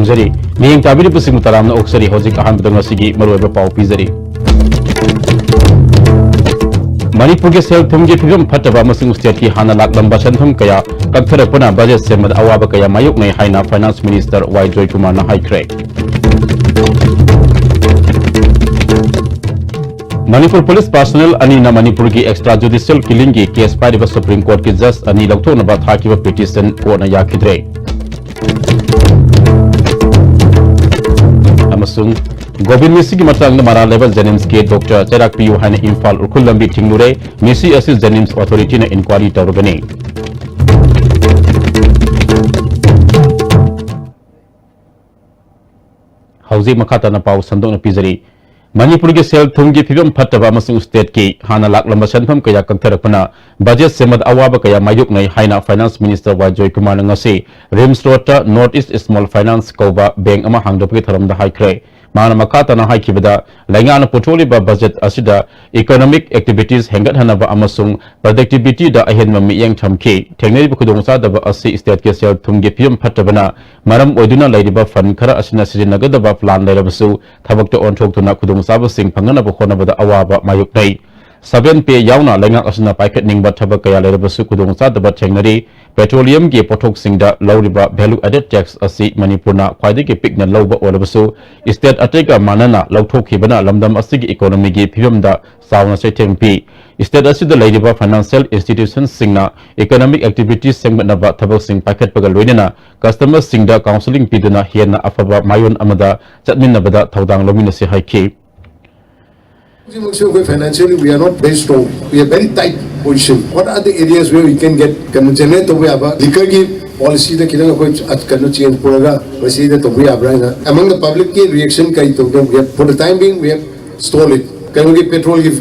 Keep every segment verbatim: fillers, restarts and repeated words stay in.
ꯖꯔꯤ꯫ ꯃꯤꯠꯌꯦꯡ ꯇꯥꯕꯤꯔꯤꯕꯁꯤꯡꯕꯨ ꯇꯔꯥꯝꯅ ꯑꯣꯛꯆꯔꯤ꯫ ꯍꯧꯖꯤꯛ ꯑꯍꯥꯟꯕꯗ ꯉꯁꯤꯒꯤ ꯃꯔꯨꯑꯣꯏꯕ ꯄꯥꯎ ꯄꯤꯖꯔꯤ꯫ ꯃꯅꯤꯄꯨꯔꯒꯤ ꯁꯦꯜ ꯊꯨꯝꯒꯤ ꯐꯤꯕꯝ ꯐꯠꯇꯕ ꯑꯃꯁꯨꯡ ꯁ꯭ꯇꯦꯠꯀꯤ ꯍꯥꯟꯅ ꯂꯥꯛꯂꯝꯕ ꯁꯦꯟꯐꯝ ꯀꯌꯥ ꯀꯛꯊꯔꯛꯄꯅ ꯕꯖꯦꯠ ꯁꯦꯝꯕꯗ ꯑꯋꯥꯕ ꯀꯌꯥ ꯃꯥꯌꯣꯛꯅꯩ ꯍꯥꯏꯅ ꯐꯥꯏꯅꯥꯟꯁ ꯃꯤꯅꯤꯁꯇꯔ ꯋꯥꯏ ꯖꯣꯏꯀꯨꯃꯥꯔꯅ ꯍꯥꯏꯈ꯭ꯔꯦ꯫ ꯃꯅꯤꯄꯨꯔ ꯄꯨꯂꯤꯁ ꯄꯥꯔꯁꯣꯅꯦꯜ ꯑꯅꯤꯅ ꯃꯅꯤꯄꯨꯔꯒꯤ ꯑꯦꯛꯁꯇ꯭ꯔꯥ ꯖꯨꯗꯤꯁꯤꯌꯦꯜ ꯀꯤꯂꯤꯡꯒꯤ ꯀꯦꯁ ꯄꯥꯏꯔꯤꯕ ꯁꯨꯄ꯭ꯔꯤꯝ ꯀꯣꯔꯠꯀꯤ ꯖꯖ ꯑꯅꯤ ꯂꯧꯊꯣꯛꯅꯕ ꯊꯥꯈꯤꯕ ꯄꯤꯇꯤꯁꯟ ꯀꯣꯔꯠꯅ ꯌꯥꯈꯤꯗ꯭ꯔꯦ꯫ ꯑꯃꯁꯨꯡ ꯒꯣꯕꯤꯟ ꯃꯤꯁꯤꯒꯤ ꯃꯇꯥꯡꯗ ꯃꯔꯥꯜ ꯂꯩꯕ ꯖꯦꯅꯤꯝꯁꯀꯤ ꯗꯣꯛꯇꯔ ꯆꯩꯔꯥꯛ ꯄꯤꯌꯨ ꯍꯥꯏꯅ ꯏꯝꯐꯥꯜ ꯎꯈ꯭ꯔꯨꯜ ꯂꯝꯕꯤ ꯊꯤꯡꯂꯨꯔꯦ꯫ ꯃꯤꯁꯤ ꯑꯁꯤ ꯖꯦꯅꯤꯝꯁ ꯑꯣꯊꯣꯔꯤꯇꯤꯅ ꯏꯟꯀ꯭ꯋꯥꯔꯤ ꯇꯧꯔꯒꯅꯤ꯫ ꯍꯧꯖꯤꯛ ꯃꯈꯥ ꯇꯥꯅ ꯄꯥꯎ ꯁꯟꯗꯣꯛꯅ ꯄꯤꯖꯔꯤ꯫ ꯃꯅꯤꯄꯨꯔꯒꯤ ꯁꯦꯜ ꯊꯨꯝꯒꯤ ꯐꯤꯕꯝ ꯐꯠꯇꯕ ꯑꯃꯁꯨꯡ ꯁ꯭ꯇꯦꯠꯀꯤ ꯍꯥꯟꯅ ꯂꯥꯛꯂꯝꯕ ꯁꯦꯟꯐꯝ ꯀꯌꯥ ꯀꯛꯊꯔꯛꯄꯅ ꯕꯖꯦꯠ ꯁꯦꯝꯕꯗ ꯑꯋꯥꯕ ꯀꯌꯥ ꯃꯥꯌꯣꯛꯅꯩ ꯍꯥꯏꯅ ꯐꯥꯏꯅꯥꯟꯁ ꯃꯤꯅꯤꯁꯇꯔ ꯋꯥꯏ ꯖꯣꯏꯀꯨꯃꯥꯔꯅ ꯉꯁꯤ ꯔꯤꯝꯁ ꯔꯣꯗꯇ ꯅꯣꯔꯠ ꯏꯁ ꯁ꯭ꯃꯣꯜ ꯐꯥꯏꯅꯥꯟꯁ ꯀꯧꯕ ꯕꯦꯡꯛ ꯑꯃ ꯍꯥꯡꯗꯣꯛꯄꯒꯤ ꯊꯧꯔꯝꯗ ꯍꯥꯏꯈ꯭ꯔꯦ꯫ ꯃꯍꯥꯛꯅ ꯃꯈꯥ ꯇꯥꯅ ꯍꯥꯏꯈꯤꯕꯗ, ꯂꯩꯉꯥꯛꯅ ꯄꯨꯊꯣꯛꯂꯤꯕ ꯕꯖꯦꯠ ꯑꯁꯤꯗ ꯏꯀꯣꯅꯣꯃꯤꯛ ꯑꯦꯛꯇꯤꯚꯤꯇꯤꯁ ꯍꯦꯟꯒꯠꯍꯟꯅꯕ ꯑꯃꯁꯨꯡ ꯄ꯭ꯔꯗꯛꯇꯤꯚꯤꯇꯤꯗ ꯑꯍꯦꯟꯕ ꯃꯤꯠꯌꯦꯡ ꯊꯝꯈꯤ꯫ ꯊꯦꯡꯅꯔꯤꯕ ꯈꯨꯗꯣꯡꯆꯥꯗꯕ ꯑꯁꯤ ꯁ꯭ꯇꯦꯠꯀꯤ ꯁꯦꯜ ꯊꯨꯝꯒꯤ ꯐꯤꯕꯝ ꯐꯠꯇꯕꯅ ꯃꯔꯝ ꯑꯣꯏꯗꯨꯅ ꯂꯩꯔꯤꯕ ꯐꯟꯗ ꯈꯔ ꯑꯁꯤꯅ ꯁꯤꯖꯤꯟꯅꯒꯗꯕ ꯄ꯭ꯂꯥꯟ ꯂꯩꯔꯕꯁꯨ ꯊꯕꯛꯇ ꯑꯣꯟꯊꯣꯛꯇꯨꯅ ꯈꯨꯗꯣꯡꯆꯥꯕꯁꯤꯡ ꯐꯪꯅꯅꯕ ꯍꯣꯠꯅꯕꯗ ꯑꯋꯥꯕ ꯃꯥꯌꯣꯛꯅꯩ꯫ ꯁꯚꯦꯟ ꯄꯦ ꯌꯥꯎꯅ ꯂꯩꯉꯥꯛ ꯑꯁꯤꯅ ꯄꯥꯏꯈꯠꯅꯤꯡꯕ ꯊꯕꯛ ꯀꯌꯥ ꯂꯩꯔꯕꯁꯨ ꯈꯨꯗꯣꯡꯆꯥꯗꯕ ꯊꯦꯡꯅꯔꯤ꯫ ꯄꯦꯇ꯭ꯔꯣꯂꯤꯌꯝꯒꯤ ꯄꯣꯠꯊꯣꯛꯁꯤꯡꯗ ꯂꯧꯔꯤꯕ ꯚꯦꯂꯨ ꯑꯦꯗꯦꯗ ꯇꯦꯛꯁ ꯑꯁꯤ ꯃꯅꯤꯄꯨꯔꯅ ꯈ꯭ꯋꯥꯏꯗꯒꯤ ꯄꯤꯛꯅ ꯂꯧꯕ ꯑꯣꯏꯔꯕꯁꯨ, ꯁ꯭ꯇꯦꯠ ꯑꯇꯩꯒ ꯃꯥꯟꯅꯅ ꯂꯧꯊꯣꯛꯈꯤꯕꯅ ꯂꯝꯗꯝ ꯑꯁꯤꯒꯤ ꯏꯀꯣꯅꯣꯃꯤꯒꯤ ꯐꯤꯕꯝꯗ ꯆꯥꯎꯅ ꯆꯩꯊꯦꯡ ꯄꯤ꯫ ꯁ꯭ꯇꯦꯠ ꯑꯁꯤꯗ ꯂꯩꯔꯤꯕ ꯐꯥꯏꯅꯥꯟꯁꯤꯌꯦꯜ ꯏꯟꯁꯇꯤꯇ꯭ꯌꯨꯁꯟꯁꯤꯡꯅ ꯏꯀꯣꯅꯣꯃꯤꯛ ꯑꯦꯛꯇꯤꯚꯤꯇꯤꯁ ꯁꯦꯝꯒꯠꯅꯕ ꯊꯕꯛꯁꯤꯡ ꯄꯥꯏꯈꯠꯄꯒ ꯂꯣꯏꯅꯅ ꯀꯁꯇꯃꯔꯁꯤꯡꯗ ꯀꯥꯎꯟꯁꯤꯂꯤꯡ ꯄꯤꯗꯨꯅ ꯍꯦꯟꯅ ꯑꯐꯕ ꯃꯥꯏꯑꯣꯟ ꯑꯃꯗ ꯆꯠꯃꯤꯟꯅꯕꯗ ꯊꯧꯗꯥꯡ ꯂꯧꯃꯤꯟꯅꯁꯤ ꯍꯥꯏꯈꯤ꯫ ꯍꯧꯖꯤꯛꯃꯛꯁꯨ ꯑꯩꯈꯣꯏ financially we are not very strong, we are very tight position. What are the areas where we can get ꯀꯩꯅꯣ generate ꯇꯧꯕ ꯌꯥꯕ? Liquorꯒꯤ policyꯗ ꯈꯤꯇꯪ ꯑꯩꯈꯣꯏ ꯀꯩꯅꯣ change ꯄꯨꯔꯒ ꯃꯁꯤꯗ ꯇꯧꯕ ꯌꯥꯕ꯭ꯔꯥ ꯍꯥꯏꯅ among the publicꯀꯤ reaction ꯀꯔꯤ ꯇꯧꯒꯦ? We have, for the time being we have stall it. ꯀꯩꯅꯣꯒꯤ petrolꯒꯤ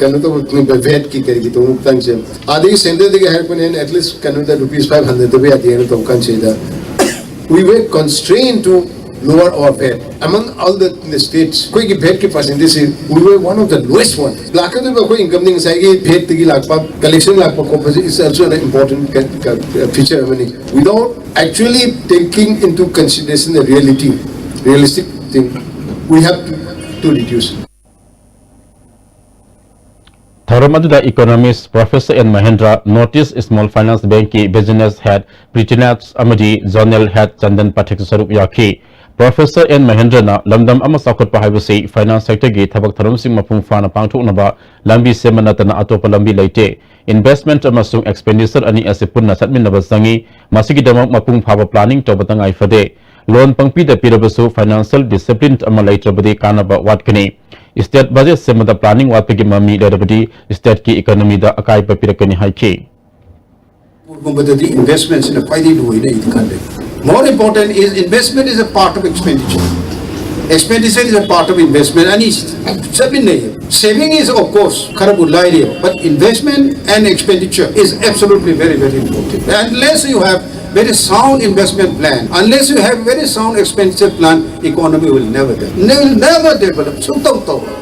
ꯀꯩꯅꯣ ꯇꯧꯕ vatꯀꯤ ꯀꯔꯤꯒꯤ ꯇꯧꯕ ꯃꯇꯥꯡꯁꯦ ꯑꯗꯒꯤ centreꯗꯒꯤ ꯍꯥꯏꯔꯛꯄꯅꯦꯅ at least ꯀꯩꯅꯣꯗ rupees five hundred ꯇꯧꯕ ꯌꯥꯗꯦꯅ ꯇꯧꯕ ꯀꯥꯟꯁꯤꯗ we were constrained to Lower our VAT. Among all the, the states, ꯑꯩꯈꯣꯏꯒꯤ ꯚꯦꯠꯀꯤ ꯄꯥꯔꯁꯦꯟꯇꯦꯖꯁꯤ we were one of the lowest one. ꯂꯥꯛꯀꯗꯧꯔꯤꯕ ꯑꯩꯈꯣꯏ ꯏꯟꯀꯝꯗꯤ ꯉꯁꯥꯏꯒꯤ ꯚꯦꯠꯇꯒꯤ ꯂꯥꯛꯄ, ꯀꯂꯦꯛꯁꯟ ꯂꯥꯛꯄ ꯈꯣꯠꯄꯁꯤ is also an important feature ꯑꯃꯅꯤ. Without actually taking into consideration the reality, realistic thing, we have to, to reduce. ꯊꯧꯔꯝ ꯑꯗꯨꯗ economist Professor N Mahendra, North East Small Finance Bankꯀꯤ business head Prithinath ꯑꯃꯗꯤ zonal head Chandan Pathak ꯁꯔꯨꯛ ꯌꯥꯈꯤ꯫ Professor N Mahendraꯅ ꯂꯝꯗꯝ ꯑꯃ ꯆꯥꯎꯈꯠꯄ ꯍꯥꯏꯕꯁꯤ finance sectorꯒꯤ ꯊꯕꯛ ꯊꯧꯔꯝꯁꯤꯡ ꯃꯄꯨꯡ ꯐꯥꯅ ꯄꯥꯡꯊꯣꯛꯅꯕ ꯂꯝꯕꯤ ꯁꯦꯝꯕ ꯅꯠꯇꯅ ꯑꯇꯣꯞꯄ ꯂꯝꯕꯤ ꯂꯩꯇꯦ꯫ Investment ꯑꯃꯁꯨꯡ expenditure ꯑꯅꯤ ꯑꯁꯤ ꯄꯨꯟꯅ ꯆꯠꯃꯤꯟꯅꯕ ꯆꯪꯏ꯫ ꯃꯁꯤꯒꯤꯗꯃꯛ ꯃꯄꯨꯡ ꯐꯥꯕ planning ꯇꯧꯕ ꯇꯉꯥꯏ ꯐꯗꯦ꯫ Loan ꯄꯪꯄꯤꯗ ꯄꯤꯔꯕꯁꯨ financial discipline ꯑꯃ ꯂꯩꯇ꯭ꯔꯕꯗꯤ ꯀꯥꯟꯅꯕ ꯋꯥꯠꯀꯅꯤ꯫ State budget ꯁꯦꯝꯕꯗ planning ꯋꯥꯠꯄꯒꯤ ꯃꯃꯤ ꯂꯩꯔꯕꯗꯤ stateꯀꯤ economyꯗ ꯑꯀꯥꯏꯕ ꯄꯤꯔꯛꯀꯅꯤ ꯍꯥꯏꯈꯤ꯫ ꯃꯅꯤꯄꯨꯔꯒꯨꯝꯕꯗ investmentꯁꯤꯅ ꯈ꯭ꯋꯥꯏꯗꯒꯤ ꯂꯨꯏꯅ ꯑꯩꯗꯤ ꯈꯜꯂꯦ꯫ More important is investment is a part of expenditure. Expenditure is a part of investment. ꯑꯅꯤ ꯆꯠꯃꯤꯟꯅꯩ꯫ Saving is of course ꯈꯔꯕꯨ ꯂꯥꯏꯔꯤ, but investment and expenditure is absolutely very, very important. Unless you have very sound investment plan, unless you have very sound expenditure plan, economy will never develop. Will never develop. ꯁꯨꯡꯇꯧ ꯇꯧꯔꯣꯏ꯫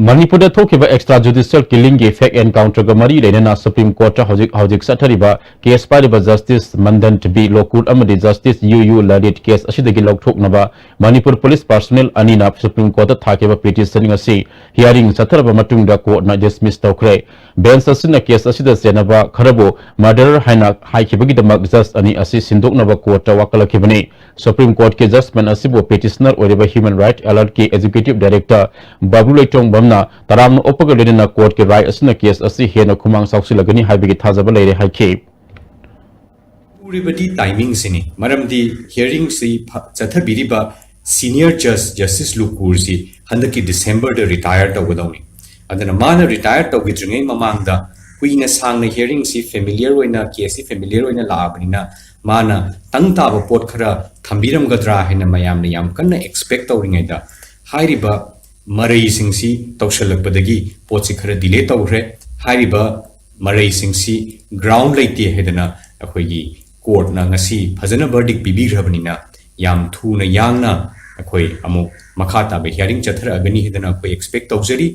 ꯃꯅꯤꯄꯨꯔꯗ ꯊꯣꯛꯈꯤꯕ extra judicial killingꯒꯤ fake encounterꯒ ꯃꯔꯤ ꯂꯩꯅꯅ Supreme Courtꯇ ꯍꯧꯖꯤꯛ ꯍꯧꯖꯤꯛ ꯆꯠꯊꯔꯤꯕ case ꯄꯥꯏꯔꯤꯕ Justice Mandant B Lokul ꯑꯃꯗꯤ Justice U U Lalit case ꯑꯁꯤꯗꯒꯤ ꯂꯧꯊꯣꯛꯅꯕ ꯃꯅꯤꯄꯨꯔ police personnel ꯑꯅꯤꯅ Supreme Courtꯇ ꯊꯥꯈꯤꯕ petition ꯑꯁꯤ hearing ꯆꯠꯊꯔꯕ ꯃꯇꯨꯡꯗ courtꯅ dismiss ꯇꯧꯈ꯭ꯔꯦ꯫ Bench ꯑꯁꯤꯅ case ꯑꯁꯤꯗ ꯆꯦꯟꯅꯕ ꯈꯔꯕꯨ murderer ꯍꯥꯏꯅ ꯍꯥꯏꯈꯤꯕꯒꯤꯗꯃꯛ judge ꯑꯅꯤ ꯑꯁꯤ ꯁꯤꯟꯗꯣꯛꯅꯕ courtꯇ ꯋꯥꯀꯠꯂꯛꯈꯤꯕꯅꯤ꯫ Supreme Courtꯀꯤ judgment ꯑꯁꯤꯕꯨ petitioner ꯑꯣꯏꯔꯤꯕ Human Rights Alertꯀꯤ executive director ꯕꯥꯕꯨ ꯂꯩꯇꯣꯡꯕꯝꯅ ꯇꯔꯥꯝꯅ ꯑꯣꯛꯄꯒ ꯂꯣꯏꯅꯅ courtꯀꯤ ꯔꯥꯏ ꯑꯁꯤꯅ case ꯑꯁꯤ ꯍꯦꯟꯅ ꯈꯨꯃꯥꯡ ꯆꯥꯎꯁꯤꯜꯂꯒꯅꯤ ꯍꯥꯏꯕꯒꯤ ꯊꯥꯖꯕ ꯂꯩꯔꯦ ꯍꯥꯏꯈꯤ꯫ ꯎꯔꯤꯕꯗꯤ timingꯁꯤꯅꯤ꯫ ꯃꯔꯝꯗꯤ hearingꯁꯤ ꯐ- ꯆꯠꯊꯕꯤꯔꯤꯕ senior judge Justice ꯂꯨꯀꯨꯔꯁꯤ ꯍꯟꯗꯛꯀꯤ Decemberꯗ retire ꯇꯧꯒꯗꯧꯅꯤ꯫ ꯑꯗꯨꯅ ꯃꯥꯅ retire ꯇꯧꯈꯤꯗ꯭ꯔꯤꯉꯩ ꯃꯃꯥꯡꯗ ꯀꯨꯏꯅ ꯁꯥꯡꯅ hearingꯁꯤ familiar ꯑꯣꯏꯅ caseꯁꯤ familiar ꯑꯣꯏꯅ ꯂꯥꯛꯑꯕꯅꯤꯅ ꯃꯥꯅ ꯇꯪ ꯇꯥꯕ ꯄꯣꯠ ꯈꯔ ꯊꯝꯕꯤꯔꯝꯒꯗ꯭ꯔꯥ ꯍꯥꯏꯅ ꯃꯌꯥꯝꯅ ꯌꯥꯝ ꯀꯟꯅ expect ꯇꯧꯔꯤꯉꯩꯗ ꯍꯥꯏꯔꯤꯕ ꯃꯔꯩꯁꯤꯡꯁꯤ ꯇꯧꯁꯜꯂꯛꯄꯗꯒꯤ ꯄꯣꯠꯁꯤ ꯈꯔ delay ꯇꯧꯈ꯭ꯔꯦ꯫ ꯍꯥꯏꯔꯤꯕ ꯃꯔꯩꯁꯤꯡꯁꯤ ground ꯂꯩꯇꯦ ꯍꯥꯏꯗꯅ ꯑꯩꯈꯣꯏꯒꯤ ꯀꯣꯔꯠꯅ ꯉꯁꯤ ꯐꯖꯅ ꯕꯔꯗꯤꯛ ꯄꯤꯕꯤꯈ꯭ꯔꯕꯅꯤꯅ, ꯌꯥꯝ ꯊꯨꯅ ꯌꯥꯡꯅ ꯑꯩꯈꯣꯏ ꯑꯃꯨꯛ ꯃꯈꯥ ꯇꯥꯕ ꯍꯤꯌꯥꯔꯤꯡ ꯆꯠꯊꯔꯛꯑꯒꯅꯤ ꯍꯥꯏꯗꯅ ꯑꯩꯈꯣꯏ ꯑꯦꯛꯁꯄꯦꯛ ꯇꯧꯖꯔꯤ꯫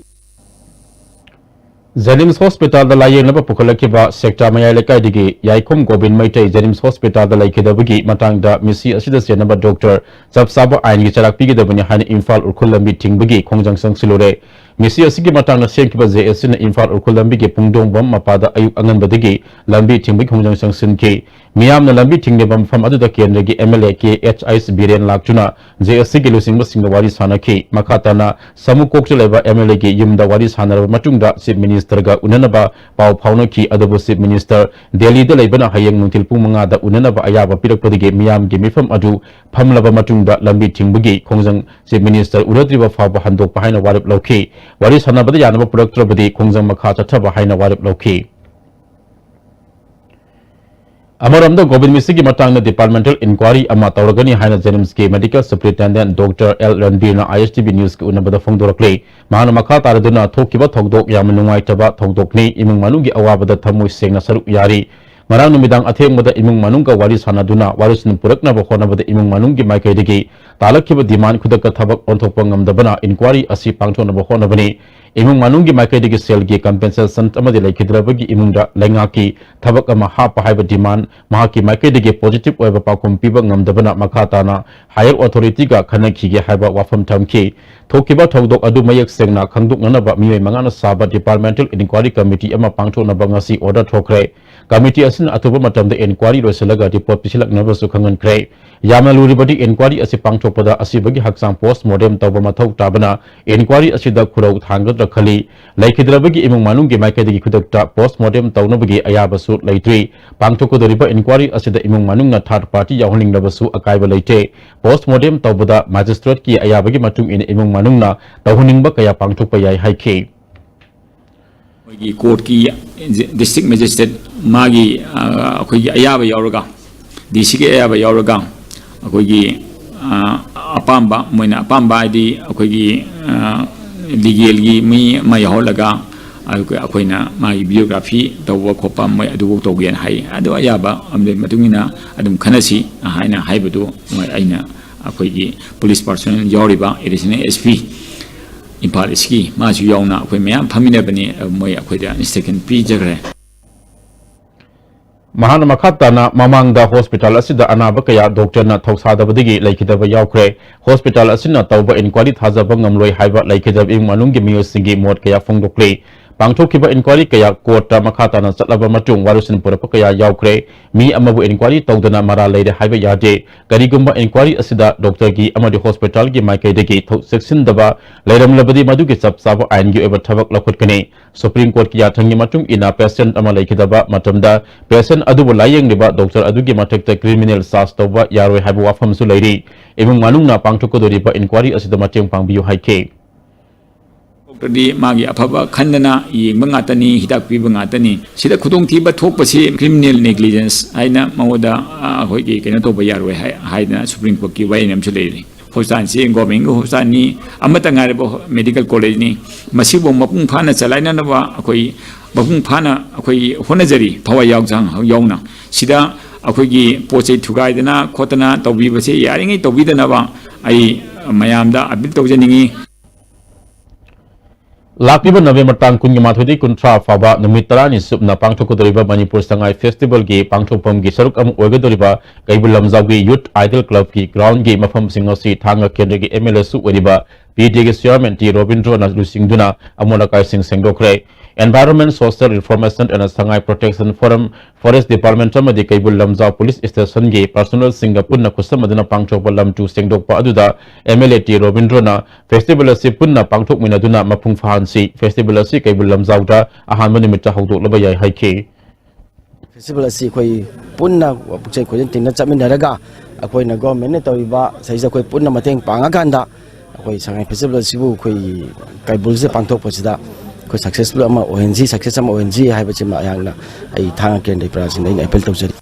ꯖꯦꯅꯤꯝꯁ ꯍꯣꯁꯄꯤꯇꯥꯜꯗ ꯂꯥꯌꯦꯡꯅꯕ ꯄꯨꯈꯠꯂꯛꯈꯤꯕ ꯁꯦꯛꯇꯥ ꯃꯌꯥꯏ ꯂꯩꯀꯥꯏꯗꯒꯤ ꯌꯥꯏꯈꯣꯝ ꯒꯣꯕꯤꯟ ꯃꯩꯇꯩ ꯖꯦꯅꯤꯝꯁ ꯍꯣꯁꯄꯤꯇꯥꯜꯗ ꯂꯩꯈꯤꯗꯕꯒꯤ ꯃꯇꯥꯡꯗ ꯃꯤꯁꯤ ꯑꯁꯤꯗ ꯆꯦꯟꯅꯕ ꯗꯣꯛꯇꯔ ꯆꯞ ꯆꯥꯕ ꯑꯥꯏꯟꯒꯤ ꯆꯩꯔꯥꯛ ꯄꯤꯒꯗꯕꯅꯤ ꯍꯥꯏꯅ ꯏꯝꯐꯥꯜ ꯎꯈ꯭ꯔꯨꯜ ꯂꯝꯕꯤ ꯊꯤꯡꯕꯒꯤ ꯈꯣꯡꯖꯪ ꯆꯪꯁꯤꯜꯂꯨꯔꯦ꯫ ꯃꯤꯁꯤ ꯑꯁꯤꯒꯤ ꯃꯇꯥꯡꯗ ꯁꯦꯝꯈꯤꯕ ꯖꯦ ꯑꯦꯁ ꯁꯤꯅ ꯏꯝꯐꯥꯜ ꯎꯈ꯭ꯔꯨꯜ ꯂꯝꯕꯤꯒꯤ ꯄꯨꯡꯗꯣꯡꯕꯝ ꯃꯄꯥꯗ ꯑꯌꯨꯛ ꯑꯉꯟꯕꯗꯒꯤ ꯂꯝꯕꯤ ꯊꯤꯡꯕꯒꯤ ꯈꯣꯡꯖꯪ ꯆꯪꯁꯤꯟꯈꯤ꯫ ꯃꯤꯌꯥꯝꯅ ꯂꯝꯕꯤ ꯊꯤꯡꯂꯤꯕ ꯃꯐꯝ ꯑꯗꯨꯗ ꯀꯦꯟꯗ꯭ꯔꯒꯤ M L A K H ice Biren ꯂꯥꯛꯇꯨꯅ ꯖꯦ ꯑꯦꯁ ꯁꯤꯒꯤ ꯂꯨꯆꯤꯡꯕꯁꯤꯡꯒ ꯋꯥꯔꯤ ꯁꯥꯟꯅꯈꯤ꯫ ꯃꯈꯥ ꯇꯥꯅ ꯁꯃꯨꯀꯣꯛꯇ ꯂꯩꯕ ꯑꯦꯝ ꯑꯦꯜ ꯑꯦꯒꯤ ꯌꯨꯝꯗ ꯋꯥꯔꯤ ꯁꯥꯟꯅꯔꯕ ꯃꯇꯨꯡꯗ ꯆꯤꯐ ꯃꯤꯅꯤꯁꯇꯔꯒ ꯎꯅꯅꯕ ꯄꯥꯎ ꯐꯥꯎꯅꯈꯤ꯫ ꯑꯗꯨꯕꯨ ꯆꯤꯐ ꯃꯤꯅꯤꯁꯇꯔ ꯗꯦꯜꯂꯤꯗ ꯂꯩꯕꯅ ꯍꯌꯦꯡ ꯅꯨꯡꯊꯤꯜ ꯄꯨꯡ ꯃꯉꯥꯗ ꯎꯅꯅꯕ ꯑꯌꯥꯕ ꯄꯤꯔꯛꯄꯗꯒꯤ ꯃꯤꯌꯥꯝꯒꯤ ꯃꯤꯐꯝ ꯑꯗꯨ ꯐꯝꯂꯕ ꯃꯇꯨꯡꯗ ꯂꯝꯕꯤ ꯊꯤꯡꯕꯒꯤ ꯈꯣꯡꯖꯪ ꯆꯤꯐ ꯃꯤꯅꯤꯁꯇꯔ ꯎꯅꯗ꯭ꯔꯤꯕ ꯐꯥꯎꯕ ꯍꯟꯗꯣꯛꯄ ꯍꯥꯏꯅ ꯋꯥꯔꯦꯞ ꯂꯧꯈꯤ꯫ ꯋꯥꯔꯤ ꯁꯥꯟꯅꯕꯗ ꯌꯥꯅꯕ ꯄꯨꯔꯛꯇ꯭ꯔꯕꯗꯤ ꯈꯣꯡꯖꯪ ꯃꯈꯥ ꯆꯠꯊꯕ ꯍꯥꯏꯅ ꯋꯥꯔꯦꯞ ꯂꯧꯈꯤ꯫ ꯑꯃꯔꯣꯝꯗ ꯒꯣꯕꯤꯟ ꯃꯤꯁꯤꯒꯤ ꯃꯇꯥꯡꯗ ꯗꯤꯄꯥꯔꯠꯃꯦꯟꯇꯦꯜ ꯏꯟꯀ꯭ꯋꯥꯔꯤ ꯑꯃ ꯇꯧꯔꯒꯅꯤ ꯍꯥꯏꯅ ꯖꯦꯅꯤꯝꯁꯀꯤ ꯃꯦꯗꯤꯀꯦꯜ ꯁꯨꯄ꯭ꯔꯤꯟꯇꯦꯟꯗꯦꯟꯠ ꯗꯣꯛꯇꯔ ꯑꯦꯜ ꯔꯟꯕꯤꯔꯅ ꯑꯥꯏ ꯑꯦꯁ ꯇꯤ ꯚꯤ ꯅ꯭ꯌꯨꯁꯀ ꯎꯅꯕꯗ ꯐꯣꯡꯗꯣꯔꯛꯂꯤ꯫ ꯃꯍꯥꯛꯅ ꯃꯈꯥ ꯇꯥꯔꯗꯨꯅ ꯊꯣꯛꯈꯤꯕ ꯊꯧꯗꯣꯛ ꯌꯥꯝꯅ ꯅꯨꯡꯉꯥꯏꯇꯕ ꯊꯧꯗꯣꯛꯅꯤ, ꯏꯃꯨꯡ ꯃꯅꯨꯡꯒꯤ ꯑꯋꯥꯕꯗ ꯊꯃꯣꯏ ꯁꯦꯡꯅ ꯁꯔꯨꯛ ꯌꯥꯔꯤ꯫ ꯉꯔꯥꯡ ꯅꯨꯃꯤꯗꯥꯡ ꯑꯊꯦꯡꯕꯗ ꯏꯃꯨꯡ ꯃꯅꯨꯡꯒ ꯋꯥꯔꯤ ꯁꯥꯟꯅꯗꯨꯅ ꯋꯥꯔꯣꯏꯁꯤꯟ ꯄꯨꯔꯛꯅꯕ ꯍꯣꯠꯅꯕꯗ ꯏꯃꯨꯡ ꯃꯅꯨꯡꯒꯤ ꯃꯥꯏꯀꯩꯗꯒꯤ ꯇꯥꯂꯛꯈꯤꯕ ꯗꯤꯃꯥꯟ ꯈꯨꯗꯛꯇ ꯊꯕꯛ ꯑꯣꯟꯊꯣꯛꯄ ꯉꯝꯗꯕꯅ ꯏꯟꯀ꯭ꯋꯥꯔꯤ ꯑꯁꯤ ꯄꯥꯡꯊꯣꯛꯅꯕ ꯍꯣꯠꯅꯕꯅꯤ꯫ ꯏꯃꯨꯡ ꯃꯅꯨꯡꯒꯤ ꯃꯥꯏꯀꯩꯗꯒꯤ ꯁꯦꯜꯒꯤ ꯀꯝꯄꯦꯟꯁꯦꯁꯟ ꯑꯃꯗꯤ ꯂꯩꯈꯤꯗ꯭ꯔꯕꯒꯤ ꯏꯃꯨꯡꯗ ꯂꯩꯉꯥꯛꯀꯤ ꯊꯕꯛ ꯑꯃ ꯍꯥꯞꯄ ꯍꯥꯏꯕ ꯗꯤꯃꯥꯟ ꯃꯍꯥꯛꯀꯤ ꯃꯥꯏꯀꯩꯗꯒꯤ ꯄꯣꯖꯤꯇꯤꯚ ꯑꯣꯏꯕ ꯄꯥꯎꯈꯨꯝ ꯄꯤꯕ ꯉꯝꯗꯕꯅ ꯃꯈꯥ ꯇꯥꯅ ꯍꯥꯌꯔ ꯑꯣꯊꯣꯔꯤꯇꯤꯒ ꯈꯟꯅꯈꯤꯒꯦ ꯍꯥꯏꯕ ꯋꯥꯐꯝ ꯊꯝꯈꯤ꯫ ꯊꯣꯛꯈꯤꯕ ꯊꯧꯗꯣꯛ ꯑꯗꯨ ꯃꯌꯦꯛ ꯁꯦꯡꯅ ꯈꯪꯗꯣꯛꯅꯅꯕ ꯃꯤꯑꯣꯏ ꯃꯉꯥꯅ ꯁꯥꯕ ꯗꯤꯄꯥꯔꯠꯃꯦꯟꯇꯦꯜ ꯏꯟꯀ꯭ꯋꯥꯔꯤ ꯀꯃꯤꯇꯤ ꯑꯃ ꯄꯥꯡꯊꯣꯛꯅꯕ ꯉꯁꯤ ꯑꯣꯔꯗꯔ ꯊꯣꯛꯈ꯭ꯔꯦ꯫ ꯀꯃꯤꯇꯤ ꯑꯁꯤꯅ ꯑꯊꯨꯕ ꯃꯇꯝꯗ ꯏꯟꯀ꯭ꯋꯥꯔꯤ ꯂꯣꯏꯁꯤꯜꯂꯒ ꯔꯤꯄꯣꯔꯠ ꯄꯤꯁꯤꯜꯂꯛꯅꯕꯁꯨ ꯈꯪꯍꯟꯈ꯭ꯔꯦ꯫ ꯌꯥꯝꯅ ꯂꯨꯔꯤꯕꯗꯤ ꯏꯟꯀ꯭ꯋꯥꯔꯤ ꯑꯁꯤ ꯄꯥꯡꯊꯣꯛꯄꯗ ꯑꯁꯤꯕꯒꯤ ꯍꯛꯆꯥꯡ ꯄꯣꯁꯃꯣꯔꯇꯦꯝ ꯇꯧꯕ ꯃꯊꯧ ꯇꯥꯕꯅ ꯏꯟꯀ꯭ꯋꯥꯔꯤ ꯑꯁꯤꯗ ꯈꯨꯔꯧ ꯊꯥꯡꯒꯗ꯭ꯔꯥ ꯈꯜꯂꯤ꯫ ꯂꯩꯈꯤꯗ꯭ꯔꯕꯒꯤ ꯏꯃꯨꯡ ꯃꯅꯨꯡꯒꯤ ꯃꯥꯏꯀꯩꯗꯒꯤ ꯈꯨꯗꯛꯇ ꯄꯣꯁꯃꯣꯔꯇꯦꯝ ꯇꯧꯅꯕꯒꯤ ꯑꯌꯥꯕꯁꯨ ꯂꯩꯇ꯭ꯔꯤ꯫ ꯄꯥꯡꯊꯣꯛꯀꯗꯧꯔꯤꯕ ꯏꯟꯀ꯭ꯋꯥꯔꯤ ꯑꯁꯤꯗ ꯏꯃꯨꯡ ꯃꯅꯨꯡꯅ ꯊꯥꯔꯗ ꯄꯥꯔꯇꯤ ꯌꯥꯎꯍꯟꯅꯤꯡꯂꯕꯁꯨ ꯑꯀꯥꯏꯕ ꯂꯩꯇꯦ꯫ ꯄꯣꯁꯃꯣꯔꯇꯦꯝ ꯇꯧꯕꯗ ꯃꯦꯖꯤꯁꯇ꯭ꯔꯦꯠꯀꯤ ꯑꯌꯥꯕꯒꯤ ꯃꯇꯨꯡ ꯏꯟꯅ ꯏꯃꯨꯡ ꯃꯅꯨꯡꯅ ꯇꯧꯍꯟꯅꯤꯡꯕ ꯀꯌꯥ ꯄꯥꯡꯊꯣꯛꯄ ꯌꯥꯏ ꯍꯥꯏꯈꯤ꯫ ꯑꯩꯈꯣꯏꯒꯤ ꯀꯣꯔꯠꯀꯤ ꯗꯤꯁꯇ꯭ꯔꯤꯛ ꯃꯦꯖꯤꯁꯇ꯭ꯔꯦꯠ ꯃꯥꯒꯤ, ꯑ, ꯑꯩꯈꯣꯏꯒꯤ ꯑꯌꯥꯕ ꯌꯥꯎꯔꯒ, ꯗꯤ ꯁꯤꯒꯤ ꯑꯌꯥꯕ ꯌꯥꯎꯔꯒ, ꯑꯩꯈꯣꯏꯒꯤ, ꯑ, ꯑꯄꯥꯝꯕ, ꯃꯣꯏꯅ ꯑꯄꯥꯝꯕ ꯍꯥꯏꯗꯤ ꯑꯩꯈꯣꯏꯒꯤ, ꯑ, ꯂꯤꯒꯦꯜꯒꯤ ꯃꯤ ꯑꯃ ꯌꯥꯎꯍꯜꯂꯒ, ꯑꯩꯈꯣꯏ-, ꯑꯩꯈꯣꯏꯅ ꯃꯥꯒꯤ videography ꯇꯧꯕ ꯈꯣꯠꯄ ꯃꯣꯏ ꯑꯗꯨꯐꯥꯎ ꯇꯧꯒꯦꯅ ꯍꯥꯏ꯫ ꯑꯗꯨ ꯑꯌꯥꯕ ꯑꯃꯒꯤ ꯃꯇꯨꯡ ꯏꯟꯅ ꯑꯗꯨꯝ ꯈꯟꯅꯁꯤ ꯍꯥꯏꯅ ꯍꯥꯏꯕꯗꯨ ꯃꯣꯏ, ꯑꯩꯅ ꯑꯩꯈꯣꯏꯒꯤ police personnel ꯌꯥꯎꯔꯤꯕ additional S P ꯏꯝꯐꯥꯜ ꯏꯁꯀꯤ ꯃꯥꯁꯨ ꯌꯥꯎꯅ ꯑꯩꯈꯣꯏ ꯃꯌꯥꯝ ꯐꯝꯃꯤꯟꯅꯕꯅꯤ꯫ ꯃꯣꯏ ꯑꯩꯈꯣꯏꯗ instruction ꯄꯤꯖꯈ꯭ꯔꯦ꯫ ꯃꯍꯥꯛꯅ ꯃꯈꯥ ꯇꯥꯅ ꯃꯃꯥꯡꯗ hospital ꯑꯁꯤꯗ ꯑꯅꯥꯕ ꯀꯌꯥ doctorꯅ ꯊꯧꯁꯥꯗꯕꯗꯒꯤ ꯂꯩꯈꯤꯗꯕ ꯌꯥꯎꯈ꯭ꯔꯦ꯫ Hospital ꯑꯁꯤꯅ ꯇꯧꯕ inquiry ꯊꯥꯖꯕ ꯉꯝꯂꯣꯏ ꯍꯥꯏꯕ ꯂꯩꯈꯤꯗꯕ ꯏꯃꯨꯡ ꯃꯅꯨꯡꯒꯤ ꯃꯤꯑꯣꯏꯁꯤꯡꯒꯤ ꯃꯣꯠ ꯀꯌꯥ ꯐꯣꯡꯗꯣꯛꯂꯤ꯫ ꯄꯥꯡꯊꯣꯛꯈꯤꯕ inquiry ꯀꯌꯥ courtꯇ ꯃꯈꯥ ꯇꯥꯅ ꯆꯠꯂꯕ ꯃꯇꯨꯡ ꯋꯥꯔꯣꯏꯁꯤꯟ ꯄꯨꯔꯛꯄ ꯀꯌꯥ ꯌꯥꯎꯈ꯭ꯔꯦ꯫ ꯃꯤ ꯑꯃꯕꯨ inquiry ꯇꯧꯗꯅ ꯃꯔꯥꯜ ꯂꯩꯔꯦ ꯍꯥꯏꯕ ꯌꯥꯗꯦ꯫ ꯀꯔꯤꯒꯨꯝꯕ inquiry ꯑꯁꯤꯗ doctorꯒꯤ ꯑꯃꯗꯤ hospitalꯒꯤ ꯃꯥꯏꯀꯩꯗꯒꯤ ꯊꯧ-, ꯆꯦꯛꯁꯤꯟꯗꯕ ꯂꯩꯔꯝꯂꯕꯗꯤ ꯃꯗꯨꯒꯤ ꯆꯞ ꯆꯥꯕ ꯑꯥꯏꯟꯒꯤ ꯑꯣꯏꯕ ꯊꯕꯛ ꯂꯧꯈꯠꯀꯅꯤ꯫ Supreme Courtꯀꯤ ꯌꯥꯊꯪꯒꯤ ꯃꯇꯨꯡ ꯏꯟꯅ patient ꯑꯃ ꯂꯩꯈꯤꯗꯕ ꯃꯇꯝꯗ patient ꯑꯗꯨꯕꯨ ꯂꯥꯌꯦꯡꯂꯤꯕ doctor ꯑꯗꯨꯒꯤ ꯃꯊꯛꯇ criminal charge ꯇꯧꯕ ꯌꯥꯔꯣꯏ ꯍꯥꯏꯕ ꯋꯥꯐꯝꯁꯨ ꯂꯩꯔꯤ꯫ ꯏꯃꯨꯡ ꯃꯅꯨꯡꯅ ꯄꯥꯡꯊꯣꯛꯀꯗꯧꯔꯤꯕ inquiry ꯑꯁꯤꯗ ꯃꯇꯦꯡ ꯄꯥꯡꯕꯤꯌꯨ ꯍꯥꯏꯈꯤ꯫ Doctorꯗꯤ ꯃꯥꯒꯤ ꯑꯐꯕ ꯈꯟꯗꯅ ꯌꯦꯡꯕ ꯉꯥꯛꯇꯅꯤ, ꯍꯤꯗꯥꯛ ꯄꯤꯕ ꯉꯥꯛꯇꯅꯤ꯫ ꯁꯤꯗ ꯈꯨꯗꯣꯡꯊꯤꯕ ꯊꯣꯛꯄꯁꯤ criminal negligence ꯍꯥꯏꯅ ꯃꯉꯣꯟꯗ, ꯑ, ꯑꯩꯈꯣꯏꯒꯤ ꯀꯩꯅꯣ ꯇꯧꯕ ꯌꯥꯔꯣꯏ ꯍꯥꯏ-, ꯍꯥꯏꯗꯅ Supreme Courtꯀꯤ ꯋꯥꯔꯦꯟ ꯑꯃꯁꯨ ꯂꯩꯔꯤ꯫ Hospitalꯁꯤ governmentꯒꯤ hospitalꯅꯤ, ꯑꯃꯠꯇ ꯉꯥꯏꯔꯕ medical collegeꯅꯤ꯫ ꯃꯁꯤꯕꯨ ꯃꯄꯨꯡ ꯐꯥꯅ ꯆꯂꯥꯏꯅꯅꯕ ꯑꯩꯈꯣꯏ ꯃꯄꯨꯡ ꯐꯥꯅ ꯑꯩꯈꯣꯏ ꯍꯣꯠꯅꯖꯔꯤ, ꯊꯋꯥꯏ ꯌꯥꯎꯖ-, ꯌꯥꯎꯅ꯫ ꯁꯤꯗ ꯑꯩꯈꯣꯏꯒꯤ ꯄꯣꯠ ꯆꯩ ꯊꯨꯒꯥꯏꯗꯅ ꯈꯣꯠꯇꯅ ꯇꯧꯕꯤꯕꯁꯦ ꯌꯥꯔꯤꯉꯩ ꯇꯧꯕꯤꯗꯅꯕ ꯑꯩ ꯃꯌꯥꯝꯗ appeal ꯇꯧꯖꯅꯤꯡꯉꯤ꯫ ꯂꯥꯛꯂꯤꯕ November ꯇꯥꯡ ꯀꯨꯟꯒ ꯃꯥꯊꯣꯏꯗꯒꯤ ꯀꯨꯟꯊ꯭ꯔꯥ ꯐꯥꯎꯕ ꯅꯨꯃꯤꯠ ꯇꯔꯥꯅꯤ ꯆꯨꯞꯅ ꯄꯥꯡꯊꯣꯛꯀꯗꯧꯔꯤꯕ ꯃꯅꯤꯄꯨꯔ ꯁꯉꯥꯏ festivalꯒꯤ ꯄꯥꯡꯊꯣꯛꯐꯝꯒꯤ ꯁꯔꯨꯛ ꯑꯃ ꯑꯣꯏꯒꯗꯧꯔꯤꯕ ꯀꯩꯕꯨꯜ ꯂꯝꯖꯥꯎꯒꯤ Youth Idol Clubꯀꯤ groundꯒꯤ ꯃꯐꯝꯁꯤꯡ ꯑꯁꯤ ꯊꯥꯡꯒ ꯀꯦꯟꯗ꯭ꯔꯒꯤ MLAꯁꯨ ꯑꯣꯏꯔꯤꯕ PTAꯒꯤ chairman T ꯔꯣꯕꯤꯟꯗ꯭ꯔꯣꯅ ꯂꯨꯆꯤꯡꯗꯨꯅ ꯑꯃꯣꯠ ꯑꯀꯥꯏꯁꯤꯡ ꯁꯦꯡꯗꯣꯛꯈ꯭ꯔꯦ꯫ Environment, Social Reformation and Sangay Protection Forum, Forest Department ꯑꯃꯗꯤ ꯀꯩꯕꯨꯜ ꯂꯝꯖꯥꯎ police stationꯒꯤ personnelꯁꯤꯡꯒ ꯄꯨꯟꯅ ꯈꯨꯠꯁꯝꯅꯗꯨꯅ ꯄꯥꯡꯊꯣꯛꯄ ꯂꯝ ꯇꯨ ꯁꯦꯡꯗꯣꯛꯄ ꯑꯗꯨꯗ MLA T ꯔꯣꯕꯤꯟꯗ꯭ꯔꯣꯅ festival ꯑꯁꯤ ꯄꯨꯟꯅ ꯄꯥꯡꯊꯣꯛꯃꯤꯟꯅꯗꯨꯅ ꯃꯄꯨꯡ ꯐꯥꯍꯟꯁꯤ꯫ Festival ꯑꯁꯤ ꯀꯩꯕꯨꯜ ꯂꯝꯖꯥꯎꯗ ꯑꯍꯥꯟꯕ ꯅꯨꯃꯤꯠꯇ ꯍꯧꯗꯣꯛꯂꯕ ꯌꯥꯏ ꯍꯥꯏꯈꯤ꯫ Festival ꯑꯁꯤ ꯑꯩꯈꯣꯏ ꯄꯨꯟꯅ ꯄꯨꯛꯆꯦꯜ ꯈꯣꯏꯖꯦꯜ ꯇꯤꯟꯅ ꯆꯠꯃꯤꯟꯅꯔꯒ ꯑꯩꯈꯣꯏꯅ governmentꯅ ꯇꯧꯔꯤꯕ ꯁꯤꯗꯩꯁꯤꯗ ꯑꯩꯈꯣꯏ ꯄꯨꯟꯅ ꯃꯇꯦꯡ ꯄꯥꯡꯉꯀꯥꯟꯗ ꯑꯩꯈꯣꯏ ꯁꯉꯥꯏ festival ꯑꯁꯤꯕꯨ ꯑꯩꯈꯣꯏ ꯀꯩꯕꯨꯜꯁꯤꯗ ꯄꯥꯡꯊꯣꯛꯄꯁꯤꯗ ꯑꯩꯈꯣꯏ successful ꯑꯃ ꯑꯣꯏꯍꯟꯁꯤ, success ꯑꯃ ꯑꯣꯏꯍꯟꯁꯤ ꯍꯥꯏꯕꯁꯤꯃ ꯑꯩꯍꯥꯛꯅ ꯑꯩ ꯊꯥꯡꯒ ꯀꯦꯟꯗ꯭ꯔꯒꯤ ꯄ꯭ꯔꯖꯥꯁꯤꯡꯗ ꯑꯩꯅ appeal ꯇꯧꯖꯔꯤ꯫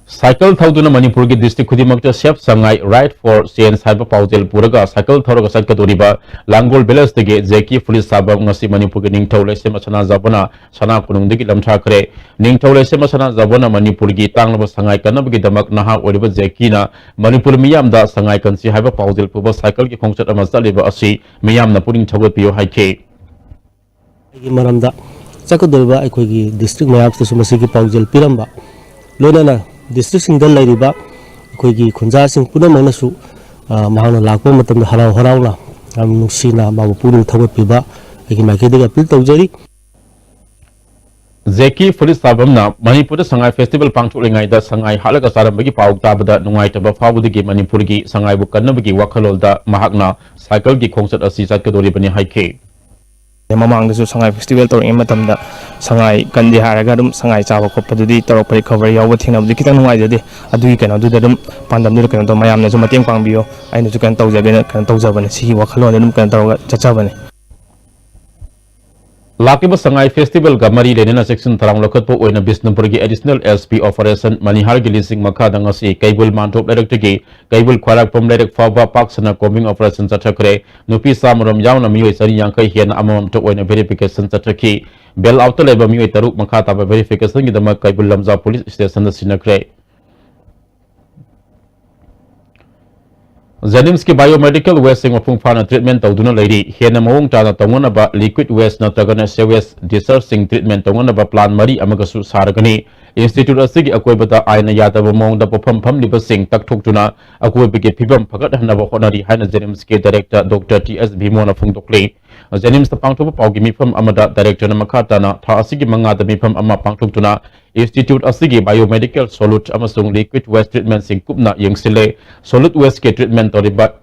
ꯁꯥꯏꯀꯜ ꯊꯧꯗꯨꯅ ꯃꯅꯤꯄꯨꯔꯒꯤ district ꯈꯨꯗꯤꯡꯃꯛꯇ Save Sangai, Ride for Change ꯍꯥꯏꯕ ꯄꯥꯎꯖꯦꯜ ꯄꯨꯔꯒ ꯁꯥꯏꯀꯜ ꯊꯧꯔꯒ ꯆꯠꯀꯗꯧꯔꯤꯕ ꯂꯥꯡꯒꯣꯜ village ꯇꯒꯤ ꯖꯦꯀꯤ ꯐꯨꯔꯤꯠ ꯁꯥꯕꯝ ꯉꯁꯤ ꯃꯅꯤꯄꯨꯔꯒꯤ ꯅꯤꯡꯊꯧ ꯂꯩꯁꯦꯝꯕ ꯁꯅꯥꯖꯥꯎꯕꯅ ꯁꯅꯥ ꯀꯣꯅꯨꯡꯗꯒꯤ ꯂꯝꯊꯥꯈ꯭ꯔꯦ꯫ ꯅꯤꯡꯊꯧ ꯂꯩꯁꯦꯝꯕ ꯁꯅꯥꯖꯥꯎꯕꯅ ꯃꯅꯤꯄꯨꯔꯒꯤ ꯇꯥꯡꯂꯕ ꯁꯉꯥꯏ ꯀꯟꯅꯕꯒꯤꯗꯃꯛ ꯅꯍꯥ ꯑꯣꯏꯔꯤꯕ ꯖꯦꯀꯤꯅ ꯃꯅꯤꯄꯨꯔ ꯃꯤꯌꯥꯝꯗ ꯁꯉꯥꯏ ꯀꯟꯁꯤ ꯍꯥꯏꯕ ꯄꯥꯎꯖꯦꯜ ꯄꯨꯕ ꯁꯥꯏꯀꯜꯒꯤ ꯈꯣꯡꯆꯠ ꯑꯃ ꯆꯠꯂꯤꯕ ꯑꯁꯤ ꯃꯤꯌꯥꯝꯅ ꯄꯨꯛꯅꯤꯡ ꯊꯧꯒꯠꯄꯤꯌꯨ ꯍꯥꯏꯈꯤ꯫ ꯑꯩꯒꯤ ꯃꯔꯝꯗ ꯆꯠꯀꯗꯧꯔꯤꯕ ꯑꯩꯈꯣꯏꯒꯤ district ꯃꯌꯥꯝꯁꯤꯗꯁꯨ ꯃꯁꯤꯒꯤ ꯄꯥꯎꯖꯦꯜ ꯄꯤꯔꯝꯕ, ꯂꯣꯏꯅꯅ districtꯁꯤꯡꯗ ꯂꯩꯔꯤꯕ ꯑꯩꯈꯣꯏꯒꯤ ꯈꯨꯟꯖꯥꯁꯤꯡ ꯄꯨꯝꯅꯃꯛꯅꯁꯨ, ꯑ, ꯃꯍꯥꯛꯅ ꯂꯥꯛꯄ ꯃꯇꯝꯗ ꯍꯔꯥꯎ ꯍꯔꯥꯎꯅ, ꯌꯥꯝ ꯅꯨꯡꯁꯤꯅ ꯃꯥꯕꯨ ꯄꯨꯛꯅꯤꯡ ꯊꯧꯒꯠꯄꯤꯕ ꯑꯩꯒꯤ ꯃꯥꯏꯀꯩꯗꯒꯤ appeal ꯇꯧꯖꯔꯤ꯫ ꯖꯦꯀꯤ ꯐꯨꯔꯤꯠ ꯁꯥꯕꯝꯅ ꯃꯅꯤꯄꯨꯔꯗ ꯁꯉꯥꯏ festival ꯄꯥꯡꯊꯣꯛꯂꯤꯉꯩꯗ ꯁꯉꯥꯏ ꯍꯥꯠꯂꯒ ꯆꯥꯔꯝꯕꯒꯤ ꯄꯥꯎ ꯇꯥꯕꯗ ꯅꯨꯡꯉꯥꯏꯇꯕ ꯐꯥꯎꯕꯗꯒꯤ ꯃꯅꯤꯄꯨꯔꯒꯤ ꯁꯉꯥꯏꯕꯨ ꯀꯟꯅꯕꯒꯤ ꯋꯥꯈꯜꯂꯣꯟꯗ ꯃꯍꯥꯛꯅ ꯁꯥꯏꯀꯜꯒꯤ ꯈꯣꯡꯆꯠ ꯑꯁꯤ ꯆꯠꯀꯗꯧꯔꯤꯕꯅꯤ ꯍꯥꯏꯈꯤ꯫ ꯃꯃꯥꯡꯗꯁꯨ ꯁꯉꯥꯏ festival ꯇꯧꯔꯤꯉꯩ ꯃꯇꯝꯗ ꯁꯉꯥꯏ ꯀꯟꯗꯦ ꯍꯥꯏꯔꯒ ꯑꯗꯨꯝ ꯁꯉꯥꯏ ꯆꯥꯕ ꯈꯣꯠꯄꯗꯨꯗꯤ ꯇꯧꯔꯛꯄ, recovery ꯌꯥꯎꯕ ꯊꯦꯡꯅꯕꯗꯤ ꯈꯤꯇꯪ ꯅꯨꯡꯉꯥꯏꯖꯗꯦ꯫ ꯑꯗꯨꯒꯤ ꯀꯩꯅꯣꯗꯨꯗ ꯑꯗꯨꯝ ꯄꯥꯟꯗꯝꯗꯨꯗ ꯀꯩꯅꯣ ꯇꯧ, ꯃꯌꯥꯝꯅꯁꯨ ꯃꯇꯦꯡ ꯄꯥꯡꯕꯤꯌꯣ, ꯑꯩꯅꯁꯨ ꯀꯩꯅꯣ ꯇꯧꯖꯒꯦꯅ ꯀꯩꯅꯣ ꯇꯧꯖꯕꯅꯦ꯫ ꯁꯤꯒꯤ ꯋꯥꯈꯜꯂꯣꯟꯗ ꯑꯗꯨꯝ ꯀꯩꯅꯣ ꯇꯧꯔꯒ ꯆꯠꯆꯕꯅꯦ꯫ ꯂꯥꯛꯂꯤꯕ ꯁꯉꯥꯏ festivalꯒ ꯃꯔꯤ ꯂꯩꯅꯅ ꯆꯦꯛꯁꯤꯟ ꯊꯧꯔꯥꯡ ꯂꯧꯈꯠꯄ ꯑꯣꯏꯅ ꯕꯤꯁꯅꯨꯄꯨꯔꯒꯤ additional SP operation ꯃꯅꯤꯍꯥꯔꯒꯤ ꯂꯤꯁꯤꯡ ꯃꯈꯥꯗ ꯉꯁꯤ ꯀꯩꯕꯨꯜ ꯃꯥꯟꯗꯣꯞ ꯂꯩꯔꯛꯇꯒꯤ ꯀꯩꯕꯨꯜ ꯈ꯭ꯋꯥꯏꯔꯥꯛꯄꯝ ꯂꯩꯔꯛ ꯐꯥꯎꯕ ꯄꯥꯛ ꯁꯟꯅ combing operation ꯆꯠꯊꯈ꯭ꯔꯦ꯫ ꯅꯨꯄꯤ ꯆꯥꯃꯔꯣꯝ ꯌꯥꯎꯅ ꯃꯤꯑꯣꯏ ꯆꯅꯤ ꯌꯥꯡꯈꯩ ꯍꯦꯟꯅ ꯑꯃꯃꯝꯇ ꯑꯣꯏꯅ verification ꯆꯠꯊꯈꯤ꯫ Bail outꯇ ꯂꯩꯕ ꯃꯤꯑꯣꯏ ꯇꯔꯨꯛ ꯃꯈꯥ ꯇꯥꯕ verificationꯒꯤꯗꯃꯛ ꯀꯩꯕꯨꯜ ꯂꯝꯖꯥꯎ police stationꯗ ꯁꯤꯟꯅꯈ꯭ꯔꯦ꯫ JNIMSꯀꯤ biomedical wasteꯁꯤꯡ ꯃꯄꯨꯡ ꯐꯥꯅ treatment ꯇꯧꯗꯨꯅ ꯂꯩꯔꯤ꯫ ꯍꯦꯟꯅ ꯃꯑꯣꯡ ꯇꯥꯅ ꯇꯧꯅꯅꯕ liquid waste ꯅꯠꯇ꯭ꯔꯒꯅ sewage dischargeꯁꯤꯡ treatment ꯇꯧꯅꯅꯕ plan ꯃꯔꯤ ꯑꯃꯒꯁꯨ ꯁꯥꯔꯒꯅꯤ꯫ Institute ꯑꯁꯤꯒꯤ ꯑꯀꯣꯏꯕꯗ ꯑꯥꯏꯟꯅ ꯌꯥꯗꯕ ꯃꯑꯣꯡꯗ ꯄꯣꯠꯐꯝ ꯐꯝꯂꯤꯕꯁꯤꯡ ꯇꯛꯊꯣꯛꯇꯨꯅ ꯑꯀꯣꯏꯕꯒꯤ ꯐꯤꯕꯝ ꯐꯒꯠꯍꯟꯅꯕ ꯍꯣꯠꯅꯔꯤ ꯍꯥꯏꯅ JNIMSꯀꯤ director Doctor T S ꯚꯤꯃꯣꯅ ꯐꯣꯡꯗꯣꯛꯂꯤ꯫ JNIMSꯇ ꯄꯥꯡꯊꯣꯛꯄ ꯄꯥꯎꯒꯤ ꯃꯤꯐꯝ ꯑꯃꯗ directorꯅ ꯃꯈꯥ ꯇꯥꯅ ꯊꯥ ꯑꯁꯤꯒꯤ ꯃꯉꯥꯗ ꯃꯤꯐꯝ ꯑꯃ ꯄꯥꯡꯊꯣꯛꯇꯨꯅ institute ꯑꯁꯤꯒꯤ biomedical solute ꯑꯃꯁꯨꯡ liquid waste treatmentꯁꯤꯡ ꯀꯨꯞꯅ ꯌꯦꯡꯁꯤꯜꯂꯦ꯫ Solute wasteꯀꯤ treatment ꯇꯧꯔꯤꯕ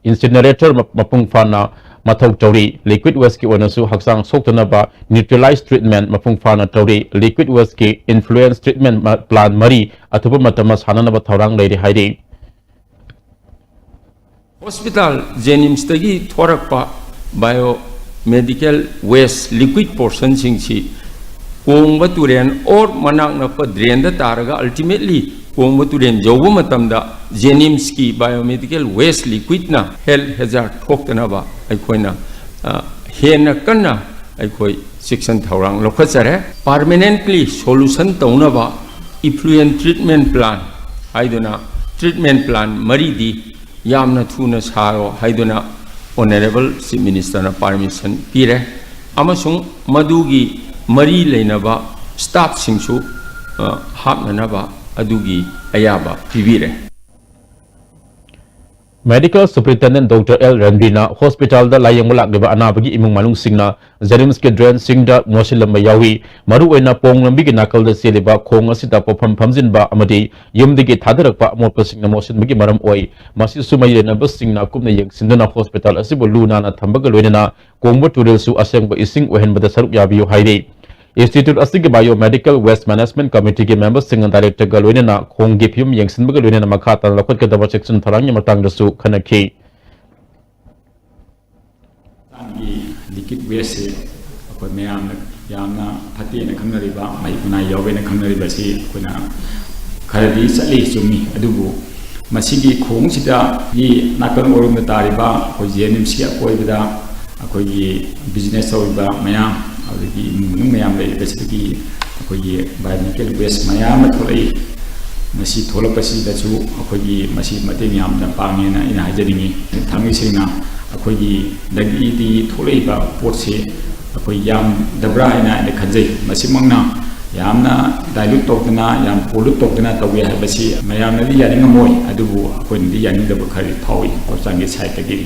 incinerator ꯃ-, ꯃꯄꯨꯡ ꯐꯥꯅ ꯃꯊꯧ ꯇꯧꯔꯤ꯫ Liquid wasteꯀꯤ ꯑꯣꯏꯅꯁꯨ ꯍꯛꯆꯥꯡ ꯁꯣꯛꯇꯅꯕ neutralize treatment ꯃꯄꯨꯡ ꯐꯥꯅ ꯇꯧꯔꯤ꯫ Liquid wasteꯀꯤ effluent treatment ꯃ-, plan ꯃꯔꯤ ꯑꯊꯨꯕ ꯃꯇꯝꯗ ꯁꯥꯟꯅꯅꯕ ꯊꯧꯔꯥꯡ ꯂꯩꯔꯤ ꯍꯥꯏꯔꯤ꯫ Hospital JNIMSꯇꯒꯤ ꯊꯣꯔꯛꯄ biomedical waste liquid portionꯁꯤꯡꯁꯤ ꯀꯣꯡꯕ ꯇꯨꯔꯦꯟ or ꯃꯅꯥꯛ ꯅꯛꯄ drainꯗ ꯇꯥꯔꯒ ultimately ꯀꯣꯡꯕ ꯇꯨꯔꯦꯜ ꯌꯧꯕ ꯃꯇꯝꯗ JNIMSꯀꯤ biomedical waste liquidꯅ health hazard ꯊꯣꯛꯇꯅꯕ ꯑꯩꯈꯣꯏꯅ, ꯑ, ꯍꯦꯟꯅ ꯀꯟꯅ ꯑꯩꯈꯣꯏ ꯆꯦꯛꯁꯤꯟ ꯊꯧꯔꯥꯡ ꯂꯧꯈꯠꯆꯔꯦ꯫ Permanently solution ꯇꯧꯅꯕ effluent treatment plant ꯍꯥꯏꯗꯨꯅ treatment plant ꯃꯔꯤꯗꯤ ꯌꯥꯝꯅ ꯊꯨꯅ ꯁꯥꯔꯣ ꯍꯥꯏꯗꯨꯅ Honourable Chief Ministerꯅ permission ꯄꯤꯔꯦ꯫ ꯑꯃꯁꯨꯡ ꯃꯗꯨꯒꯤ ꯃꯔꯤ ꯂꯩꯅꯕ staffꯁꯤꯡꯁꯨ, ꯑ, ꯍꯥꯞꯅꯅꯕ ꯑꯗꯨꯒꯤ ꯑꯌꯥꯕ ꯄꯤꯕꯤꯔꯦ꯫ Medical Superintendent Doctor L ꯔꯟꯕꯤꯔꯅ hospitalꯗ ꯂꯥꯌꯦꯡꯕ ꯂꯥꯛꯂꯤꯕ ꯑꯅꯥꯕꯒꯤ ꯏꯃꯨꯡ ꯃꯅꯨꯡꯁꯤꯡꯅ JNIMSꯀꯤ drain ꯁꯤꯡꯗ ꯃꯣꯠꯁꯤꯜꯂꯝꯕ ꯌꯥꯎꯏ꯫ ꯃꯔꯨꯑꯣꯏꯅ ꯄꯣꯡ ꯂꯝꯕꯤꯒꯤ ꯅꯥꯀꯜꯗ ꯆꯦꯜꯂꯤꯕ ꯈꯣꯡ ꯑꯁꯤꯗ ꯄꯣꯠꯐꯝ ꯐꯝꯖꯤꯟꯕ ꯑꯃꯗꯤ ꯌꯨꯝꯗꯒꯤ ꯊꯥꯗꯔꯛꯄ ꯑꯃꯣꯠꯄꯁꯤꯡꯅ ꯃꯣꯠꯁꯤꯟꯕꯒꯤ ꯃꯔꯝ ꯑꯣꯏ꯫ ꯃꯁꯤꯁꯨ ꯃꯔꯤ ꯂꯩꯅꯕꯁꯤꯡꯅ ꯀꯨꯞꯅ ꯌꯦꯡꯁꯤꯟꯗꯨꯅ hospital ꯑꯁꯤꯕꯨ ꯂꯨ ꯅꯥꯟꯅ ꯊꯝꯕꯒ ꯂꯣꯏꯅꯅ ꯀꯣꯡꯕ ꯇꯨꯔꯦꯜꯁꯨ ꯑꯁꯦꯡꯕ ꯏꯁꯤꯡ ꯑꯣꯏꯍꯟꯕꯗ ꯁꯔꯨꯛ ꯌꯥꯕꯤꯌꯨ ꯍꯥꯏꯔꯤ꯫ Institute ꯑꯁꯤꯒꯤ Biomedical Waste Management Committeeꯒꯤ memberꯁꯤꯡꯅ directorꯒ ꯂꯣꯏꯅꯅ ꯈꯣꯡꯒꯤ ꯐꯤꯕꯝ ꯌꯦꯡꯁꯤꯟꯕꯒ ꯂꯣꯏꯅꯅ ꯃꯈꯥ ꯇꯥꯅ ꯂꯧꯈꯠꯀꯗꯕ ꯆꯦꯛꯁꯤꯟ ꯊꯧꯔꯥꯡꯒꯤ ꯃꯇꯥꯡꯗꯁꯨ ꯈꯟꯅꯈꯤ꯫ ꯍꯛꯆꯥꯡꯒꯤ liquid wasteꯁꯦ ꯑꯩꯈꯣꯏ ꯃꯌꯥꯝꯅ ꯌꯥꯝꯅ ꯐꯠꯇꯦꯅ ꯈꯪꯅꯔꯤꯕ, ꯃꯍꯤꯛ ꯃꯅꯥꯏ ꯌꯥꯎꯋꯦꯅ ꯈꯪꯅꯔꯤꯕꯁꯤ ꯑꯩꯈꯣꯏꯅ ꯈꯔꯗꯤ ꯆꯠꯂꯤ, ꯆꯨꯝꯃꯤ꯫ ꯑꯗꯨꯕꯨ ꯃꯁꯤꯒꯤ ꯈꯣꯡꯁꯤꯗꯒꯤ ꯅꯥꯀꯜ ꯑꯣꯏꯔꯣꯝꯗ ꯇꯥꯔꯤꯕ ꯑꯩꯈꯣꯏ JNIMSꯀꯤ ꯑꯀꯣꯏꯕꯗ ꯑꯩꯈꯣꯏꯒꯤ business ꯇꯧꯔꯤꯕ ꯃꯌꯥꯝ, ꯑꯗꯒꯤ ꯏꯃꯨꯡ ꯃꯅꯨꯡ ꯃꯌꯥꯝ ꯂꯩꯔꯤꯕꯁꯤꯗꯒꯤ ꯑꯩꯈꯣꯏꯒꯤ biomedical waste ꯃꯌꯥꯝ ꯑꯃ ꯊꯣꯛꯂꯛꯏ꯫ ꯃꯁꯤ ꯊꯣꯛꯂꯛꯄꯁꯤꯗꯁꯨ ꯑꯩꯈꯣꯏꯒꯤ ꯃꯁꯤ ꯃꯇꯦꯡ ꯌꯥꯝꯅ ꯄꯥꯡꯉꯦꯅ ꯑꯩꯅ ꯍꯥꯏꯖꯅꯤꯡꯉꯤ꯫ ꯊꯥꯡꯃꯩ ꯁꯦꯡꯅ ꯑꯩꯈꯣꯏꯒꯤ ꯗꯒꯤꯗꯤ ꯊꯣꯛꯂꯛꯏꯕ ꯄꯣꯠꯁꯦ ꯑꯩꯈꯣꯏ ꯌꯥꯝꯗꯕ꯭ꯔꯥ ꯍꯥꯏꯅ ꯑꯩꯅ ꯈꯟꯖꯩ꯫ ꯃꯁꯤꯃꯛꯅ ꯌꯥꯝꯅ dilute ꯇꯧꯗꯅ, ꯌꯥꯝ pollute ꯇꯧꯗꯅ ꯇꯧꯋꯦ ꯍꯥꯏꯕꯁꯤ ꯃꯌꯥꯝꯅꯗꯤ ꯌꯥꯅꯤꯡꯉꯝꯃꯣꯏ, ꯑꯗꯨꯕꯨ ꯑꯩꯈꯣꯏꯅꯗꯤ ꯌꯥꯅꯤꯡꯗꯕ ꯈꯔꯗꯤ ꯐꯥꯎꯏ ꯍꯛꯆꯥꯡꯒꯤ sideꯇꯒꯤ꯫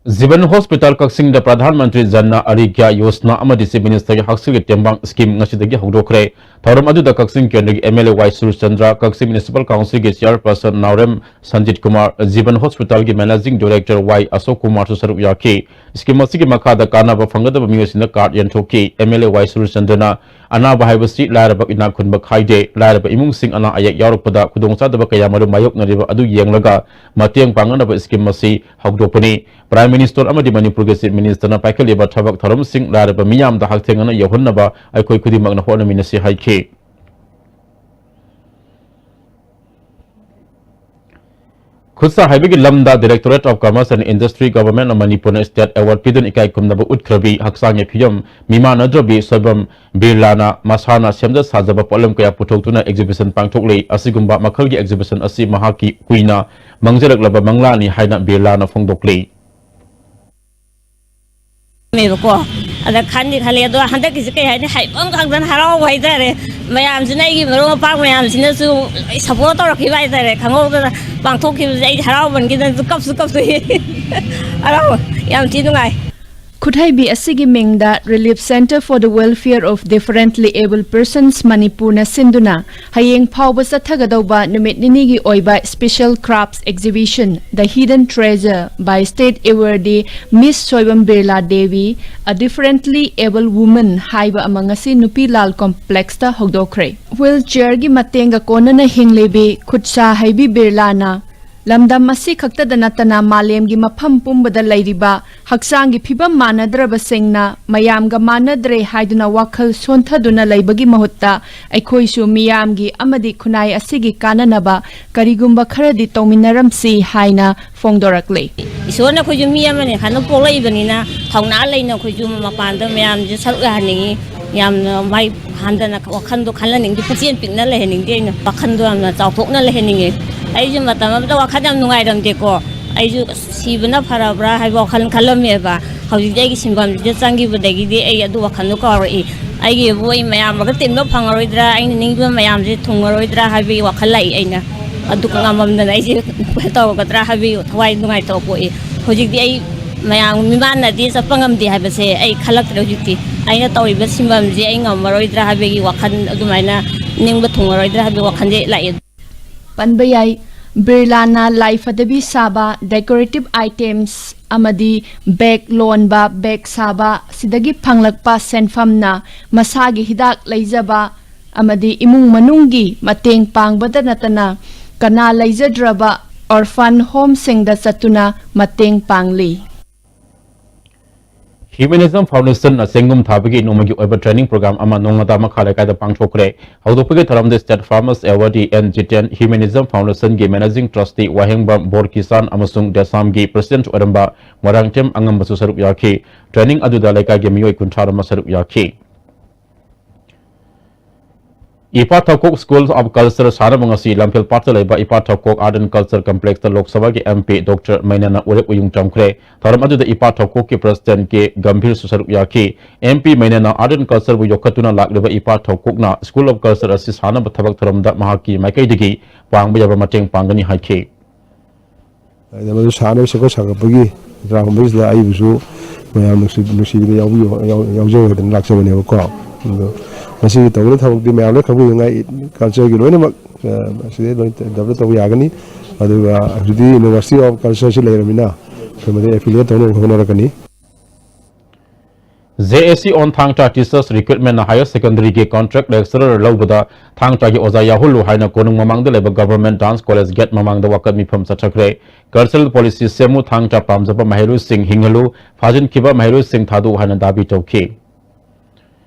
ꯖꯤꯕꯟ Hospital ꯀꯛꯆꯤꯡꯗ ꯄ꯭ꯔꯙꯥꯟ ꯃꯟꯇ꯭ꯔꯤ ꯖꯟ ꯑꯔꯤꯒ꯭ꯌꯥ ꯌꯣꯖꯅꯥ ꯑꯃꯗꯤ Chief Ministerꯒꯤ ꯍꯛꯁꯦꯜꯒꯤ ꯇꯦꯡꯕꯥꯡ scheme ꯉꯁꯤꯗꯒꯤ ꯍꯧꯗꯣꯛꯈ꯭ꯔꯦ꯫ ꯊꯧꯔꯝ ꯑꯗꯨꯗ ꯀꯛꯆꯤꯡ ꯀꯦꯟꯗ꯭ꯔꯒꯤ MLA ꯋꯥꯏ ꯁꯨꯔꯆꯟꯗ꯭ꯔ, ꯀꯛꯆꯤꯡ Municipal Councilꯒꯤ Chairperson ꯅꯥꯎꯔꯦꯝ ꯁꯟꯖꯤꯠ ꯀꯨꯃꯥꯔ, ꯖꯤꯕꯟ Hospitalꯒꯤ Managing Director ꯋꯥꯏ ꯑꯁꯣꯛ ꯀꯨꯃꯥꯔꯁꯨ ꯁꯔꯨꯛ ꯌꯥꯈꯤ꯫ Scheme ꯑꯁꯤꯒꯤ ꯃꯈꯥꯗ ꯀꯥꯟꯅꯕ ꯐꯪꯒꯗꯕ ꯃꯤꯑꯣꯏꯁꯤꯡꯅ card ꯌꯦꯟꯊꯣꯛꯈꯤ꯫ MLA ꯋꯥꯏ ꯁꯨꯔꯆꯟꯗ꯭ꯔꯅ ꯑꯅꯥꯕ ꯍꯥꯏꯕꯁꯤ ꯂꯥꯏꯔꯕ ꯏꯅꯥꯛ ꯈꯨꯟꯕ ꯈꯥꯏꯗꯦ, ꯂꯥꯏꯔꯕ ꯏꯃꯨꯡꯁꯤꯡ ꯑꯅꯥ ꯑꯌꯦꯛ ꯌꯥꯎꯔꯛꯄꯗ ꯈꯨꯗꯣꯡꯆꯥꯗꯕ ꯀꯌꯥ ꯃꯔꯨꯝ ꯃꯥꯌꯣꯛꯅꯔꯤꯕ ꯑꯗꯨ ꯌꯦꯡꯂꯒ ꯃꯇꯦꯡ ꯄꯥꯡꯅꯅꯕ scheme ꯑꯁꯤ ꯍꯧꯗꯣꯛꯄꯅꯤ꯫ Prime Minister ꯑꯃꯗꯤ ꯃꯅꯤꯄꯨꯔꯒꯤ Chief Ministerꯅ ꯄꯥꯏꯈꯠꯂꯤꯕ ꯊꯕꯛ ꯊꯧꯔꯝꯁꯤꯡ ꯂꯥꯏꯔꯕ ꯃꯤꯌꯥꯝꯗ ꯍꯛꯊꯦꯡꯅꯅ ꯌꯧꯍꯟꯅꯕ ꯑꯩꯈꯣꯏ ꯈꯨꯗꯤꯡꯃꯛꯅ ꯍꯣꯠꯅꯃꯤꯟꯅꯁꯤ ꯍꯥꯏꯈꯤ꯫ ꯈꯨꯠꯁꯥ ꯍꯩꯕꯒꯤ ꯂꯝꯗ Directorate of Commerce and Industry, Government of ꯃꯅꯤꯄꯨꯔꯅ State Award ꯄꯤꯗꯨꯅ ꯏꯀꯥꯏ ꯈꯨꯝꯅꯕ ꯎꯠꯈ꯭ꯔꯕꯤ ꯍꯛꯆꯥꯡꯒꯤ ꯐꯤꯕꯝ ꯃꯤꯃꯥꯟꯅꯗ꯭ꯔꯕꯤ ꯁꯣꯏꯕꯝ ꯕꯤꯔꯂꯥꯅ ꯃꯁꯥꯅ ꯁꯦꯝꯖ ꯁꯥꯖꯕ ꯄꯣꯠꯂꯝ ꯀꯌꯥ ꯄꯨꯊꯣꯛꯇꯨꯅ exhibition ꯄꯥꯡꯊꯣꯛꯂꯤ꯫ ꯑꯁꯤꯒꯨꯝꯕ ꯃꯈꯜꯒꯤ exhibition ꯑꯁꯤ ꯃꯍꯥꯛꯀꯤ ꯀꯨꯏꯅ ꯃꯥꯡꯖꯔꯛꯂꯕ ꯃꯪꯂꯥꯅꯤ ꯍꯥꯏꯅ ꯕꯤꯔꯂꯥꯅ ꯐꯣꯡꯗꯣꯛꯂꯤ꯫ ꯃꯦꯕꯀꯣ꯫ ꯑꯗ ꯈꯟꯗꯤ ꯈꯜꯂꯤ, ꯑꯗꯣ ꯍꯟꯗꯛꯀꯤꯁꯦ ꯀꯩ ꯍꯥꯏꯅꯤ, ꯍꯥꯏꯐꯝ ꯈꯪꯗꯅ ꯍꯔꯥꯎꯕ ꯍꯥꯏꯇꯥꯔꯦ꯫ ꯃꯌꯥꯝꯁꯤꯅ, ꯑꯩꯒꯤ ꯃꯔꯨꯞ ꯃꯄꯥꯡ ꯃꯌꯥꯝꯁꯤꯅꯁꯨ ꯂꯣꯏ support ꯇꯧꯔꯛꯈꯤꯕ ꯍꯥꯏꯇꯥꯔꯦ꯫ ꯈꯪꯍꯧꯗꯅ ꯄꯥꯡꯊꯣꯛꯈꯤꯕꯁꯦ ꯑꯩꯗꯤ ꯍꯔꯥꯎꯃꯟꯈꯤꯗꯅ ꯀꯞꯁꯨ ꯀꯞꯇꯣꯛꯏ꯫ ꯍꯔꯥꯎ, ꯌꯥꯝ ꯊꯤ ꯅꯨꯡꯉꯥꯏ꯫ ꯈꯨꯠꯍꯩꯕꯤ ꯑꯁꯤꯒꯤ ꯃꯤꯡꯗ Relief Centre for the Welfare of Differently Abled Persons ꯃꯅꯤꯄꯨꯔꯅ ꯁꯤꯟꯗꯨꯅ ꯍꯌꯦꯡ ꯐꯥꯎꯕ ꯆꯠꯊꯒꯗꯧꯕ ꯅꯨꯃꯤꯠ ꯅꯤꯅꯤꯒꯤ ꯑꯣꯏꯕ Special Crafts Exhibition The Hidden Treasure by State Awardee Miss Soibam Birla Devi, A Differently Abled Woman ꯍꯥꯏꯕ ꯑꯃ ꯉꯁꯤ ꯅꯨꯄꯤ ꯂꯥꯜ ꯀꯣꯝꯄ꯭ꯂꯦꯛꯁꯇ ꯍꯧꯗꯣꯛꯈ꯭ꯔꯦ꯫ ꯋꯤꯜ ꯆꯤꯌꯔꯒꯤ ꯃꯇꯦꯡꯒ ꯀꯣꯟꯅꯅ ꯍꯤꯡꯂꯤꯕꯤ ꯈꯨꯠꯁꯥ ꯍꯩꯕꯤ ꯕꯤꯔꯂꯥꯅ ꯂꯝꯗꯝ ꯑꯁꯤ ꯈꯛꯇꯗ ꯅꯠꯇꯅ ꯃꯥꯂꯦꯝꯒꯤ ꯃꯐꯝ ꯄꯨꯝꯕꯗ ꯂꯩꯔꯤꯕ ꯍꯛꯆꯥꯡꯒꯤ ꯐꯤꯕꯝ ꯃꯥꯟꯅꯗ꯭ꯔꯕꯁꯤꯡꯅ ꯃꯌꯥꯝꯒ ꯃꯥꯟꯅꯗ꯭ꯔꯦ ꯍꯥꯏꯗꯨꯅ ꯋꯥꯈꯜ ꯁꯣꯟꯊꯗꯨꯅ ꯂꯩꯕꯒꯤ ꯃꯍꯨꯠꯇ ꯑꯩꯈꯣꯏꯁꯨ ꯃꯤꯌꯥꯝꯒꯤ ꯑꯃꯗꯤ ꯈꯨꯟꯅꯥꯏ ꯑꯁꯤꯒꯤ ꯀꯥꯟꯅꯅꯕ ꯀꯔꯤꯒꯨꯝꯕ ꯈꯔꯗꯤ ꯇꯧꯃꯤꯟꯅꯔꯝꯁꯤ ꯍꯥꯏꯅ ꯐꯣꯡꯗꯣꯔꯛꯂꯤ꯫ ꯏꯁꯣꯔꯅ ꯑꯩꯈꯣꯏꯁꯨ ꯃꯤ ꯑꯃꯅꯤ ꯍꯥꯏꯅ ꯄꯣꯛꯂꯛꯏꯕꯅꯤꯅ, ꯊꯧꯅꯥ ꯂꯩꯅ ꯑꯩꯈꯣꯏꯁꯨ ꯃꯄꯥꯟꯗ ꯃꯌꯥꯝꯁꯦ ꯁꯔꯨꯛ ꯌꯥꯍꯟꯅꯤꯡꯉꯤ꯫ ꯌꯥꯝꯅ ꯃꯥꯏ ꯍꯟꯗꯅ ꯋꯥꯈꯜꯗꯣ ꯈꯜꯍꯟꯅꯤꯡꯗꯦ, ꯄꯨꯛꯆꯦꯜ ꯄꯤꯛꯅ ꯂꯩꯍꯟꯅꯤꯡꯗꯦ꯫ ꯑꯩꯅ ꯋꯥꯈꯜꯗꯣ ꯌꯥꯝꯅ ꯆꯥꯎꯊꯣꯛꯅ ꯂꯩꯍꯟꯅꯤꯡꯉꯦ꯫ ꯑꯩꯁꯦ ꯃꯇꯝ ꯑꯃꯗ ꯋꯥꯈꯜ ꯌꯥꯝ ꯅꯨꯡꯉꯥꯏꯔꯝꯗꯦꯀꯣ꯫ ꯑꯩꯁꯨ ꯁꯤꯕꯅ ꯐꯔꯕ꯭ꯔꯥ ꯍꯥꯏꯕ ꯋꯥꯈꯜ ꯈꯜꯂꯝꯃꯦꯕ꯫ ꯍꯧꯖꯤꯛꯇꯤ ꯑꯩꯒꯤ ꯁꯤꯟꯐꯝꯁꯤꯗ ꯆꯪꯈꯤꯕꯗꯒꯤꯗꯤ ꯑꯩ ꯑꯗꯨ ꯋꯥꯈꯜꯗꯣ ꯀꯥꯎꯔꯛꯏ꯫ ꯑꯩꯒꯤꯕꯨ ꯑꯩ ꯃꯌꯥꯝ ꯃꯔꯛꯇ ꯇꯤꯟꯕ ꯐꯪꯉꯔꯣꯏꯗ꯭ꯔꯥ, ꯑꯩꯅ ꯅꯤꯡꯕ ꯃꯌꯥꯝꯁꯦ ꯊꯨꯡꯉꯔꯣꯏꯗ꯭ꯔꯥ ꯍꯥꯏꯕꯒꯤ ꯋꯥꯈꯜ ꯂꯥꯛꯏ꯫ ꯑꯩꯅ ꯑꯗꯨ ꯉꯝꯃꯝꯗꯅ ꯑꯩꯁꯦ ꯇꯧꯔꯒꯗ꯭ꯔꯥ ꯍꯥꯏꯕꯒꯤ ꯊꯋꯥꯏ ꯅꯨꯡꯉꯥꯏꯇꯕ ꯄꯣꯛꯏ꯫ ꯍꯧꯖꯤꯛꯇꯤ ꯑꯩ ꯃꯌꯥꯝ ꯃꯤꯃꯥꯟꯅꯗꯤ ꯆꯠꯄ ꯉꯝꯗꯦ ꯍꯥꯏꯕꯁꯦ ꯑꯩ ꯈꯜꯂꯛꯇ꯭ꯔꯦ꯫ ꯍꯧꯖꯤꯛꯇꯤ ꯑꯩꯅ ꯇꯧꯔꯤꯕ ꯁꯤꯟꯐꯝꯁꯦ ꯑꯩ ꯉꯝꯃꯔꯣꯏꯗ꯭ꯔꯥ ꯍꯥꯏꯕꯒꯤ ꯋꯥꯈꯜ, ꯑꯗꯨꯃꯥꯏꯅ ꯅꯤꯡꯕ ꯊꯨꯡꯉꯔꯣꯏꯗ꯭ꯔꯥ ꯍꯥꯏꯕꯒꯤ ꯋꯥꯈꯜꯁꯦ ꯂꯥꯛꯑꯦ꯫ ꯄꯟꯕ ꯌꯥꯏ꯫ ꯕꯤꯔꯂꯥꯅ ꯂꯥꯏ ꯐꯗꯕꯤ ꯁꯥꯕ, decorative items ꯑꯃꯗꯤ ꯕꯦꯒ ꯂꯣꯟꯕ, ꯕꯦꯒ ꯁꯥꯕ, ꯁꯤꯗꯒꯤ ꯐꯪꯂꯛꯄ ꯁꯦꯟꯐꯝꯅ ꯃꯁꯥꯒꯤ ꯍꯤꯗꯥꯛ ꯂꯩꯖꯕ ꯑꯃꯗꯤ ꯏꯃꯨꯡ ꯃꯅꯨꯡꯒꯤ ꯃꯇꯦꯡ ꯄꯥꯡꯕꯗ ꯅꯠꯇꯅ ꯀꯅꯥ ꯂꯩꯖꯗ꯭ꯔꯕ orphan homeꯁꯤꯡꯗ ꯆꯠꯇꯨꯅ ꯃꯇꯦꯡ ꯄꯥꯡꯂꯤ꯫ Humanism Foundation ꯅ ꯆꯦꯡꯒꯨꯝ ꯊꯥꯕꯒꯤ ꯅꯣꯡꯃꯒꯤ ꯑꯣꯏꯕ training program ꯑꯃ ꯅꯣꯡꯉꯥꯗꯥ ꯃꯈꯥ ꯂꯩꯀꯥꯏꯗ ꯄꯥꯡꯊꯣꯛꯈ꯭ꯔꯦ꯫ ꯍꯧꯗꯣꯛꯄꯒꯤ ꯊꯧꯔꯝꯗ State Farmers Award N Jiten, Humanism Foundation ꯒꯤ Managing Trustee ꯋꯥꯍꯦꯡꯕꯝ ꯕꯣꯔꯀꯤꯁꯥꯟ ꯑꯃꯁꯨꯡ ꯗꯦꯁꯥꯝꯒꯤ President ꯑꯣꯏꯔꯝꯕ ꯃꯣꯏꯔꯥꯡꯊꯦꯝ ꯑꯉꯝꯕꯁꯨ ꯁꯔꯨꯛ ꯌꯥꯈꯤ꯫ Training ꯑꯗꯨꯗ ꯂꯩꯀꯥꯏꯒꯤ ꯃꯤꯑꯣꯏ ꯀꯨꯟꯊ꯭ꯔꯥ ꯑꯃ ꯁꯔꯨꯛ ꯌꯥꯈꯤ꯫ ꯏꯄꯥ ꯊꯧꯀꯣꯛ School of Culture ꯁꯥꯟꯅꯕ ꯉꯁꯤ ꯂꯝꯐꯦꯜ ꯄꯥꯠꯇ ꯂꯩꯕ ꯏꯄꯥ ꯊꯧꯀꯣꯛ Art and Culture Complex ꯇ ꯂꯣꯛ ꯁꯚꯥꯒꯤ ꯑꯦꯝ ꯄꯤ ꯗꯣꯛꯇꯔ ꯃꯩꯅꯥꯅ ꯎꯔꯦꯞ ꯎꯌꯨꯡ ꯆꯝꯈ꯭ꯔꯦ꯫ ꯊꯧꯔꯝ ꯑꯗꯨꯗ ꯏꯄꯥ ꯊꯧꯀꯣꯛꯀꯤ President ꯀꯦ ꯒꯝꯚꯤꯔꯁꯨ ꯁꯔꯨꯛ ꯌꯥꯈꯤ꯫ ꯑꯦꯝ ꯄꯤ ꯃꯩꯅꯥꯅ Art and Culture ꯕꯨ ꯌꯣꯛꯈꯠꯇꯨꯅ ꯂꯥꯛꯂꯤꯕ ꯏꯄꯥ ꯊꯧꯀꯣꯛꯅ School of Culture ꯑꯁꯤ ꯁꯥꯟꯅꯕ ꯊꯕꯛ ꯊꯧꯔꯝꯗ ꯃꯍꯥꯛꯀꯤ ꯃꯥꯏꯀꯩꯗꯒꯤ ꯄꯥꯡꯕ ꯌꯥꯕ ꯃꯇꯦꯡ ꯄꯥꯡꯒꯅꯤ ꯍꯥꯏꯈꯤ꯫ ꯑꯗ ꯃꯗꯨ ꯁꯥꯟꯅꯕ ꯁꯦꯝꯒꯠ ꯁꯥꯒꯠꯄꯒꯤ ꯇꯔꯥꯍꯨꯝꯗꯣꯏꯁꯤꯗ ꯑꯩꯕꯨꯁꯨ ꯃꯌꯥꯝ ꯅꯨꯡꯁꯤ-, ꯅꯨꯡꯁꯤꯕꯗ ꯌꯥꯎꯕꯤꯌꯨ, ꯌꯥꯎ-, ꯌꯥꯎꯖꯧ ꯍꯥꯏꯗꯅ ꯂꯥꯛꯆꯕꯅꯦꯕꯀꯣ꯫ ꯑꯗꯣ ꯉꯁꯤꯒꯤ ꯇꯧꯒꯗꯕ ꯊꯕꯛꯇꯤ ꯃꯌꯥꯝ ꯂꯣꯏ ꯈꯪꯕꯤꯅꯉꯥꯏ, culture ꯒꯤ ꯂꯣꯏꯅꯃꯛ, ꯑ, ꯁꯤꯗꯩ ꯂꯣꯏ develop ꯇꯧꯕ ꯌꯥꯒꯅꯤ꯫ ꯑꯗꯨꯒ ꯍꯧꯖꯤꯛꯇꯤ University of Culture ꯁꯤ ꯂꯩꯔꯕꯅꯤꯅ ꯑꯩꯈꯣꯏ ꯃꯗꯨ affiliate ꯇꯧꯅꯕ ꯍꯣꯠꯅꯔꯛꯀꯅꯤ꯫ J A C on Thangta Teachers Recruitment ꯅ Higher Secondary ꯒꯤ contract lecturer ꯂꯧꯕꯗ ꯊꯥꯡ ꯇꯥꯒꯤ ꯑꯣꯖꯥ ꯌꯥꯎꯍꯜꯂꯨ ꯍꯥꯏꯅ ꯀꯣꯅꯨꯡ ꯃꯃꯥꯡꯗ ꯂꯩꯕ Government Dance College gate ꯃꯃꯥꯡꯗ ꯋꯥꯀꯠ ꯃꯤꯐꯝ ꯆꯠꯊꯈ꯭ꯔꯦ꯫ Cultural policy ꯁꯦꯝꯃꯨ, ꯊꯥꯡ ꯇꯥ ꯄꯥꯝꯖꯕ ꯃꯍꯩꯔꯣꯏꯁꯤꯡ ꯍꯤꯡꯍꯜꯂꯨ, ꯐꯥꯖꯤꯟꯈꯤꯕ ꯃꯍꯩꯔꯣꯏꯁꯤꯡ ꯊꯥꯗꯣꯛꯎ ꯍꯥꯏꯅ ꯗꯥꯕꯤ ꯇꯧꯈꯤ꯫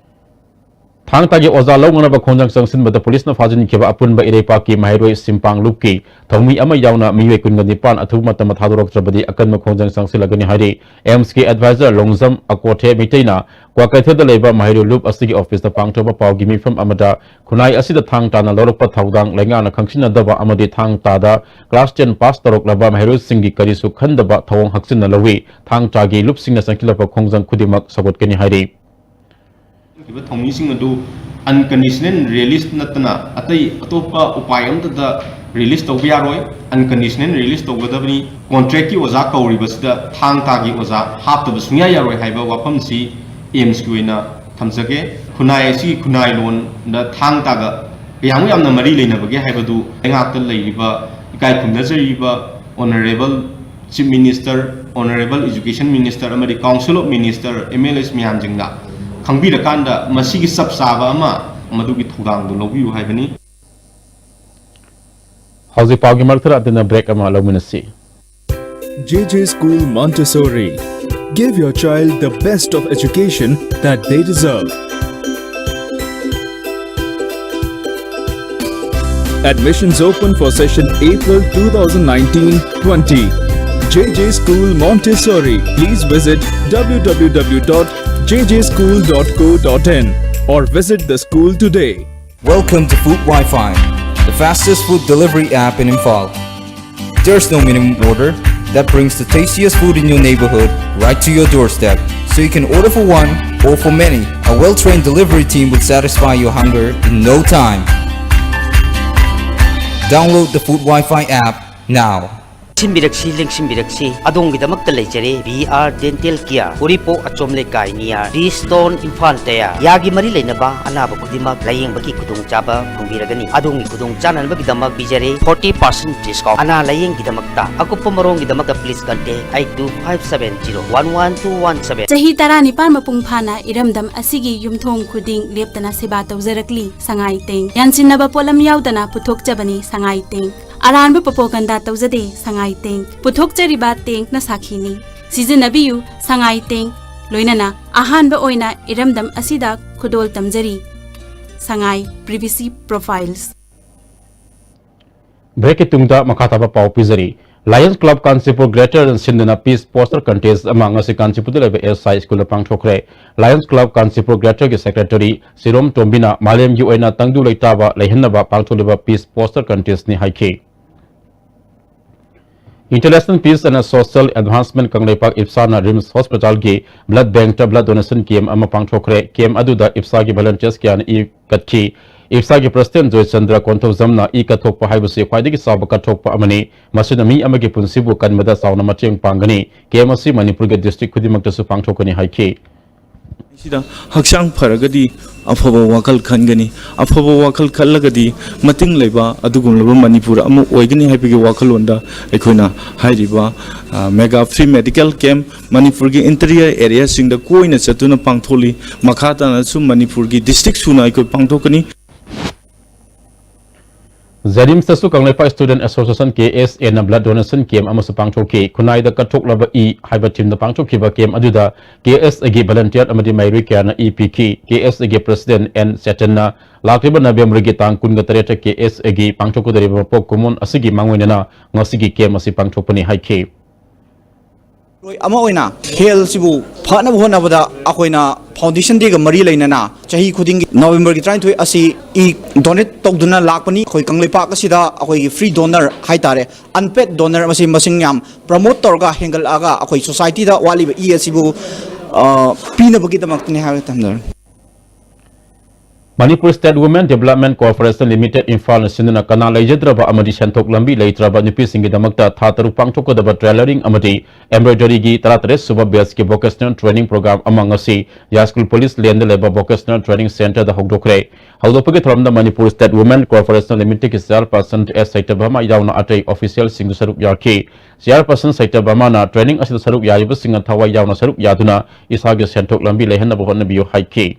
ꯊꯥꯡ ꯇꯥꯒꯤ ꯑꯣꯖꯥ ꯂꯧꯅꯅꯕ ꯈꯣꯡꯖꯪ ꯆꯪꯁꯤꯟꯕꯗ ꯄꯨꯂꯤꯁꯅ ꯐꯥꯖꯤꯟꯈꯤꯕ ꯑꯄꯨꯟꯕ ꯏꯔꯩꯄꯥꯛꯀꯤ ꯃꯍꯩꯔꯣꯏ ꯁꯤꯝꯄꯥꯡ ꯂꯨꯞꯀꯤ ꯊꯧꯃꯤ ꯑꯃ ꯌꯥꯎꯅ ꯃꯤꯑꯣꯏ ꯀꯨꯟꯒ ꯅꯤꯄꯥꯟ ꯑꯊꯨꯕ ꯃꯇꯝꯗ ꯊꯥꯗꯣꯔꯛꯇ꯭ꯔꯕꯗꯤ ꯑꯀꯟꯕ ꯈꯣꯡꯖꯪ ꯆꯪꯁꯤꯜꯂꯒꯅꯤ ꯍꯥꯏꯔꯤ꯫ ꯑꯦꯝꯁꯀꯤ advisor ꯂꯣꯡꯖꯝ ꯑꯀꯣꯊꯦ ꯃꯤꯇꯩꯅ ꯀ꯭ꯋꯥꯀꯩꯊꯦꯜꯗ ꯂꯩꯕ ꯃꯍꯩꯔꯣꯏ ꯂꯨꯞ ꯑꯁꯤꯒꯤ office ꯇ ꯄꯥꯡꯊꯣꯛꯄ ꯄꯥꯎꯒꯤ ꯃꯤꯐꯝ ꯑꯃꯗ ꯈꯨꯟꯅꯥꯏ ꯑꯁꯤꯗ ꯊꯥꯡ ꯇꯥꯅ ꯂꯧꯔꯛꯄ ꯊꯧꯗꯥꯡ ꯂꯩꯉꯥꯛꯅ ꯈꯪꯁꯤꯟꯅꯗꯕ ꯑꯃꯗꯤ ꯊꯥꯡ ꯇꯥꯗ class ten pass ꯇꯧꯔꯛꯂꯕ ꯃꯍꯩꯔꯣꯏꯁꯤꯡꯒꯤ ꯀꯔꯤꯁꯨ ꯈꯟꯗꯕ ꯊꯧꯑꯣꯡ ꯍꯛꯆꯤꯟꯅ ꯂꯧꯏ꯫ ꯊꯥꯡ ꯇꯥꯒꯤ ꯂꯨꯞꯁꯤꯡꯅ ꯆꯪꯁꯤꯜꯂꯛꯄ ꯈꯣꯡꯖꯪ ꯈꯨꯗꯤꯡꯃꯛ ꯁꯧꯒꯠꯀꯅꯤ ꯍꯥꯏꯔꯤ꯫ ꯊꯤꯕ ꯊꯧꯃꯤꯁꯤꯡ ꯑꯗꯨ unconditional release ꯅꯠꯇꯅ ꯑꯇꯩ ꯑꯇꯣꯞꯄ ꯎꯄꯥꯏ ꯑꯃꯠꯇꯗ release ꯇꯧꯕ ꯌꯥꯔꯣꯏ꯫ Unconditional release ꯇꯧꯒꯗꯕꯅꯤ꯫ Contract ꯀꯤ ꯑꯣꯖꯥ ꯀꯧꯔꯤꯕꯁꯤꯗ ꯊꯥꯡ ꯇꯥꯒꯤ ꯑꯣꯖꯥ ꯍꯥꯞꯇꯕ ꯁꯨꯡꯌꯥ ꯌꯥꯔꯣꯏ ꯍꯥꯏꯕ ꯋꯥꯐꯝꯁꯤ ꯑꯦꯝꯁꯀꯤ ꯑꯣꯏꯅ ꯊꯝꯖꯒꯦ꯫ ꯈꯨꯟꯅꯥꯏ ꯑꯁꯤꯒꯤ ꯈꯨꯟꯅꯥꯏ ꯂꯣꯟꯗ ꯊꯥꯡ ꯇꯥꯒ ꯀꯌꯥꯃꯨꯛ ꯌꯥꯝꯅ ꯃꯔꯤ ꯂꯩꯅꯕꯒꯦ ꯍꯥꯏꯕꯗꯨ ꯂꯩꯉꯥꯛꯇ ꯂꯩꯔꯤꯕ ꯏꯀꯥꯏ ꯈꯨꯝꯅꯖꯔꯤꯕ Honourable Chief Minister, Honourable Education Minister ꯑꯃꯗꯤ Council of Minister, M L As ꯃꯌꯥꯝꯁꯤꯡꯅ ꯈꯪꯕꯤꯔꯀꯥꯟꯗ ꯃꯁꯤꯒꯤ ꯆꯞ ꯆꯥꯕ ꯑꯃ ꯃꯗꯨꯒꯤ ꯊꯧꯗꯥꯡꯗꯨ ꯂꯧꯕꯤꯌꯨ ꯍꯥꯏꯕꯅꯤ꯫ ꯍꯧꯖꯤꯛ ꯄꯥꯎꯒꯤ ꯃꯔꯛ ꯊꯠꯅ break ꯑꯃ ꯂꯧꯃꯤꯟꯅꯁꯤ꯫ J J School Montessori. Give your child the best of education that they deserve. Admissions open for session April two thousand nineteen twenty. J J School Montessori. Please visit w w w dot j j school dot co dot in or visit the school today. Welcome to Food Wi-Fi, the fastest food delivery app in Imphal. There's no minimum order that brings the tastiest food in your neighborhood right to your doorstep, so you can order for one or for many. A well-trained delivery team will satisfy your hunger in no time. Download the Food Wi-Fi app now. ꯁꯤꯟꯕꯤꯔꯛꯁꯤ, ꯂꯦꯡꯁꯤꯟꯕꯤꯔꯛꯁꯤ꯫ ꯑꯗꯣꯝꯒꯤꯗꯃꯛꯇ ꯂꯩꯖꯔꯦ B R Dental Care, ꯎꯔꯤꯄꯣꯛ ꯑꯆꯣꯝ ꯂꯩꯀꯥꯏ near ꯗꯤ stone, Imphal ꯇꯌꯥ꯫ ꯌꯥꯒꯤ ꯃꯔꯤ ꯂꯩꯅꯕ ꯑꯅꯥꯕ ꯈꯨꯗꯤꯡꯃꯛ ꯂꯥꯌꯦꯡꯕꯒꯤ ꯈꯨꯗꯣꯡꯆꯥꯕ ꯐꯪꯕꯤꯔꯒꯅꯤ꯫ ꯑꯗꯣꯝꯒꯤ ꯈꯨꯗꯣꯡ ꯆꯥꯅꯅꯕꯒꯤꯗꯃꯛ ꯄꯤꯖꯔꯦ forty percent discount꯫ ꯑꯅꯥ ꯂꯥꯌꯦꯡꯒꯤꯗꯃꯛꯇ ꯑꯀꯨꯞꯄ ꯃꯔꯣꯜꯒꯤꯗꯃꯛꯇ please contact eight two five seven zero one one two one seven꯫ ꯆꯍꯤ ꯇꯔꯥꯅꯤꯄꯥꯟ ꯃꯄꯨꯡ ꯐꯥꯅ ꯏꯔꯝꯗꯝ ꯑꯁꯤꯒꯤ ꯌꯨꯝꯊꯣꯡ ꯈꯨꯗꯤꯡ ꯂꯦꯞꯇꯅ ꯁꯦꯕꯥ ꯇꯧꯖꯔꯛꯂꯤ ꯁꯉꯥꯏ ꯇꯦꯡ꯫ ꯌꯥꯟꯁꯤꯟꯅꯕ ꯄꯣꯠꯂꯝ ꯌꯥꯎꯗꯅ ꯄꯨꯊꯣꯛꯆꯕꯅꯤ ꯁꯉꯥꯏ ꯇꯦꯡ꯫ ꯑꯔꯥꯟꯕ propaganda ꯇꯧꯖꯗꯦ ꯁꯉꯥꯏ ꯇꯦꯡ꯫ ꯄꯨꯊꯣꯛꯆꯔꯤꯕ ꯇꯦꯡꯅ ꯁꯥꯈꯤꯅꯤ꯫ ꯁꯤꯖꯤꯟꯅꯕꯤꯌꯨ ꯁꯉꯥꯏ ꯇꯦꯡ꯫ ꯂꯣꯏꯅꯅ ꯑꯍꯥꯟꯕ ꯑꯣꯏꯅ ꯏꯔꯝꯗꯝ ꯑꯁꯤꯗ ꯈꯨꯗꯣꯜ ꯇꯝꯖꯔꯤ ꯁꯉꯥꯏ Privacy Profiles꯫ ꯕ꯭ꯔꯦꯛꯀꯤ ꯇꯨꯡꯗ ꯃꯈꯥ ꯇꯥꯕ ꯄꯥꯎ ꯄꯤꯖꯔꯤ꯫ Lions Club Kanchanpur Greater ꯁꯤꯟꯗꯨꯅ peace poster contest ꯑꯃ ꯉꯁꯤ ꯀꯥꯟꯆꯤꯄꯨꯔꯗ ꯂꯩꯕ ꯑꯦꯁ ꯑꯥꯏ ꯁ꯭ꯀꯨꯜꯗ ꯄꯥꯡꯊꯣꯛꯈ꯭ꯔꯦ꯫ Lions Club Kanchanpur Greaterꯒꯤ secretaryꯒꯤ ꯁꯤꯔꯣꯝ ꯇꯣꯝꯕꯤꯅ ꯃꯥꯂꯦꯝꯒꯤ ꯑꯣꯏꯅ ꯇꯪꯗꯨ ꯂꯩꯇꯥꯕ ꯂꯩꯍꯟꯅꯕ ꯄꯥꯡꯊꯣꯛꯂꯤꯕ peace poster contestꯅꯤ ꯍꯥꯏꯈꯤ꯫ International Peace and Social Advancement Kangleipak ꯏꯞꯁꯥꯅ RIMS ꯍꯣꯁꯄꯤꯇꯥꯜꯒꯤ blood bankꯇ blood donation camp ꯑꯃ ꯄꯥꯡꯊꯣꯛꯈ꯭ꯔꯦ꯫ Camp ꯑꯗꯨꯗ ꯏꯞꯁꯥꯒꯤ volunteers ꯀꯌꯥꯅ ꯏ ꯀꯠꯈꯤ꯫ ꯏꯞꯁꯥꯒꯤ president ꯖꯣꯏꯆꯟꯗ꯭ꯔ ꯀꯣꯟꯊꯧꯖꯝꯅ ꯏ ꯀꯠꯊꯣꯛꯄ ꯍꯥꯏꯕꯁꯤ ꯈ꯭ꯋꯥꯏꯗꯒꯤ ꯆꯥꯎꯕ ꯀꯠꯊꯣꯛꯄ ꯑꯃꯅꯤ꯫ ꯃꯁꯤꯅ ꯃꯤ ꯑꯃꯒꯤ ꯄꯨꯟꯁꯤꯕꯨ ꯀꯟꯕꯗ ꯆꯥꯎꯅ ꯃꯇꯦꯡ ꯄꯥꯡꯒꯅꯤ꯫ Camp ꯑꯁꯤ ꯃꯅꯤꯄꯨꯔꯒꯤ district ꯈꯨꯗꯤꯡꯃꯛꯇꯁꯨ ꯄꯥꯡꯊꯣꯛꯀꯅꯤ ꯍꯥꯏꯈꯤ꯫ ꯁꯤꯗ ꯍꯛꯆꯥꯡ ꯐꯔꯒꯗꯤ ꯑꯐꯕ ꯋꯥꯈꯜ ꯈꯟꯒꯅꯤ꯫ ꯑꯐꯕ ꯋꯥꯈꯜ ꯈꯜꯂꯒꯗꯤ ꯃꯇꯤꯡ ꯂꯩꯕ ꯑꯗꯨꯒꯨꯝꯂꯕ ꯃꯅꯤꯄꯨꯔ ꯑꯃ ꯑꯣꯏꯒꯅꯤ ꯍꯥꯏꯕꯒꯤ ꯋꯥꯈꯜꯂꯣꯟꯗ ꯑꯩꯈꯣꯏꯅ ꯍꯥꯏꯔꯤꯕ, ꯑ, mega free medical camp ꯃꯅꯤꯄꯨꯔꯒꯤ interior areaꯁꯤꯡꯗ ꯀꯣꯏꯅ ꯆꯠꯇꯨꯅ ꯄꯥꯡꯊꯣꯛꯂꯤ꯫ ꯃꯈꯥ ꯇꯥꯅꯁꯨ ꯃꯅꯤꯄꯨꯔꯒꯤ district ꯁꯨꯅ ꯑꯩꯈꯣꯏ ꯄꯥꯡꯊꯣꯛꯀꯅꯤ꯫ ꯖꯦꯅꯤꯝꯁꯇꯁꯨ Kangleipak Student Association, K S A ꯅ blood donation camp ꯑꯃꯁꯨ ꯄꯥꯡꯊꯣꯛꯈꯤ꯫ ꯈꯨꯟꯅꯥꯏꯗ ꯀꯠꯊꯣꯛꯂꯕ ꯏ ꯍꯥꯏꯕ theme ꯗ ꯄꯥꯡꯊꯣꯛꯈꯤꯕ camp ꯑꯗꯨꯗ K S A ꯒꯤ volunteer ꯑꯃꯗꯤ ꯃꯍꯩꯔꯣꯏ ꯀꯌꯥꯅ ꯏ ꯄꯤꯈꯤ꯫ K S A ꯒꯤ President N ꯆꯦꯇꯟꯅ ꯂꯥꯛꯂꯤꯕ November ꯒꯤ ꯇꯥꯡ ꯀꯨꯟꯒ ꯇꯔꯦꯠꯇ K S A ꯒꯤ ꯄꯥꯡꯊꯣꯛꯀꯗꯧꯔꯤꯕ ꯃꯄꯣꯛ ꯀꯨꯝꯑꯣꯟ ꯑꯁꯤꯒꯤ ꯃꯥꯡꯑꯣꯏꯅꯅ ꯉꯁꯤꯒꯤ camp ꯑꯁꯤ ꯄꯥꯡꯊꯣꯛꯄꯅꯤ ꯍꯥꯏꯈꯤ꯫ ꯂꯣꯏ ꯑꯃ ꯑꯣꯏꯅ health ꯁꯤꯕꯨ ꯐꯅꯕ ꯍꯣꯠꯅꯕꯗ ꯑꯩꯈꯣꯏꯅ Foundation Day ꯒ ꯃꯔꯤ ꯂꯩꯅꯅ ꯆꯍꯤ ꯈꯨꯗꯤꯡꯒꯤ November ꯒꯤ ꯇꯔꯥꯅꯤꯊꯣꯏ ꯑꯁꯤ ꯏ donate ꯇꯧꯗꯨꯅ ꯂꯥꯛꯄꯅꯤ꯫ ꯑꯩꯈꯣꯏ ꯀꯪꯂꯩꯄꯥꯛ ꯑꯁꯤꯗ ꯑꯩꯈꯣꯏꯒꯤ free donor ꯍꯥꯏꯇꯥꯔꯦ, unpaid donor ꯃꯁꯤ ꯃꯁꯤꯡ ꯌꯥꯝ promote ꯇꯧꯔꯒ ꯍꯦꯟꯒꯠꯂꯛꯑꯒ ꯑꯩꯈꯣꯏ society ꯗ ꯋꯥꯠꯂꯤꯕ ꯏ ꯑꯁꯤꯕꯨ, ꯑ, ꯄꯤꯅꯕꯒꯤꯗꯃꯛꯇꯅꯤ ꯍꯥꯏꯕ ꯊꯝꯖꯔꯦ꯫ Manipur State Women Development Corporation Limited ꯏꯝꯐꯥꯜꯅ ꯁꯤꯟꯗꯨꯅ ꯀꯅꯥ ꯂꯩꯖꯗ꯭ꯔꯕ ꯑꯃꯗꯤ ꯁꯦꯟꯊꯣꯛ ꯂꯝꯕꯤ ꯂꯩꯇ꯭ꯔꯕ ꯅꯨꯄꯤꯁꯤꯡꯒꯤꯗꯃꯛꯇ ꯊꯥ ꯇꯔꯨꯛ ꯄꯥꯡꯊꯣꯛꯀꯗꯕ tailoring ꯑꯃꯗꯤ embroidery ꯒꯤ ꯇꯔꯥꯇꯔꯦꯠ ꯁꯨꯕ batch ꯀꯤ vocational training program ꯑꯃ ꯉꯁꯤ ꯌꯥꯏꯁ꯭ꯀꯨꯜ police lane ꯗ ꯂꯩꯕ vocational training centre ꯗ ꯍꯧꯗꯣꯛꯈ꯭ꯔꯦ꯫ ꯍꯧꯗꯣꯛꯄꯒꯤ ꯊꯧꯔꯝꯗ Manipur State Women Corporation Limited ꯀꯤ chairperson S ꯁꯩꯇꯚꯃꯥ ꯌꯥꯎꯅ ꯑꯇꯩ official ꯁꯤꯡꯁꯨ ꯁꯔꯨꯛ ꯌꯥꯈꯤ꯫ Chairperson ꯁꯩꯇꯚꯃꯥꯅ training ꯑꯁꯤꯗ ꯁꯔꯨꯛ ꯌꯥꯔꯤꯕꯁꯤꯡꯅ ꯊꯋꯥꯏ ꯌꯥꯎꯅ ꯁꯔꯨꯛ ꯌꯥꯗꯨꯅ ꯏꯁꯥꯒꯤ ꯁꯦꯟꯊꯣꯛ ꯂꯝꯕꯤ ꯂꯩꯍꯟꯅꯕ ꯍꯣꯠꯅꯕꯤꯌꯨ ꯍꯥꯏꯈꯤ꯫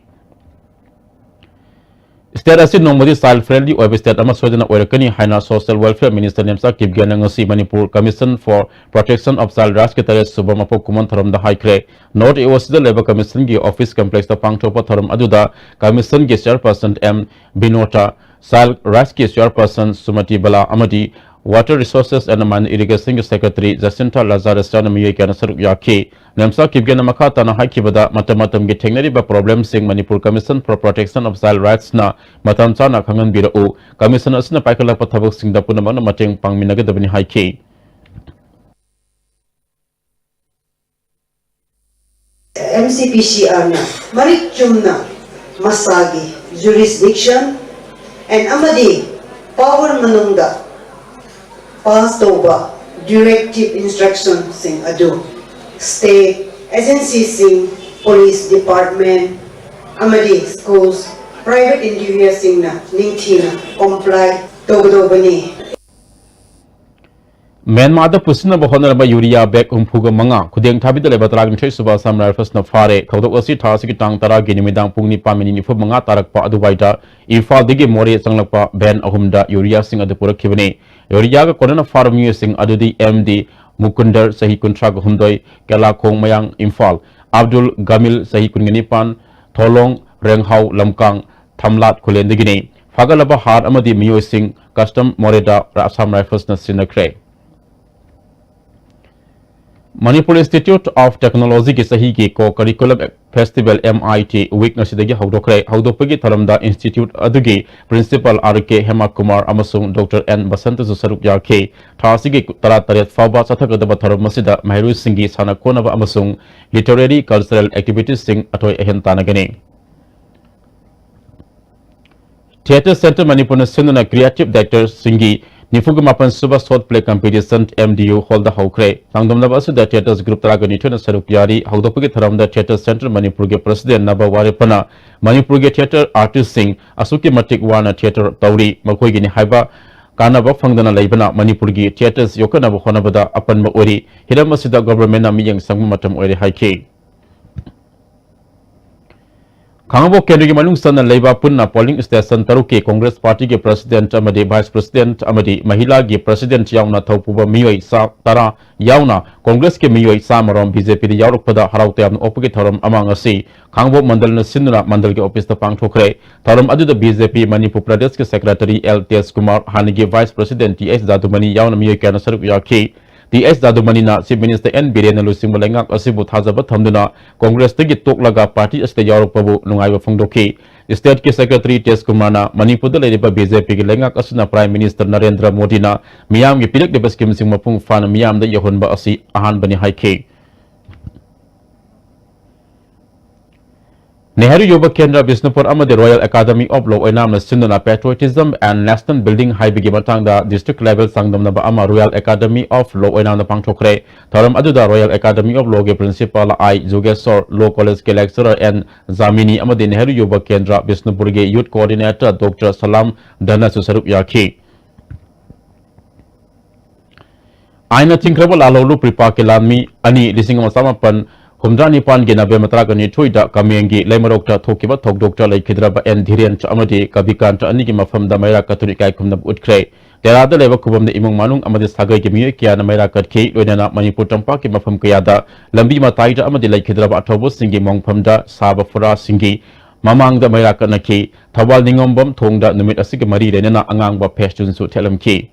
State ꯑꯁꯤ ꯅꯣꯡꯃꯗꯤ child friendly ꯑꯣꯏꯕ state ꯑꯃ ꯁꯣꯏꯗꯅ ꯑꯣꯏꯔꯛꯀꯅꯤ ꯍꯥꯏꯅ Social Welfare Minister ꯅꯦꯝꯆꯥ ꯀꯤꯞꯒꯦꯅ ꯉꯁꯤ Manipur Commission for Protection of Child Rights ꯀꯤ ꯇꯔꯦꯠ ꯁꯨꯕ ꯃꯄꯣꯛ ꯀꯨꯝꯑꯣꯟ ꯊꯧꯔꯝꯗ ꯍꯥꯏꯈ꯭ꯔꯦ꯫ North A O C ꯗ ꯂꯩꯕ Commission ꯒꯤ office complex ꯇ ꯄꯥꯡꯊꯣꯛꯄ ꯊꯧꯔꯝ ꯑꯗꯨꯗ Commission ꯒꯤ chairperson M ꯕꯤꯅꯣꯇꯥ, Child Rights ꯀꯤ chairperson ꯁꯨꯃꯇꯤ ꯕꯂꯥ ꯑꯃꯗꯤ Water Resources and Mine Irrigation ꯒꯤ secretary ꯖꯁꯤꯟꯊꯥ ꯂꯖꯥꯔꯁꯅ ꯃꯤꯑꯣꯏ ꯀꯌꯥꯅ ꯁꯔꯨꯛ ꯌꯥꯈꯤ꯫ ꯅꯦꯝꯆꯥ ꯀꯤꯞꯒꯦꯅ ꯃꯈꯥ ꯇꯥꯅ ꯍꯥꯏꯈꯤꯕꯗ, ꯃꯇꯝ ꯃꯇꯝꯒꯤ ꯊꯦꯡꯅꯔꯤꯕ problem ꯁꯤꯡ Manipur Commission for Protection of Child Rights ꯅ ꯃꯇꯝ ꯆꯥꯅ ꯈꯪꯍꯟꯕꯤꯔꯛꯎ꯫ Commission ꯑꯁꯤꯅ ꯄꯥꯏꯈꯠꯂꯛꯄ ꯊꯕꯛꯁꯤꯡꯗ ꯄꯨꯝꯅꯃꯛꯅ ꯃꯇꯦꯡ ꯄꯥꯡꯃꯤꯟꯅꯒꯗꯕꯅꯤ ꯍꯥꯏꯈꯤ꯫ M C P C R ꯅ ꯃꯔꯤꯛ ꯆꯨꯝꯅ ꯃꯁꯥꯒꯤ jurisdiction and ꯑꯃꯗꯤ power ꯃꯅꯨꯡꯗ pass ꯇꯧꯕ directive instruction ꯁꯤꯡ ꯑꯗꯨ state agency ꯁꯤꯡ, police department ꯑꯃꯗꯤ schools, private individual ꯁꯤꯡꯅ ꯅꯤꯡꯊꯤꯅ comply ꯇꯧꯒꯗꯧꯕꯅꯤ꯫ ꯃ꯭ꯌꯥꯟꯃꯥꯔꯗ ꯄꯨꯁꯤꯟꯅꯕ ꯍꯣꯠꯅꯔꯝꯕ ꯌꯨꯔꯤꯌꯥ ꯕꯦꯒ ꯍꯨꯝꯐꯨꯒ ꯃꯉꯥ ꯈꯨꯗꯦꯡ ꯊꯥꯕꯤꯗ ꯂꯩꯕ ꯇꯔꯥꯅꯤꯊꯣꯏ ꯁꯨꯕ ꯑꯁꯥꯝ ꯔꯥꯏꯐꯜꯁꯅ ꯐꯥꯔꯦ꯫ ꯊꯧꯗꯣꯛ ꯑꯁꯤ ꯊꯥ ꯑꯁꯤꯒꯤ ꯇꯥꯡ ꯇꯔꯥꯒꯤ ꯅꯨꯃꯤꯗꯥꯡ ꯄꯨꯡ ꯅꯤꯄꯥꯟ ꯃꯤꯅꯤꯠ ꯅꯤꯐꯨ ꯃꯉꯥ ꯇꯥꯔꯛꯄ ꯑꯗꯨꯋꯥꯏꯗ ꯏꯝꯐꯥꯜꯗꯒꯤ ꯃꯣꯔꯦ ꯆꯪꯂꯛꯄ ꯚꯦꯟ ꯑꯍꯨꯝꯗ ꯌꯨꯔꯤꯌꯥꯁꯤꯡ ꯑꯗꯨ ꯄꯨꯔꯛꯈꯤꯕꯅꯤ꯫ ꯌꯨꯔꯤꯌꯥꯒ ꯀꯣꯟꯅꯅ ꯐꯥꯔꯕ ꯃꯤꯑꯣꯏꯁꯤꯡ ꯑꯗꯨꯗꯤ ꯑꯦꯝ ꯗꯤ ꯃꯨꯀꯨꯟꯗꯔ, ꯆꯍꯤ ꯀꯨꯟꯊ꯭ꯔꯥꯒ ꯍꯨꯝꯗꯣꯏ, ꯀꯦꯂꯥꯈꯣꯡ ꯃꯌꯥꯡ, ꯏꯝꯐꯥꯜ, ꯑꯕꯗꯨꯜ ꯒꯃꯤꯜ, ꯆꯍꯤ ꯀꯨꯟꯒ ꯅꯤꯄꯥꯟ, ꯊꯣꯂꯣꯡ ꯔꯦꯡꯍꯥꯎ ꯂꯝꯀꯥꯡ, ꯊꯝꯂꯥꯠ ꯈꯨꯂꯦꯟꯗꯒꯤꯅꯤ꯫ ꯐꯥꯒꯠꯂꯕ ꯍꯥꯔ ꯑꯃꯗꯤ ꯃꯤꯑꯣꯏꯁꯤꯡ ꯀꯁꯇꯝ ꯃꯣꯔꯦꯗ ꯑꯁꯥꯝ ꯔꯥꯏꯐꯜꯁꯅ ꯁꯤꯟꯅꯈ꯭ꯔꯦ꯫ ꯃꯅꯤꯄꯨꯔ ꯏꯟꯁꯇꯤꯇ꯭ꯌꯨꯠ ꯑꯣꯐ ꯇꯦꯛꯅꯣꯂꯣꯖꯤꯒꯤ ꯆꯍꯤꯒꯤ ꯀꯣ ꯀꯔꯤꯀꯨꯂꯝ ꯐꯦꯁꯇꯤꯚꯦꯜ, ꯑꯦꯝ ꯑꯥꯏ ꯇꯤ ꯋꯤꯛ ꯉꯁꯤꯗꯒꯤ ꯍꯧꯗꯣꯛꯈ꯭ꯔꯦ꯫ ꯍꯧꯗꯣꯛꯄꯒꯤ ꯊꯧꯔꯝꯗ ꯏꯟꯁꯇꯤꯇ꯭ꯌꯨꯠ ꯑꯗꯨꯒꯤ ꯄ꯭ꯔꯤꯟꯁꯤꯄꯥꯜ ꯑꯥꯔ ꯀꯦ ꯍꯦꯃꯀꯨꯃꯥꯔ ꯑꯃꯁꯨꯡ ꯗꯣꯛꯇꯔ ꯑꯦꯟ ꯕꯁꯟꯇꯁꯨ ꯁꯔꯨꯛ ꯌꯥꯈꯤ꯫ ꯊꯥ ꯑꯁꯤꯒꯤ ꯇꯔꯥꯇꯔꯦꯠ ꯐꯥꯎꯕ ꯆꯠꯊꯒꯗꯕ ꯊꯧꯔꯝ ꯑꯁꯤꯗ ꯃꯍꯩꯔꯣꯏꯁꯤꯡꯒꯤ ꯁꯥꯟꯅ ꯈꯣꯠꯅꯕ ꯑꯃꯁꯨꯡ ꯂꯤꯇꯔꯦꯔꯤ ꯀꯜꯆꯔꯦꯜ ꯑꯦꯛꯇꯤꯚꯤꯇꯤꯁꯁꯤꯡ ꯑꯊꯣꯏ ꯑꯍꯦꯟ ꯇꯥꯟꯅꯒꯅꯤ꯫ ꯊꯤꯌꯦꯇꯔ ꯁꯦꯟꯇꯔ ꯃꯅꯤꯄꯨꯔꯅ ꯁꯤꯟꯗꯨꯅ ꯀ꯭ꯔꯤꯌꯦꯇꯤꯚ ꯗꯥꯏꯔꯦꯛꯇꯔꯁꯤꯡꯒꯤ ꯅꯤꯐꯨꯒ ꯃꯥꯄꯟ ꯁꯨꯕ short play competition M D U ꯍꯣꯜꯗ ꯍꯧꯈ꯭ꯔꯦ꯫ ꯆꯥꯡꯗꯝꯅꯕ ꯑꯁꯤꯗ ꯊꯤꯌꯦꯇꯔꯁ ꯒ꯭ꯔꯨꯞ ꯇꯔꯥꯒ ꯅꯤꯊꯣꯏꯅ ꯁꯔꯨꯛ ꯌꯥꯔꯤ꯫ ꯍꯧꯗꯣꯛꯄꯒꯤ ꯊꯧꯔꯝꯗ ꯊꯤꯌꯦꯇꯔ ꯁꯦꯟꯇꯔ ꯃꯅꯤꯄꯨꯔꯒꯤ ꯄ꯭ꯔꯁꯤꯗꯦꯟ ꯅꯕ ꯋꯥꯔꯦꯞꯄꯅ ꯃꯅꯤꯄꯨꯔꯒꯤ ꯊꯤꯌꯦꯇꯔ ꯑꯥꯔꯇꯤꯁꯁꯤꯡ ꯑꯁꯨꯛꯀꯤ ꯃꯇꯤꯛ ꯋꯥꯅ ꯊꯤꯌꯦꯇꯔ ꯇꯧꯔꯤ, ꯃꯈꯣꯏꯒꯤꯅꯤ ꯍꯥꯏꯕ ꯀꯥꯟꯅꯕ ꯐꯪꯗꯅ ꯂꯩꯕꯅ ꯃꯅꯤꯄꯨꯔꯒꯤ ꯊꯤꯌꯦꯇꯔꯁ ꯌꯣꯛꯈꯠꯅꯕ ꯍꯣꯠꯅꯕꯗ ꯑꯄꯟꯕ ꯑꯣꯏꯔꯤ꯫ ꯍꯤꯔꯝ ꯑꯁꯤꯗ ꯒꯣꯚꯔꯟꯃꯦꯟꯠꯅ ꯃꯤꯠꯌꯦꯡ ꯆꯪꯕ ꯃꯇꯝ ꯑꯣꯏꯔꯦ ꯍꯥꯏꯈꯤ꯫ ꯈꯥꯉꯕꯣꯛ ꯀꯦꯟꯗ꯭ꯔꯒꯤ ꯃꯅꯨꯡ ꯆꯟꯅ ꯂꯩꯕ ꯄꯨꯟꯅ ꯄꯣꯂꯤꯡ ꯁ꯭ꯇꯦꯁꯟ ꯇꯔꯨꯛꯀꯤ ꯀꯣꯡꯒ꯭ꯔꯦꯁ ꯄꯥꯔꯇꯤꯒꯤ ꯄ꯭ꯔꯁꯤꯗꯦꯟꯠ ꯑꯃꯗꯤ ꯚꯥꯏꯁ ꯄ꯭ꯔꯁꯤꯗꯦꯟꯠ ꯑꯃꯗꯤ ꯃꯍꯤꯂꯥꯒꯤ ꯄ꯭ꯔꯁꯤꯗꯦꯟꯠ ꯌꯥꯎꯅ ꯊꯧꯄꯨꯕ ꯃꯤꯑꯣꯏ ꯆꯥ-, ꯇꯔꯥ ꯌꯥꯎꯅ ꯀꯣꯡꯒ꯭ꯔꯦꯁꯀꯤ ꯃꯤꯑꯣꯏ ꯆꯥꯝꯃꯔꯣꯝ ꯕꯤ ꯖꯦ ꯄꯤꯗ ꯌꯥꯎꯔꯛꯄꯗ ꯍꯔꯥꯎ ꯇꯌꯥꯝꯅ ꯑꯣꯛꯄꯒꯤ ꯊꯧꯔꯝ ꯑꯃ ꯉꯁꯤ ꯈꯥꯉꯕꯣꯛ ꯃꯟꯗꯜꯅ ꯁꯤꯟꯗꯨꯅ ꯃꯟꯗꯜꯒꯤ ꯑꯣꯐꯤꯁꯇ ꯄꯥꯡꯊꯣꯛꯈ꯭ꯔꯦ꯫ ꯊꯧꯔꯝ ꯑꯗꯨꯗ ꯕꯤ ꯖꯦ ꯄꯤ ꯃꯅꯤꯄꯨꯔ ꯄ꯭ꯔꯗꯦꯁꯀꯤ ꯁꯦꯀ꯭ꯔꯦꯇꯔꯤ ꯑꯦꯜ ꯇꯦꯖꯀꯨꯃꯥꯔ, ꯍꯥꯟꯅꯒꯤ vice president T S Jadumani ꯌꯥꯎꯅ ꯃꯤꯑꯣꯏ ꯀꯌꯥꯅ ꯁꯔꯨꯛ ꯌꯥꯈꯤ꯫ ꯇꯤ ꯑꯦꯁ ꯖꯥꯗꯨꯃꯅꯤꯅ ꯆꯤꯐ ꯃꯤꯅꯤꯁꯇꯔ ꯑꯦꯟ ꯕꯤꯔꯦꯟꯅ ꯂꯨꯆꯤꯡꯕ ꯂꯩꯉꯥꯛ ꯑꯁꯤꯕꯨ ꯊꯥꯖꯕ ꯊꯝꯗꯨꯅ ꯀꯣꯡꯒ꯭ꯔꯦꯁꯇꯒꯤ ꯇꯣꯛꯂꯒ ꯄꯥꯔꯇꯤ ꯑꯁꯤꯗ ꯌꯥꯎꯔꯛꯄꯕꯨ ꯅꯨꯡꯉꯥꯏꯕ ꯐꯣꯡꯗꯣꯛꯈꯤ꯫ ꯁ꯭ꯇꯦꯠꯀꯤ ꯁꯦꯀ꯭ꯔꯦꯇꯔꯤ ꯇꯦꯖꯀꯨꯃꯥꯔꯅ ꯃꯅꯤꯄꯨꯔꯗ ꯂꯩꯔꯤꯕ ꯕꯤ ꯖꯦ ꯄꯤꯒꯤ ꯂꯩꯉꯥꯛ ꯑꯁꯤꯅ ꯄ꯭ꯔꯥꯏꯝ ꯃꯤꯅꯤꯁꯇꯔ ꯅꯔꯦꯟꯗ꯭ꯔ ꯃꯣꯗꯤꯅ ꯃꯤꯌꯥꯝꯒꯤ ꯄꯤꯔꯛꯂꯤꯕ ꯁ꯭ꯀꯤꯝꯁꯤꯡ ꯃꯄꯨꯡ ꯐꯥꯅ ꯃꯤꯌꯥꯝꯗ ꯌꯧꯍꯟꯕ ꯑꯁꯤ ꯑꯍꯥꯟꯕꯅꯤ ꯍꯥꯏꯈꯤ꯫ ꯅꯦꯍꯔꯨ ꯌꯨꯕ ꯀꯦꯟꯗ꯭ꯔ ꯕꯤꯁꯅꯨꯄꯨꯔ ꯑꯃꯗꯤ ꯔꯣꯌꯦꯜ ꯑꯦꯀꯥꯗꯃꯤ ꯑꯣꯐ ꯂꯣ ꯑꯣꯏꯅꯥꯝꯅ ꯁꯤꯟꯗꯨꯅ Patriotism and Nation Building ꯍꯥꯏꯕꯒꯤ ꯃꯇꯥꯡꯗ ꯗꯤꯁꯇ꯭ꯔꯤꯛ ꯂꯦꯚꯦꯜ ꯆꯥꯡꯗꯝꯅꯕ ꯑꯃ ꯔꯣꯌꯦꯜ ꯑꯦꯀꯥꯗꯃꯤ ꯑꯣꯐ ꯂꯣ ꯑꯣꯏꯅꯥꯝꯗ ꯄꯥꯡꯊꯣꯛꯈ꯭ꯔꯦ꯫ ꯊꯧꯔꯝ ꯑꯗꯨꯗ ꯔꯣꯌꯦꯜ ꯑꯦꯀꯥꯗꯃꯤ ꯑꯣꯐ ꯂꯣꯒꯤ ꯄ꯭ꯔꯤꯟꯁꯤꯄꯥꯜ ꯑꯥꯏ ꯖꯨꯒꯦꯁꯣꯔ, ꯂꯣ ꯀꯣꯂꯦꯖꯀꯤ ꯂꯦꯛꯆꯔꯔ ꯑꯦꯟ ꯖꯥꯃꯤꯅꯤ ꯑꯃꯗꯤ ꯅꯦꯍꯔꯨ ꯌꯨꯕ ꯀꯦꯟꯗ꯭ꯔ ꯕꯤꯁꯅꯨꯄꯨꯔꯒꯤ ꯌꯨꯊ ꯀꯣꯑꯣꯔꯗꯤꯅꯦꯇꯔ ꯗꯣꯛꯇꯔ ꯁꯂꯥꯝ ꯙꯅꯁꯨ ꯁꯔꯨꯛ ꯌꯥꯈꯤ꯫ ꯑꯥꯏꯟꯅ ꯊꯤꯡꯈ꯭ꯔꯕ ꯂꯥꯜꯍꯧꯂꯨ ꯄ꯭ꯔꯤꯄꯥꯛꯀꯤ ꯂꯥꯟꯃꯤ ꯑꯅꯤ ꯂꯤꯁꯤꯡ ꯑꯃ ꯆꯥꯃꯥꯄꯟ ꯍꯨꯝꯗ꯭ꯔꯥ ꯅꯤꯄꯥꯟꯒꯤ ꯅꯕꯦꯝꯕꯔ ꯇꯔꯥꯅꯤꯊꯣꯏꯗ ꯀꯃꯦꯡꯒꯤ ꯂꯩꯃꯔꯣꯛꯇ ꯊꯣꯛꯈꯤꯕ ꯊꯧꯗꯣꯛꯇ ꯂꯩꯈꯤꯗ꯭ꯔꯕ ꯑꯦꯟ ꯙꯤꯔꯦꯟ ꯑꯃꯗꯤ ꯀꯕꯤꯀꯥꯟꯇ ꯑꯅꯤꯒꯤ ꯃꯐꯝꯗ ꯃꯩꯔꯥ ꯀꯠꯇꯨꯅ ꯏꯀꯥꯏ ꯈꯨꯝꯅꯕ ꯎꯠꯈ꯭ꯔꯦ꯫ ꯇꯦꯔꯥꯗ ꯂꯩꯕ ꯈꯨꯕꯝꯗ ꯏꯃꯨꯡ ꯃꯅꯨꯡ ꯑꯃꯗꯤ ꯁꯥꯒꯩꯒꯤ ꯃꯤꯑꯣꯏ ꯀꯌꯥꯅ ꯃꯩꯔꯥ ꯀꯠꯈꯤ, ꯂꯣꯏꯅꯅ ꯃꯅꯤꯄꯨꯔ ꯇꯝꯄꯥꯛꯀꯤ ꯃꯐꯝ ꯀꯌꯥꯗ ꯂꯝꯕꯤ ꯃꯇꯥꯏꯗ ꯑꯃꯗꯤ ꯂꯩꯈꯤꯗ꯭ꯔꯕ ꯑꯊꯧꯕꯁꯤꯡꯒꯤ ꯃꯣꯡꯐꯝꯗ ꯁꯥꯕ ꯐꯨꯔꯥꯁꯤꯡꯒꯤ ꯃꯃꯥꯡꯗ ꯃꯩꯔꯥ ꯀꯠꯅꯈꯤ꯫ ꯊꯧꯕꯥꯜ ꯅꯤꯉꯣꯝꯕꯝ ꯊꯣꯡꯗ ꯅꯨꯃꯤꯠ ꯑꯁꯤꯒꯤ ꯃꯔꯤ ꯂꯩꯅꯅ ꯑꯉꯥꯡꯕ ꯐꯦꯁꯇꯨꯟꯁꯨ ꯊꯦꯠꯂꯝꯈꯤ꯫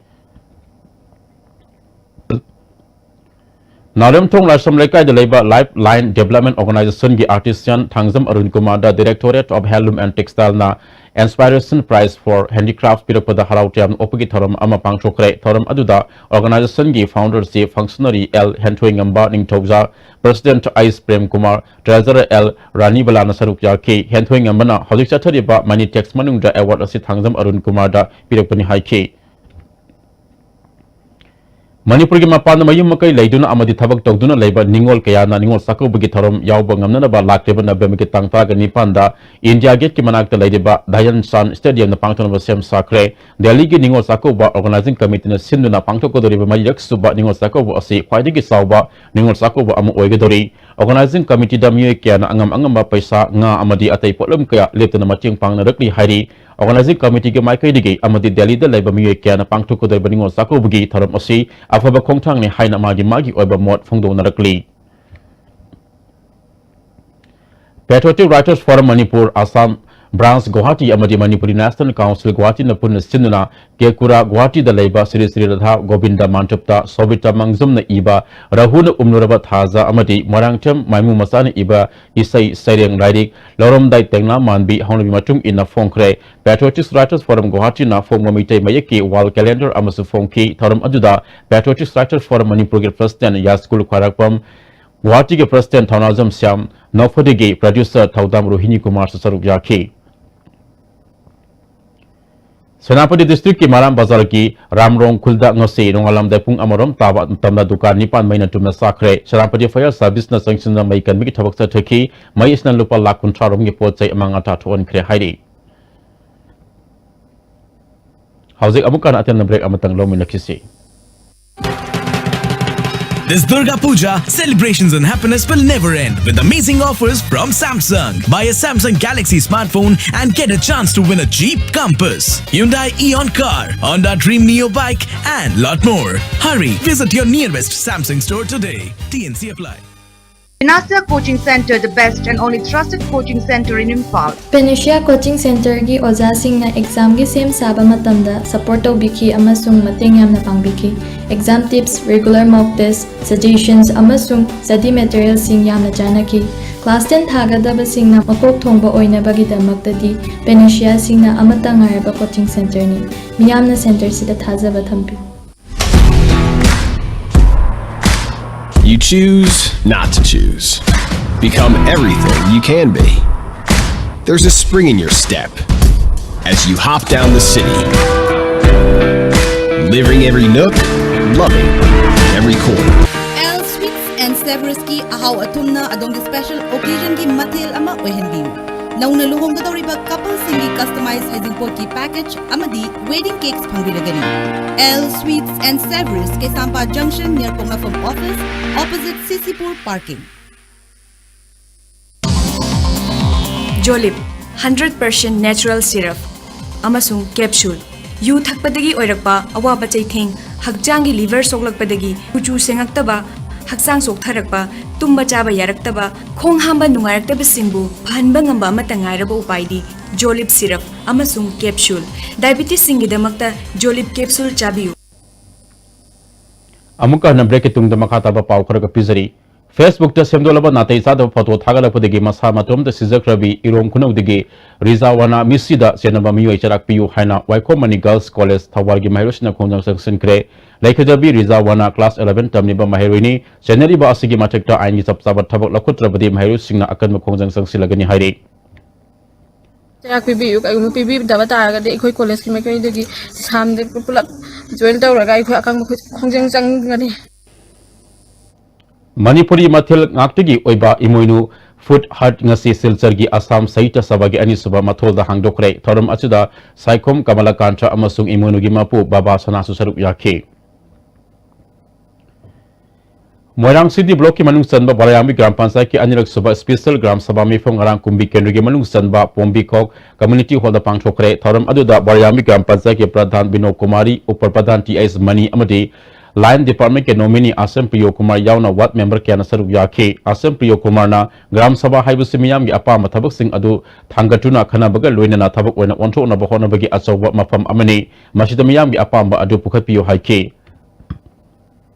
ꯅꯥꯎꯔꯦꯝꯊꯣꯡ ꯂꯥꯏꯁ꯭ꯔꯝ ꯂꯩꯀꯥꯏꯗ ꯂꯩꯕ Lifeline Development Organization ꯒꯤ artisan Thangjam Arun ꯀꯨꯃꯥꯔꯗ Directorate of Handloom and Textile ꯅ Inspiration Prize for Handicraft ꯄꯤꯔꯛꯄꯗ ꯍꯔꯥꯎ ꯇꯌꯥꯝꯅ ꯑꯣꯛꯄꯒꯤ ꯊꯧꯔꯝ ꯑꯃ ꯄꯥꯡꯊꯣꯛꯈ꯭ꯔꯦ꯫ ꯊꯧꯔꯝ ꯑꯗꯨꯗ organization ꯒꯤ founder ꯁꯤ functionary ꯑꯦꯜ ꯍꯦꯟꯊꯣꯏꯉꯝꯕ ꯅꯤꯡꯊꯧꯖꯥ, president ꯑꯩꯁ ꯄ꯭ꯔꯦꯝ ꯀꯨꯃꯥꯔ, treasurer ꯑꯦꯜ ꯔꯥꯅꯤꯕꯂꯥꯅ ꯁꯔꯨꯛ ꯌꯥꯈꯤ꯫ ꯍꯦꯟꯊꯣꯏꯉꯝꯕꯅ ꯍꯧꯖꯤꯛ ꯆꯠꯊꯔꯤꯕ Minitex ꯃꯅꯨꯡꯗ award ꯑꯁꯤ ꯊꯥꯡꯖꯝ ꯑꯔꯨꯟ ꯀꯨꯃꯥꯔꯗ ꯄꯤꯔꯛꯄꯅꯤ ꯍꯥꯏꯈꯤ꯫ ꯃꯅꯤꯄꯨꯔꯒꯤ ꯃꯄꯥꯟꯗ ꯃꯌꯨꯝ ꯃꯀꯩ ꯂꯩꯗꯨꯅ ꯑꯃꯗꯤ ꯊꯕꯛ ꯇꯧꯗꯨꯅ ꯂꯩꯕ ꯅꯤꯉꯣꯜ ꯀꯌꯥꯅ ꯅꯤꯉꯣꯜ ꯆꯥꯛꯀꯧꯕꯒꯤ ꯊꯧꯔꯝ ꯌꯥꯎꯕ ꯉꯝꯅꯅꯕ ꯂꯥꯛꯂꯤꯕ ꯅꯕꯦꯝꯕꯔꯒꯤ ꯇꯥꯡ ꯇꯔꯥꯒ ꯅꯤꯄꯥꯟꯗ ꯏꯟꯗꯤꯌꯥ ꯒꯦꯠꯀꯤ ꯃꯅꯥꯛꯇ ꯂꯩꯔꯤꯕ ꯙꯌꯥꯟ ꯆꯥꯟ ꯁ꯭ꯇꯦꯗꯤꯌꯝꯗ ꯄꯥꯡꯊꯣꯛꯅꯕ ꯁꯦꯝ ꯁꯥꯈ꯭ꯔꯦ꯫ ꯗꯦꯜꯂꯤꯒꯤ ꯅꯤꯉꯣꯜ ꯆꯥꯛꯀꯧꯕ organizing committee ꯅ ꯁꯤꯟꯗꯨꯅ ꯄꯥꯡꯊꯣꯛꯀꯗꯧꯔꯤꯕ ꯃꯔꯤꯔꯛ ꯁꯨꯕ ꯅꯤꯉꯣꯜ ꯆꯥꯛꯀꯧꯕ ꯑꯁꯤ ꯈ꯭ꯋꯥꯏꯗꯒꯤ ꯆꯥꯎꯕ ꯅꯤꯉꯣꯜ ꯆꯥꯛꯀꯧꯕ ꯑꯃ ꯑꯣꯏꯒꯗꯧꯔꯤ꯫ Organizing committee ꯗ ꯃꯤꯑꯣꯏ ꯀꯌꯥꯅ ꯑꯉꯝ ꯑꯉꯝꯕ ꯄꯩꯁꯥ, ꯉꯥ ꯑꯃꯗꯤ ꯑꯇꯩ ꯄꯣꯠꯂꯝ ꯀꯌꯥ ꯂꯦꯞꯇꯅ ꯃꯇꯦꯡ ꯄꯥꯡꯅꯔꯛꯂꯤ ꯍꯥꯏꯔꯤ꯫ Organizing committee ꯒꯤ ꯃꯥꯏꯀꯩꯗꯒꯤ ꯑꯃꯗꯤ ꯗꯦꯜꯂꯤꯗ ꯂꯩꯕ ꯃꯤꯑꯣꯏ ꯀꯌꯥꯅ ꯄꯥꯡꯊꯣꯛꯀꯗꯧꯔꯤꯕ ꯅꯤꯉꯣꯜ ꯆꯥꯛꯀꯧꯕꯒꯤ ꯊꯧꯔꯝ ꯑꯁꯤ ꯑꯐꯕ ꯈꯣꯡꯊꯥꯡꯅꯤ ꯍꯥꯏꯅ ꯃꯥꯒꯤ ꯃꯥꯒꯤ ꯑꯣꯏꯕ ꯃꯣꯠ ꯐꯣꯡꯗꯣꯛꯅꯔꯛꯂꯤ꯫ Patriotic Writers Forum Manipur, Assam branch Guwahati ꯑꯃꯗꯤ ꯃꯅꯤꯄꯨꯔꯤ National Council ꯒꯨꯋꯥꯍꯥꯇꯤꯅ ꯄꯨꯟꯅ ꯁꯤꯟꯗꯨꯅ ꯀꯦꯀꯨꯔꯥ ꯒꯨꯋꯥꯍꯥꯇꯤꯗ ꯂꯩꯕ ꯁ꯭ꯔꯤ ꯁ꯭ꯔꯤ ꯔꯥꯙꯥ ꯒꯣꯕꯤꯟꯗ ꯃꯥꯟꯇꯞꯇ ꯁꯣꯕꯤꯇꯥ ꯃꯥꯡꯖꯝꯅ ꯏꯕ ꯔꯍꯨꯅ ꯎꯝꯂꯨꯔꯕ ꯊꯥꯖ ꯑꯃꯗꯤ ꯃꯣꯏꯔꯥꯡꯊꯦꯝ ꯃꯥꯏꯃꯨ ꯃꯆꯥꯅ ꯏꯕ ꯏꯁꯩ ꯁꯩꯔꯦꯡ ꯂꯥꯏꯔꯤꯛ ꯂꯧꯔꯝꯗꯥꯏ ꯇꯦꯡꯅꯥ ꯃꯥꯟꯕꯤ ꯍꯧꯅꯕꯤ ꯃꯇꯨꯡ ꯏꯟꯅ ꯐꯣꯡꯈ꯭ꯔꯦ꯫ Patriotic Writers Forum ꯒꯨꯋꯥꯍꯥꯇꯤꯅ ꯐꯣꯡꯕ ꯃꯩꯇꯩ ꯃꯌꯦꯛꯀꯤ wall calendar ꯑꯃꯁꯨ ꯐꯣꯡꯈꯤ꯫ ꯊꯧꯔꯝ ꯑꯗꯨꯗ Patriotic Writers Forum ꯃꯅꯤꯄꯨꯔꯒꯤ president ꯌꯥꯁꯀꯨꯜ ꯈ꯭ꯋꯥꯏꯔꯥꯛꯄꯝ, ꯒꯨꯋꯥꯍꯥꯇꯤꯒꯤ president ꯊꯧꯅꯥꯖꯝ ꯁ꯭ꯌꯥꯝ, ꯅꯧꯐꯗꯤꯒꯤ producer ꯊꯧꯗꯥꯝ ꯔꯣꯍꯤꯅꯤ ꯀꯨꯃꯥꯔꯁꯨ ꯁꯔꯨꯛ ꯌꯥꯈꯤ꯫ ꯁꯦꯅꯥꯄꯇꯤ district ꯀꯤ ꯃꯔꯥꯝ ꯕꯖꯥꯔꯒꯤ ꯔꯥꯝꯔꯣꯡ ꯈꯨꯜꯗ ꯉꯁꯤ ꯅꯣꯡꯉꯥꯜꯂꯝꯗꯥꯏ ꯄꯨꯡ ꯑꯃꯔꯣꯝ ꯇꯥꯕ ꯃꯇꯝꯗ ꯗꯨꯀꯥꯟ ꯅꯤꯄꯥꯟ ꯃꯩꯅ ꯇꯨꯝꯅ ꯆꯥꯛꯈ꯭ꯔꯦ꯫ ꯁꯦꯅꯥꯄꯇꯤ fire service ꯅ ꯆꯪꯁꯤꯟꯗꯨꯅ ꯃꯩ ꯀꯟꯕꯒꯤ ꯊꯕꯛ ꯆꯠꯊꯈꯤ꯫ ꯃꯩ ꯑꯁꯤꯅ ꯂꯨꯄꯥ ꯂꯥꯈ ꯀꯨꯟꯊ꯭ꯔꯥ ꯔꯣꯝꯒꯤ ꯄꯣꯠ ꯆꯩ ꯑꯃꯥꯡ ꯑꯇꯥ ꯊꯣꯛꯍꯟꯈ꯭ꯔꯦ ꯍꯥꯏꯔꯤ꯫ ꯍꯧꯖꯤꯛ ꯑꯃꯨꯛ ꯍꯟꯅ ꯑꯇꯦꯟꯕ break ꯑꯃꯇꯪ ꯂꯧꯃꯤꯟꯅꯈꯤꯁꯤ꯫ This Durga Puja, celebrations and happiness will never end with amazing offers from Samsung. Buy a Samsung Galaxy smartphone and get a chance to win a Jeep Compass, Hyundai Eon car, Honda Dream Neo bike, and lot more. Hurry, visit your nearest Samsung store today. T N C apply. Dynastia Coaching Center, the best and only trusted coaching center in Imphal. Panacea Coaching Centerꯒꯤ ꯑꯣꯖꯥꯁꯤꯡꯅ ꯑꯦꯛꯖꯥꯝꯒꯤ ꯁꯦꯝ ꯁꯥꯕ ꯃꯇꯝꯗ support ꯇꯧꯕꯤꯈꯤ ꯑꯃꯁꯨꯡ ꯃꯇꯦꯡ ꯌꯥꯝꯅ ꯄꯥꯡꯕꯤꯈꯤ꯫ Exam tips, regular mock test, suggestions ꯑꯃꯁꯨꯡ study materialꯁꯤꯡ ꯌꯥꯝꯅ ꯆꯥꯟꯅꯈꯤ꯫ Class ten ꯊꯥꯒꯗꯕꯁꯤꯡꯅ ꯃꯀꯣꯛ ꯊꯣꯡꯕ ꯑꯣꯏꯅꯕꯒꯤꯗꯃꯛꯇꯗꯤ Panaceaꯁꯤꯡꯅ ꯑꯃꯠꯇ ꯉꯥꯏꯔꯕ coaching centerꯅꯤ꯫ ꯃꯤꯌꯥꯝꯅ centerꯁꯤꯗ ꯊꯥꯖꯕ ꯊꯝꯕꯤꯌꯨ꯫ You choose not to choose. Become everything you can be. There's a spring in your step as you hop down the city. Living every nook, loving every corner. L Sweets and Savourieski ꯑꯍꯥꯎ ꯑꯊꯨꯝꯅ ꯑꯗꯣꯝꯒꯤ special occasionꯒꯤ ꯃꯊꯦꯜ ꯑꯃ ꯑꯣꯏꯍꯟꯕꯤꯌꯨ꯫ ꯅꯧꯅ ꯂꯨꯍꯣꯡꯒꯗꯧꯔꯤꯕ coupleꯁꯤꯡꯒꯤ customize ꯍꯩꯖꯤꯡꯄꯣꯠꯀꯤ package ꯑꯃꯗꯤ wedding cakes ꯐꯪꯕꯤꯔꯒꯅꯤ꯫ L Sweets and Savourieski, Keisampha Junction, near ꯄꯣꯛꯅꯐꯝ office, opposite C C Pur parking. Jolib, hundred percent natural syrup ꯑꯃꯁꯨꯡ capsule꯫ U ꯊꯛꯄꯗꯒꯤ ꯑꯣꯏꯔꯛꯄ ꯑꯋꯥꯕ ꯆꯩꯊꯦꯡ, ꯍꯛꯆꯥꯡꯒꯤ liver ꯁꯣꯛꯂꯛꯄꯗꯒꯤ ꯀꯨꯆꯨ ꯁꯦꯡꯉꯛꯇꯕ, ꯍꯛꯆꯥꯡ ꯆꯣꯛꯊꯔꯛꯄ, ꯇꯨꯝꯕ ꯆꯥꯕ ꯌꯥꯔꯛꯇꯕ, ꯈꯣꯡ ꯍꯥꯝꯕ ꯅꯨꯡꯉꯥꯏꯔꯛꯇꯕꯁꯤꯡꯕꯨ ꯐꯍꯟꯕ ꯉꯝꯕ ꯑꯃꯠꯇ ꯉꯥꯏꯔꯕ ꯎꯄꯥꯏꯗꯤ Jolib syrup ꯑꯃꯁꯨꯡ capsule꯫ Diabetesꯁꯤꯡꯒꯤꯗꯃꯛꯇ Jolib capsule ꯆꯥꯕꯤꯌꯨ꯫ ꯑꯃꯨꯛꯀ ꯍꯟꯅ breakꯀꯤ ꯇꯨꯡꯗ ꯃꯈꯥ ꯇꯥꯕ ꯄꯥꯎ ꯈꯔꯒ ꯄꯤꯖꯔꯤ꯫ Facebookꯇ ꯁꯦꯝꯗꯣꯛꯂꯕ ꯅꯥꯇꯩ ꯆꯥꯗꯕ photo ꯊꯥꯒꯠꯂꯛꯄꯗꯒꯤ ꯃꯁꯥ ꯃꯇꯣꯝꯇ ꯁꯤꯖꯈ꯭ꯔꯕꯤ ꯏꯔꯣꯝ ꯈꯨꯅꯧꯗꯒꯤ ꯔꯤꯖꯥꯋꯥꯅꯥ ꯃꯤꯁꯤꯗ ꯆꯦꯟꯅꯕ ꯃꯤꯑꯣꯏ ꯆꯔꯥꯛ ꯄꯤꯌꯨ ꯍꯥꯏꯅ ꯋꯥꯏꯈꯣꯝ ꯃꯅꯤ Girls College ꯊꯧꯕꯥꯜꯒꯤ ꯃꯍꯩꯔꯣꯏꯁꯤꯡꯅ ꯈꯣꯡꯖꯪ ꯆꯪꯁꯤꯟꯈ꯭ꯔꯦ꯫ ꯂꯩꯈꯤꯗꯕꯤ ꯔꯤꯖꯥꯋꯥꯅꯥ class eleven ꯇꯝꯂꯤꯕ ꯃꯍꯩꯔꯣꯏꯅꯤ꯫ ꯆꯦꯟꯅꯔꯤꯕ ꯑꯁꯤꯒꯤ ꯃꯊꯛꯇ ꯑꯥꯏꯟꯒꯤ ꯆꯞ ꯆꯥꯕ ꯊꯕꯛ ꯂꯧꯈꯠꯇ꯭ꯔꯕꯗꯤ ꯃꯍꯩꯔꯣꯏꯁꯤꯡꯅ ꯑꯀꯟꯕ ꯈꯣꯡꯖꯪ ꯆꯪꯁꯤꯜꯂꯒꯅꯤ ꯍꯥꯏꯔꯤ꯫ ꯆꯩꯔꯥꯛ ꯄꯤꯕꯤꯌꯨ꯫ ꯀꯔꯤꯒꯨꯝꯕ ꯄꯤꯕꯤꯗꯕ ꯇꯥꯔꯒꯗꯤ ꯑꯩꯈꯣꯏ college ꯀꯤ ꯃꯥꯏꯀꯩꯗꯒꯤ ꯁꯥꯝꯗ ꯄꯨꯂꯞ join ꯇꯧꯔꯒ ꯑꯩꯈꯣꯏ ꯑꯀꯪꯕ ꯈꯣꯡꯖꯪ ꯆꯪꯒꯅꯤ꯫ ꯃꯅꯤꯄꯨꯔꯤ ꯃꯊꯦꯜ ꯉꯥꯛꯇꯒꯤ ꯑꯣꯏꯕ ꯏꯃꯣꯏꯅꯨ food hut ꯉꯁꯤ ꯁꯤꯜꯆꯔꯒꯤ ꯑꯁꯥꯝ ꯁꯥꯍꯤꯇ꯭ꯌ ꯁꯚꯥꯒꯤ ꯑꯅꯤꯁꯨꯕ ꯃꯊꯣꯜꯗ ꯍꯥꯡꯗꯣꯛꯈ꯭ꯔꯦ꯫ ꯊꯧꯔꯝ ꯑꯁꯤꯗ ꯁꯥꯏꯈꯣꯝ ꯀꯃꯂꯀꯥꯟꯇ ꯑꯃꯁꯨꯡ ꯏꯃꯣꯏꯅꯨꯒꯤ ꯃꯄꯨ ꯕꯥꯕꯥ ꯁꯅꯥꯁꯨ ꯁꯔꯨꯛ ꯌꯥꯈꯤ꯫ ꯃꯣꯏꯔꯥꯡ ꯁꯤꯇꯤ ꯕ꯭ꯂꯣꯛꯀꯤ ꯃꯅꯨꯡ ꯆꯟꯕ ꯕꯣꯔꯥꯌꯥꯝꯕꯤ ꯒ꯭ꯔꯥꯝ ꯄꯟꯆꯥꯌꯠꯀꯤ ꯑꯅꯤꯔꯛ ꯁꯨꯕ ꯁ꯭ꯄꯦꯁꯦꯜ ꯒ꯭ꯔꯥꯝ ꯁꯚꯥ ꯃꯤꯐꯝ ꯉꯔꯥꯡ ꯀꯨꯝꯕꯤ ꯀꯦꯟꯗ꯭ꯔꯒꯤ ꯃꯅꯨꯡ ꯆꯟꯕ ꯄꯣꯝꯕꯤꯈꯣꯛ ꯀꯝꯃ꯭ꯌꯨꯅꯤꯇꯤ ꯍꯣꯜꯗ ꯄꯥꯡꯊꯣꯛꯈ꯭ꯔꯦ꯫ ꯊꯧꯔꯝ ꯑꯗꯨꯗ ꯕꯣꯔꯥꯌꯥꯝꯕꯤ ꯒ꯭ꯔꯥꯝ ꯄꯟꯆꯥꯌꯠꯀꯤ ꯄ꯭ꯔꯙꯥꯟ ꯕꯤꯅꯣ ꯀꯨꯃꯥꯔꯤ, ꯎꯄ ꯄ꯭ꯔꯙꯥꯟ ꯇꯤ ꯑꯩꯆ ꯃꯅꯤ ꯑꯃꯗꯤ ꯂꯥꯏꯟ ꯗꯤꯄꯥꯔꯠꯃꯦꯟꯠꯀꯤ ꯅꯣꯃꯤꯅꯤ ꯑꯥꯁꯦꯝ ꯄ꯭ꯔꯤꯌꯣ ꯀꯨꯃꯥꯔ ꯌꯥꯎꯅ ꯋꯥꯔꯗ ꯃꯦꯝꯕꯔ ꯀꯌꯥꯅ ꯁꯔꯨꯛ ꯌꯥꯈꯤ꯫ ꯑꯥꯁꯦꯝ ꯄ꯭ꯔꯤꯌꯣ ꯀꯨꯃꯥꯔꯅ ꯒ꯭ꯔꯥꯝ ꯁꯚꯥ ꯍꯥꯏꯕꯁꯤ ꯃꯤꯌꯥꯝꯒꯤ ꯑꯄꯥꯝꯕ ꯊꯕꯛꯁꯤꯡ ꯑꯗꯨ ꯊꯥꯡꯒꯠꯇꯨꯅ ꯈꯟꯅꯕꯒ ꯂꯣꯏꯅꯅ ꯊꯕꯛ ꯑꯣꯏꯅ ꯑꯣꯟꯊꯣꯛꯅꯕ ꯍꯣꯠꯅꯕꯒꯤ ꯑꯆꯧꯕ ꯃꯐꯝ ꯑꯃꯅꯤ꯫ ꯃꯁꯤꯗ ꯃꯤꯌꯥꯝꯒꯤ ꯑꯄꯥꯝꯕ ꯑꯗꯨ ꯄꯨꯈꯠꯄꯤꯌꯨ ꯍꯥꯏꯈꯤ꯫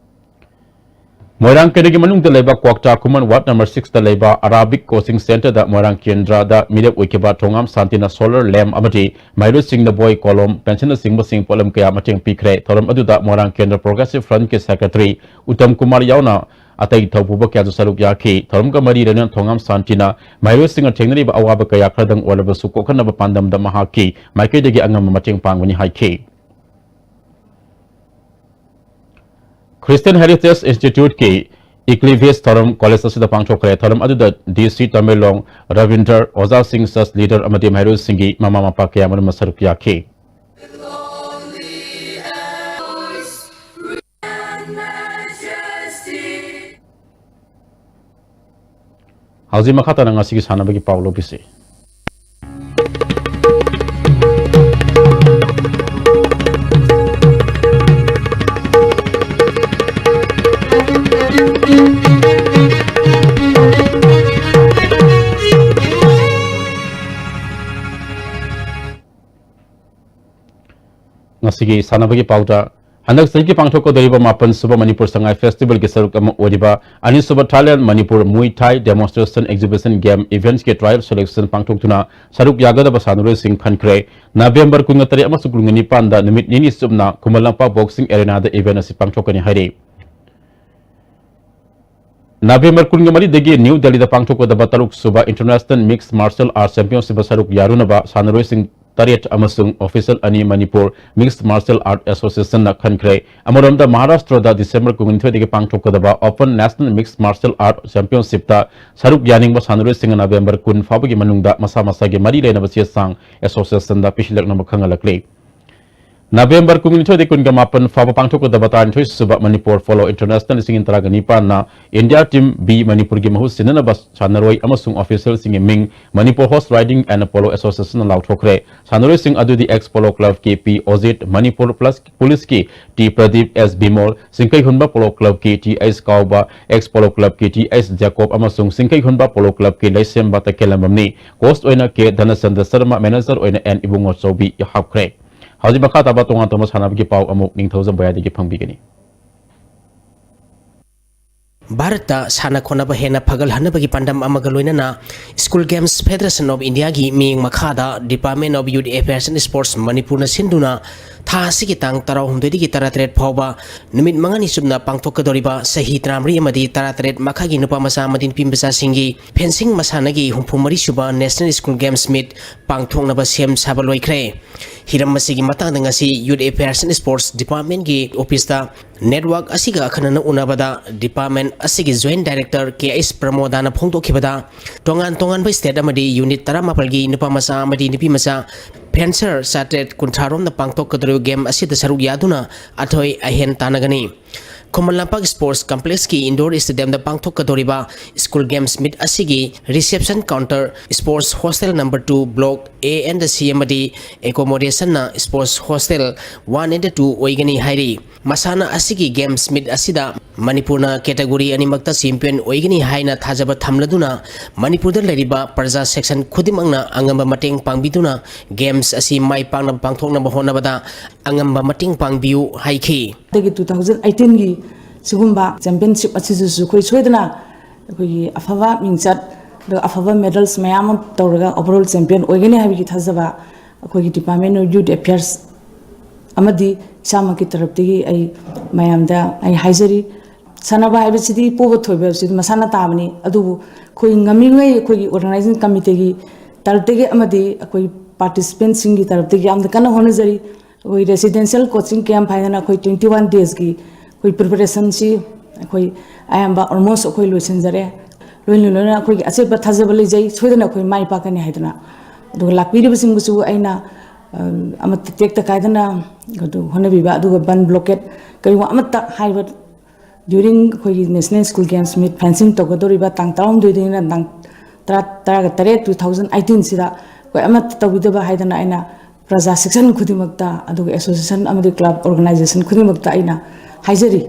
ꯃꯣꯏꯔꯥꯡ ꯀꯦꯟꯗ꯭ꯔꯒꯤ ꯃꯅꯨꯡꯗ ꯂꯩꯕ ꯀ꯭ꯋꯥꯛꯇꯥ ꯈꯨꯃꯟ ꯋꯥꯔꯗ ꯅꯝꯕꯔ ꯁꯤꯛꯁꯇ ꯂꯩꯕ ꯑꯔꯥꯕꯤꯛ ꯀꯣꯆꯤꯡ ꯁꯦꯟꯇꯔꯗ ꯃꯣꯏꯔꯥꯡ ꯀꯦꯟꯗ꯭ꯔꯗ ꯃꯤꯔꯦꯞ ꯑꯣꯏꯈꯤꯕ ꯊꯣꯉꯥꯝ ꯁꯥꯟꯇꯤꯅ ꯁꯣꯂꯔ ꯂꯦꯝꯞ ꯑꯃꯗꯤ ꯃꯍꯩꯔꯣꯏꯁꯤꯡꯅ ꯕꯣꯏ, ꯀꯣꯂꯣꯝ, ꯄꯦꯟꯁꯤꯜꯅꯆꯤꯡꯕꯁꯤꯡ ꯄꯣꯠꯂꯝ ꯀꯌꯥ ꯃꯇꯦꯡ ꯄꯤꯈ꯭ꯔꯦ꯫ ꯊꯧꯔꯝ ꯑꯗꯨꯗ ꯃꯣꯏꯔꯥꯡ ꯀꯦꯟꯗ꯭ꯔ ꯄ꯭ꯔꯣꯒ꯭ꯔꯦꯁꯤꯚ ꯐ꯭ꯔꯟꯠꯀꯤ ꯁꯦꯀ꯭ꯔꯦꯇꯔꯤ ꯎꯇꯝ ꯀꯨꯃꯥꯔ ꯌꯥꯎꯅ ꯑꯇꯩ ꯊꯧꯄꯨꯕ ꯀꯌꯥꯁꯨ ꯁꯔꯨꯛ ꯌꯥꯈꯤ꯫ ꯊꯧꯔꯝꯒ ꯃꯔꯤ ꯂꯩꯅꯅ ꯊꯣꯉꯥꯝ ꯁꯥꯟꯇꯤꯅ ꯃꯍꯩꯔꯣꯏꯁꯤꯡꯅ ꯊꯦꯡꯅꯔꯤꯕ ꯑꯋꯥꯕ ꯀꯌꯥ ꯈꯔꯗꯪ ꯑꯣꯏꯔꯕꯁꯨ ꯀꯣꯛꯍꯟꯅꯕ ꯄꯥꯟꯗꯝꯗ ꯃꯍꯥꯛꯀꯤ ꯃꯥꯏꯀꯩꯗꯒꯤ ꯑꯉꯝꯕ ꯃꯇꯦꯡ ꯄꯥꯡꯒꯅꯤ ꯍꯥꯏꯈꯤ꯫ ꯈ꯭ꯔꯤꯁꯇꯤꯌꯟ ꯍꯦꯔꯤꯇꯦꯖ ꯏꯟꯁꯇꯤꯇ꯭ꯌꯨꯠꯀꯤ ꯏꯀ꯭ꯂꯤꯚꯦꯁ ꯊꯧꯔꯝ ꯀꯣꯂꯦꯖ ꯑꯁꯤꯗ ꯄꯥꯡꯊꯣꯛꯈ꯭ꯔꯦ꯫ ꯊꯧꯔꯝ ꯑꯗꯨꯗ ꯗꯤ ꯁꯤ ꯇꯃꯦꯡꯂꯣꯡ ꯔꯕꯤꯟꯗ꯭ꯔ, ꯑꯣꯖꯥꯁꯤꯡ, ꯆꯔꯆ ꯂꯤꯗꯔ ꯑꯃꯗꯤ ꯃꯍꯩꯔꯣꯏꯁꯤꯡꯒꯤ ꯃꯃꯥ ꯃꯄꯥ ꯀꯌꯥ ꯑꯃꯔꯣꯝ ꯁꯔꯨꯛ ꯌꯥꯈꯤ꯫ ꯍꯧꯖꯤꯛ ꯃꯈꯥ ꯇꯥꯅ ꯉꯁꯤꯒꯤ ꯁꯥꯟꯅꯕꯒꯤ ꯄꯥꯎ ꯂꯧꯕꯤꯁꯤ꯫ ꯉꯁꯤꯒꯤ ꯁꯥꯟꯅꯕꯒꯤ ꯄꯥꯎꯗ, ꯍꯟꯗꯛ ꯆꯍꯤꯒꯤ ꯄꯥꯡꯊꯣꯛꯀꯗꯧꯔꯤꯕ ꯃꯥꯄꯟ ꯁꯨꯕ ꯃꯅꯤꯄꯨꯔ ꯁꯉꯥꯏ ꯐꯦꯁꯇꯤꯚꯦꯜꯒꯤ ꯁꯔꯨꯛ ꯑꯃ ꯑꯣꯏꯔꯤꯕ ꯑꯅꯤ ꯁꯨꯕ ꯊꯥꯏꯂꯦꯟ ꯃꯅꯤꯄꯨꯔ ꯃꯨꯏ ꯊꯥꯏ demonstration exhibition game ꯏꯚꯦꯟꯠꯁꯀꯤ trial selection ꯄꯥꯡꯊꯣꯛꯇꯨꯅ ꯁꯔꯨꯛ ꯌꯥꯒꯗꯕ ꯁꯥꯟꯅꯔꯣꯏꯁꯤꯡ ꯈꯟꯈ꯭ꯔꯦ꯫ ꯅꯕꯦꯝꯕꯔ ꯀꯨꯟꯒ ꯇꯔꯦꯠ ꯑꯃꯁꯨꯡ ꯀꯨꯟꯒ ꯅꯤꯄꯥꯟꯗ ꯅꯨꯃꯤꯠ ꯅꯤꯅꯤ ꯆꯨꯞꯅ ꯈꯨꯃꯟ ꯂꯝꯄꯥꯛ ꯕꯣꯛꯁꯤꯡ ꯑꯦꯔꯦꯅꯥꯗ ꯏꯚꯦꯟꯠ ꯑꯁꯤ ꯄꯥꯡꯊꯣꯛꯀꯅꯤ ꯍꯥꯏꯔꯤ꯫ ꯅꯕꯦꯝꯕꯔ ꯀꯨꯟꯒ ꯃꯔꯤꯗꯒꯤ ꯅ꯭ꯌꯨ ꯗꯦꯜꯂꯤꯗ ꯄꯥꯡꯊꯣꯛꯀꯗꯕ ꯇꯔꯨꯛ ꯁꯨꯕ ꯏꯟꯇꯔꯅꯦꯁꯅꯦꯜ ꯃꯤꯛꯁ ꯃꯥꯔꯁꯦꯜ ꯑꯥꯔꯠ ꯆꯦꯝꯄꯤꯌꯟꯁꯤꯞꯇ ꯁꯔꯨꯛ ꯌꯥꯔꯨꯅꯕ ꯁꯥꯟꯅꯔꯣꯏꯁꯤꯡ ꯇꯔꯦꯠ ꯑꯃꯁꯨꯡ ꯑꯣꯐꯤꯁꯦꯜ ꯑꯅꯤ ꯃꯅꯤꯄꯨꯔ ꯃꯤꯛꯁ ꯃꯥꯔꯁꯦꯜ ꯑꯥꯔꯠ ꯑꯦꯁꯣꯁꯤꯌꯦꯁꯟꯅ ꯈꯟꯈ꯭ꯔꯦ꯫ ꯑꯃꯔꯣꯝꯗ, ꯃꯍꯥꯔꯥꯁꯇ꯭ꯔꯗ ꯗꯤꯁꯦꯝꯕꯔ ꯀꯨꯟꯅꯤꯊꯣꯏꯗꯒꯤ ꯄꯥꯡꯊꯣꯛꯀꯗꯕ open national mixed martial art ꯆꯦꯝꯄꯤꯌꯟꯁꯤꯞꯇ ꯁꯔꯨꯛ ꯌꯥꯅꯤꯡꯕ ꯁꯥꯟꯅꯔꯣꯏꯁꯤꯡꯅ ꯅꯕꯦꯝꯕꯔ ꯀꯨꯟ ꯐꯥꯎꯕꯒꯤ ꯃꯅꯨꯡꯗ ꯃꯁꯥ ꯃꯁꯥꯒꯤ ꯃꯔꯤ ꯂꯩꯅꯕ ꯆꯦ ꯆꯥꯡ ꯑꯦꯁꯣꯁꯤꯌꯦꯁꯟꯗ ꯄꯤꯁꯤꯜꯂꯛꯅꯕ ꯈꯪꯍꯜꯂꯛꯂꯤ꯫ ꯅꯕꯦꯝꯕꯔ ꯀꯨꯟꯅꯤꯊꯣꯏꯗꯒꯤ ꯀꯨꯟꯒ ꯃꯥꯄꯟ ꯐꯥꯎꯕ ꯄꯥꯡꯊꯣꯛꯀꯗꯕ ꯇꯔꯥꯅꯤꯊꯣꯏ ꯁꯨꯕ ꯃꯅꯤꯄꯨꯔ ꯄꯣꯂꯣ ꯏꯟꯇꯔꯅꯦꯁꯅꯦꯜ ꯂꯤꯁꯤꯡ ꯇꯔꯥꯒ ꯅꯤꯄꯥꯟꯅ ꯏꯟꯗꯤꯌꯥ ꯇꯤꯝ ꯕꯤ ꯃꯅꯤꯄꯨꯔꯒꯤ ꯃꯍꯨꯠ ꯁꯤꯟꯅꯅꯕ ꯁꯥꯟꯅꯔꯣꯏ ꯑꯃꯁꯨꯡ ꯑꯣꯐꯤꯁꯤꯌꯦꯜꯁꯤꯡꯒꯤ ꯃꯤꯡ Manipur horse riding and polo ꯑꯦꯁꯣꯁꯤꯌꯦꯁꯟꯅ ꯂꯥꯎꯊꯣꯛꯈ꯭ꯔꯦ꯫ ꯁꯥꯟꯅꯔꯣꯏꯁꯤꯡ ꯑꯗꯨꯗꯤ ex polo club K P Ojit, Manipur police, ꯄꯨꯂꯤꯁꯀꯤ T Pradeep S Bimol, Chingkheihunba polo ꯀ꯭ꯂꯕꯀꯤ T H Kaoba, ex polo ꯀ꯭ꯂꯕꯀꯤ ꯇꯤ ꯑꯩꯆ ꯖꯦꯀꯣꯕ ꯑꯃꯁꯨꯡ ꯆꯤꯡꯈꯩꯍꯨꯟꯕ ꯄꯣꯂꯣ ꯀ꯭ꯂꯕꯀꯤ ꯂꯩꯁꯦꯝꯕ ꯇꯈꯦꯜꯂꯝꯕꯝꯅꯤ꯫ ꯀꯣꯆ ꯑꯣꯏꯅ ꯀꯦ ꯙꯅꯆꯟꯗ꯭ꯔ ꯁꯔꯃ, ꯃꯦꯅꯦꯖꯔ ꯑꯣꯏꯅ ꯑꯦꯟ ꯏꯕꯨꯡꯉꯣ ꯆꯧꯕꯤ ꯍꯥꯞꯈ꯭ꯔꯦ꯫ ꯍꯧꯖꯤꯛ ꯃꯈꯥ ꯇꯥꯕ ꯇꯣꯉꯥꯟ ꯇꯣꯉꯥꯟꯕ ꯁꯥꯟꯅꯕꯒꯤ ꯄꯥꯎ ꯑꯃꯨꯛ ꯅꯤꯡꯊꯧꯖꯝ ꯕꯌꯥꯗꯒꯤ ꯐꯪꯕꯤꯒꯅꯤ꯫ ꯚꯥꯔꯠꯇ ꯁꯥꯟꯅ ꯈꯣꯠꯅꯕ ꯍꯦꯟꯅ ꯐꯒꯠꯍꯟꯅꯕꯒꯤ ꯄꯥꯟꯗꯝ ꯑꯃꯒ ꯂꯣꯏꯅꯅ School Games Federation of Indiaꯒꯤ ꯃꯤꯠꯌꯦꯡ ꯃꯈꯥꯗ Department of Youth Affairs and Sports ꯃꯅꯤꯄꯨꯔꯅ ꯁꯤꯟꯗꯨꯅ ꯊꯥ ꯑꯁꯤꯒꯤ ꯇꯥꯡ ꯇꯔꯥꯍꯨꯝꯗꯣꯏꯗꯒꯤ ꯇꯔꯥꯇꯔꯦꯠ ꯐꯥꯎꯕ ꯅꯨꯃꯤꯠ ꯃꯉꯥꯅꯤ ꯆꯨꯞꯅ ꯄꯥꯡꯊꯣꯛꯀꯗꯧꯔꯤꯕ ꯆꯍꯤ ꯇꯔꯥꯃꯔꯤ ꯑꯃꯗꯤ ꯇꯔꯥꯇꯔꯦꯠ ꯃꯈꯥꯒꯤ ꯅꯨꯄꯥ ꯃꯆꯥ ꯑꯃꯗꯤ ꯅꯨꯄꯤ ꯃꯆꯥꯁꯤꯡꯒꯤ fencing ꯃꯁꯥꯟꯅꯒꯤ ꯍꯨꯝꯐꯨ ꯃꯔꯤ ꯁꯨꯕ National School Games Meet ꯄꯥꯡꯊꯣꯛꯅꯕ ꯁꯦꯝ ꯁꯥꯕ ꯂꯣꯏꯈ꯭ꯔꯦ꯫ ꯍꯤꯔꯝ ꯑꯁꯤꯒꯤ ꯃꯇꯥꯡꯗ ꯉꯁꯤ Youth Affairs and Sports Departmentꯀꯤ officeꯇ network ꯑꯁꯤꯒ ꯑꯈꯟꯅꯅ ꯎꯅꯕꯗ department ꯑꯁꯤꯒꯤ Joint Director ꯀꯦ ꯑꯩꯆ ꯄ꯭ꯔꯃꯣꯗꯥꯅ ꯐꯣꯡꯗꯣꯛꯈꯤꯕꯗ, ꯇꯣꯉꯥꯟ ꯇꯣꯉꯥꯟꯕ state ꯑꯃꯗꯤ unit ꯇꯔꯥꯃꯥꯄꯜꯒꯤ ꯅꯨꯄꯥ ꯃꯆꯥ ꯑꯃꯗꯤ ꯅꯨꯄꯤ ꯃꯆꯥ fencer ꯆꯥꯇ꯭ꯔꯦꯠ ꯀꯨꯟꯊ꯭ꯔꯥ ꯔꯣꯝꯅ ꯄꯥꯡꯊꯣꯛꯀꯗꯧꯔꯤꯕ game ꯑꯁꯤꯗ ꯁꯔꯨꯛ ꯌꯥꯗꯨꯅ ꯑꯊꯣꯏ ꯑꯍꯦꯟ ꯇꯥꯟꯅꯒꯅꯤ꯫ Khuman Lampak Sports Complexꯀꯤ indoor stadiumꯗ ꯄꯥꯡꯊꯣꯛꯀꯗꯧꯔꯤꯕ School Games Meet ꯑꯁꯤꯒꯤ reception counter Sports Hostel number two, Block A and C ꯑꯃꯗꯤ accommodationꯅ Sports Hostel one and two ꯑꯣꯏꯒꯅꯤ ꯍꯥꯏꯔꯤ꯫ ꯃꯁꯥꯟꯅ ꯑꯁꯤꯒꯤ Games Meet ꯑꯁꯤꯗ ꯃꯅꯤꯄꯨꯔꯅ category ꯑꯅꯤꯃꯛꯇ champion ꯑꯣꯏꯒꯅꯤ ꯍꯥꯏꯅ ꯊꯥꯖꯕ ꯊꯝꯂꯗꯨꯅ, ꯃꯅꯤꯄꯨꯔꯗ ꯂꯩꯔꯤꯕ ꯄ꯭ꯔꯖꯥ section ꯈꯨꯗꯤꯡꯃꯛꯅ ꯑꯉꯝꯕ ꯃꯇꯦꯡ ꯄꯥꯡꯕꯤꯗꯨꯅ games ꯑꯁꯤ ꯃꯥꯏ ꯄꯥꯛꯅꯕ ꯄꯥꯡꯊꯣꯛꯅꯕ ꯍꯣꯠꯅꯕꯗ ꯑꯉꯝꯕ ꯃꯇꯦꯡ ꯄꯥꯡꯕꯤꯌꯨ ꯍꯥꯏꯈꯤ꯫ ꯑꯗꯒꯤ two thousand eighteenꯒꯤ ꯁꯤꯒꯨꯝꯕ championship ꯑꯁꯤꯗꯁꯨ ꯑꯩꯈꯣꯏ ꯁꯣꯏꯗꯅ ꯑꯩꯈꯣꯏꯒꯤ ꯑꯐꯕ ꯃꯤꯡꯆꯠ, ꯑꯗꯨꯒ ꯑꯐꯕ medals ꯃꯌꯥꯝ ꯑꯃ ꯇꯧꯔꯒ overall champion ꯑꯣꯏꯒꯅꯤ ꯍꯥꯏꯕꯒꯤ ꯊꯥꯖꯕ ꯑꯩꯈꯣꯏꯒꯤ Department of Youth Affairs ꯑꯃꯗꯤ ꯏꯁꯥꯃꯛꯀꯤ ꯇꯔꯞꯇꯒꯤ ꯑꯩ ꯃꯌꯥꯝꯗ ꯑꯩ ꯍꯥꯏꯖꯔꯤ꯫ ꯁꯥꯟꯅꯕ ꯍꯥꯏꯕꯁꯤꯗꯤ ꯄꯣꯕ ꯊꯣꯏꯕ ꯍꯥꯏꯕꯁꯤꯗꯤ ꯃꯁꯥꯅ ꯇꯥꯕꯅꯤ, ꯑꯗꯨꯕꯨ ꯑꯩꯈꯣꯏ ꯉꯝꯃꯤꯉꯩ ꯑꯩꯈꯣꯏꯒꯤ organizing committeeꯒꯤ ꯇꯔꯞꯇꯒꯤ ꯑꯃꯗꯤ ꯑꯩꯈꯣꯏ participantꯁꯤꯡꯒꯤ ꯇꯔꯞꯇꯒꯤ ꯌꯥꯝꯅ ꯀꯟꯅ ꯍꯣꯠꯅꯖꯔꯤ꯫ ꯑꯩꯈꯣꯏ residential coaching camp ꯍꯥꯏꯗꯅ ꯑꯩꯈꯣꯏ twenty one daysꯀꯤ ꯑꯩꯈꯣꯏ preparationꯁꯤ ꯑꯩꯈꯣꯏ ꯑꯌꯥꯝꯕ almost ꯑꯩꯈꯣꯏ ꯂꯣꯏꯁꯤꯟꯖꯔꯦ꯫ ꯂꯣꯏꯅ ꯂꯣꯏꯅꯅ ꯑꯩꯈꯣꯏꯒꯤ ꯑꯆꯦꯠꯄ ꯊꯥꯖꯕ ꯂꯩꯖꯩ, ꯁꯣꯏꯗꯅ ꯑꯩꯈꯣꯏ ꯃꯥꯏ ꯄꯥꯛꯀꯅꯤ ꯍꯥꯏꯗꯅ꯫ ꯑꯗꯨꯒ ꯂꯥꯛꯄꯤꯔꯤꯕꯁꯤꯡꯕꯨꯁꯨ ꯑꯩꯅ ꯑꯃꯠꯇ ꯇꯦꯛꯇ ꯀꯥꯏꯗꯅ ꯑꯗꯨ ꯍꯣꯠꯅꯕꯤꯕ, ꯑꯗꯨꯒ ꯕꯟ ꯕ꯭ꯂꯣꯀꯦꯠ ꯀꯔꯤꯒꯨꯝꯕ ꯑꯃꯠꯇ ꯍꯥꯏꯔꯤꯕ during ꯑꯩꯈꯣꯏꯒꯤ National School Games meet fencing ꯇꯧꯒꯗꯧꯔꯤꯕ ꯇꯥꯡ ꯇꯔꯥꯍꯨꯝꯗꯣꯏꯗꯒꯤꯅ ꯇꯥꯡ ꯇꯔꯥ, ꯇꯔꯥꯒ ꯇꯔꯦꯠ, two thousand eighteen ꯁꯤꯗ ꯑꯩꯈꯣꯏ ꯑꯃꯠꯇ ꯇꯧꯕꯤꯗꯕ ꯍꯥꯏꯗꯅ ꯑꯩꯅ ꯄ꯭ꯔꯖꯥ section ꯈꯨꯗꯤꯡꯃꯛꯇ, ꯑꯗꯨꯒ association ꯑꯃꯗꯤ club organization ꯈꯨꯗꯤꯡꯃꯛꯇ ꯑꯩꯅ ꯍꯥꯏꯖꯔꯤ꯫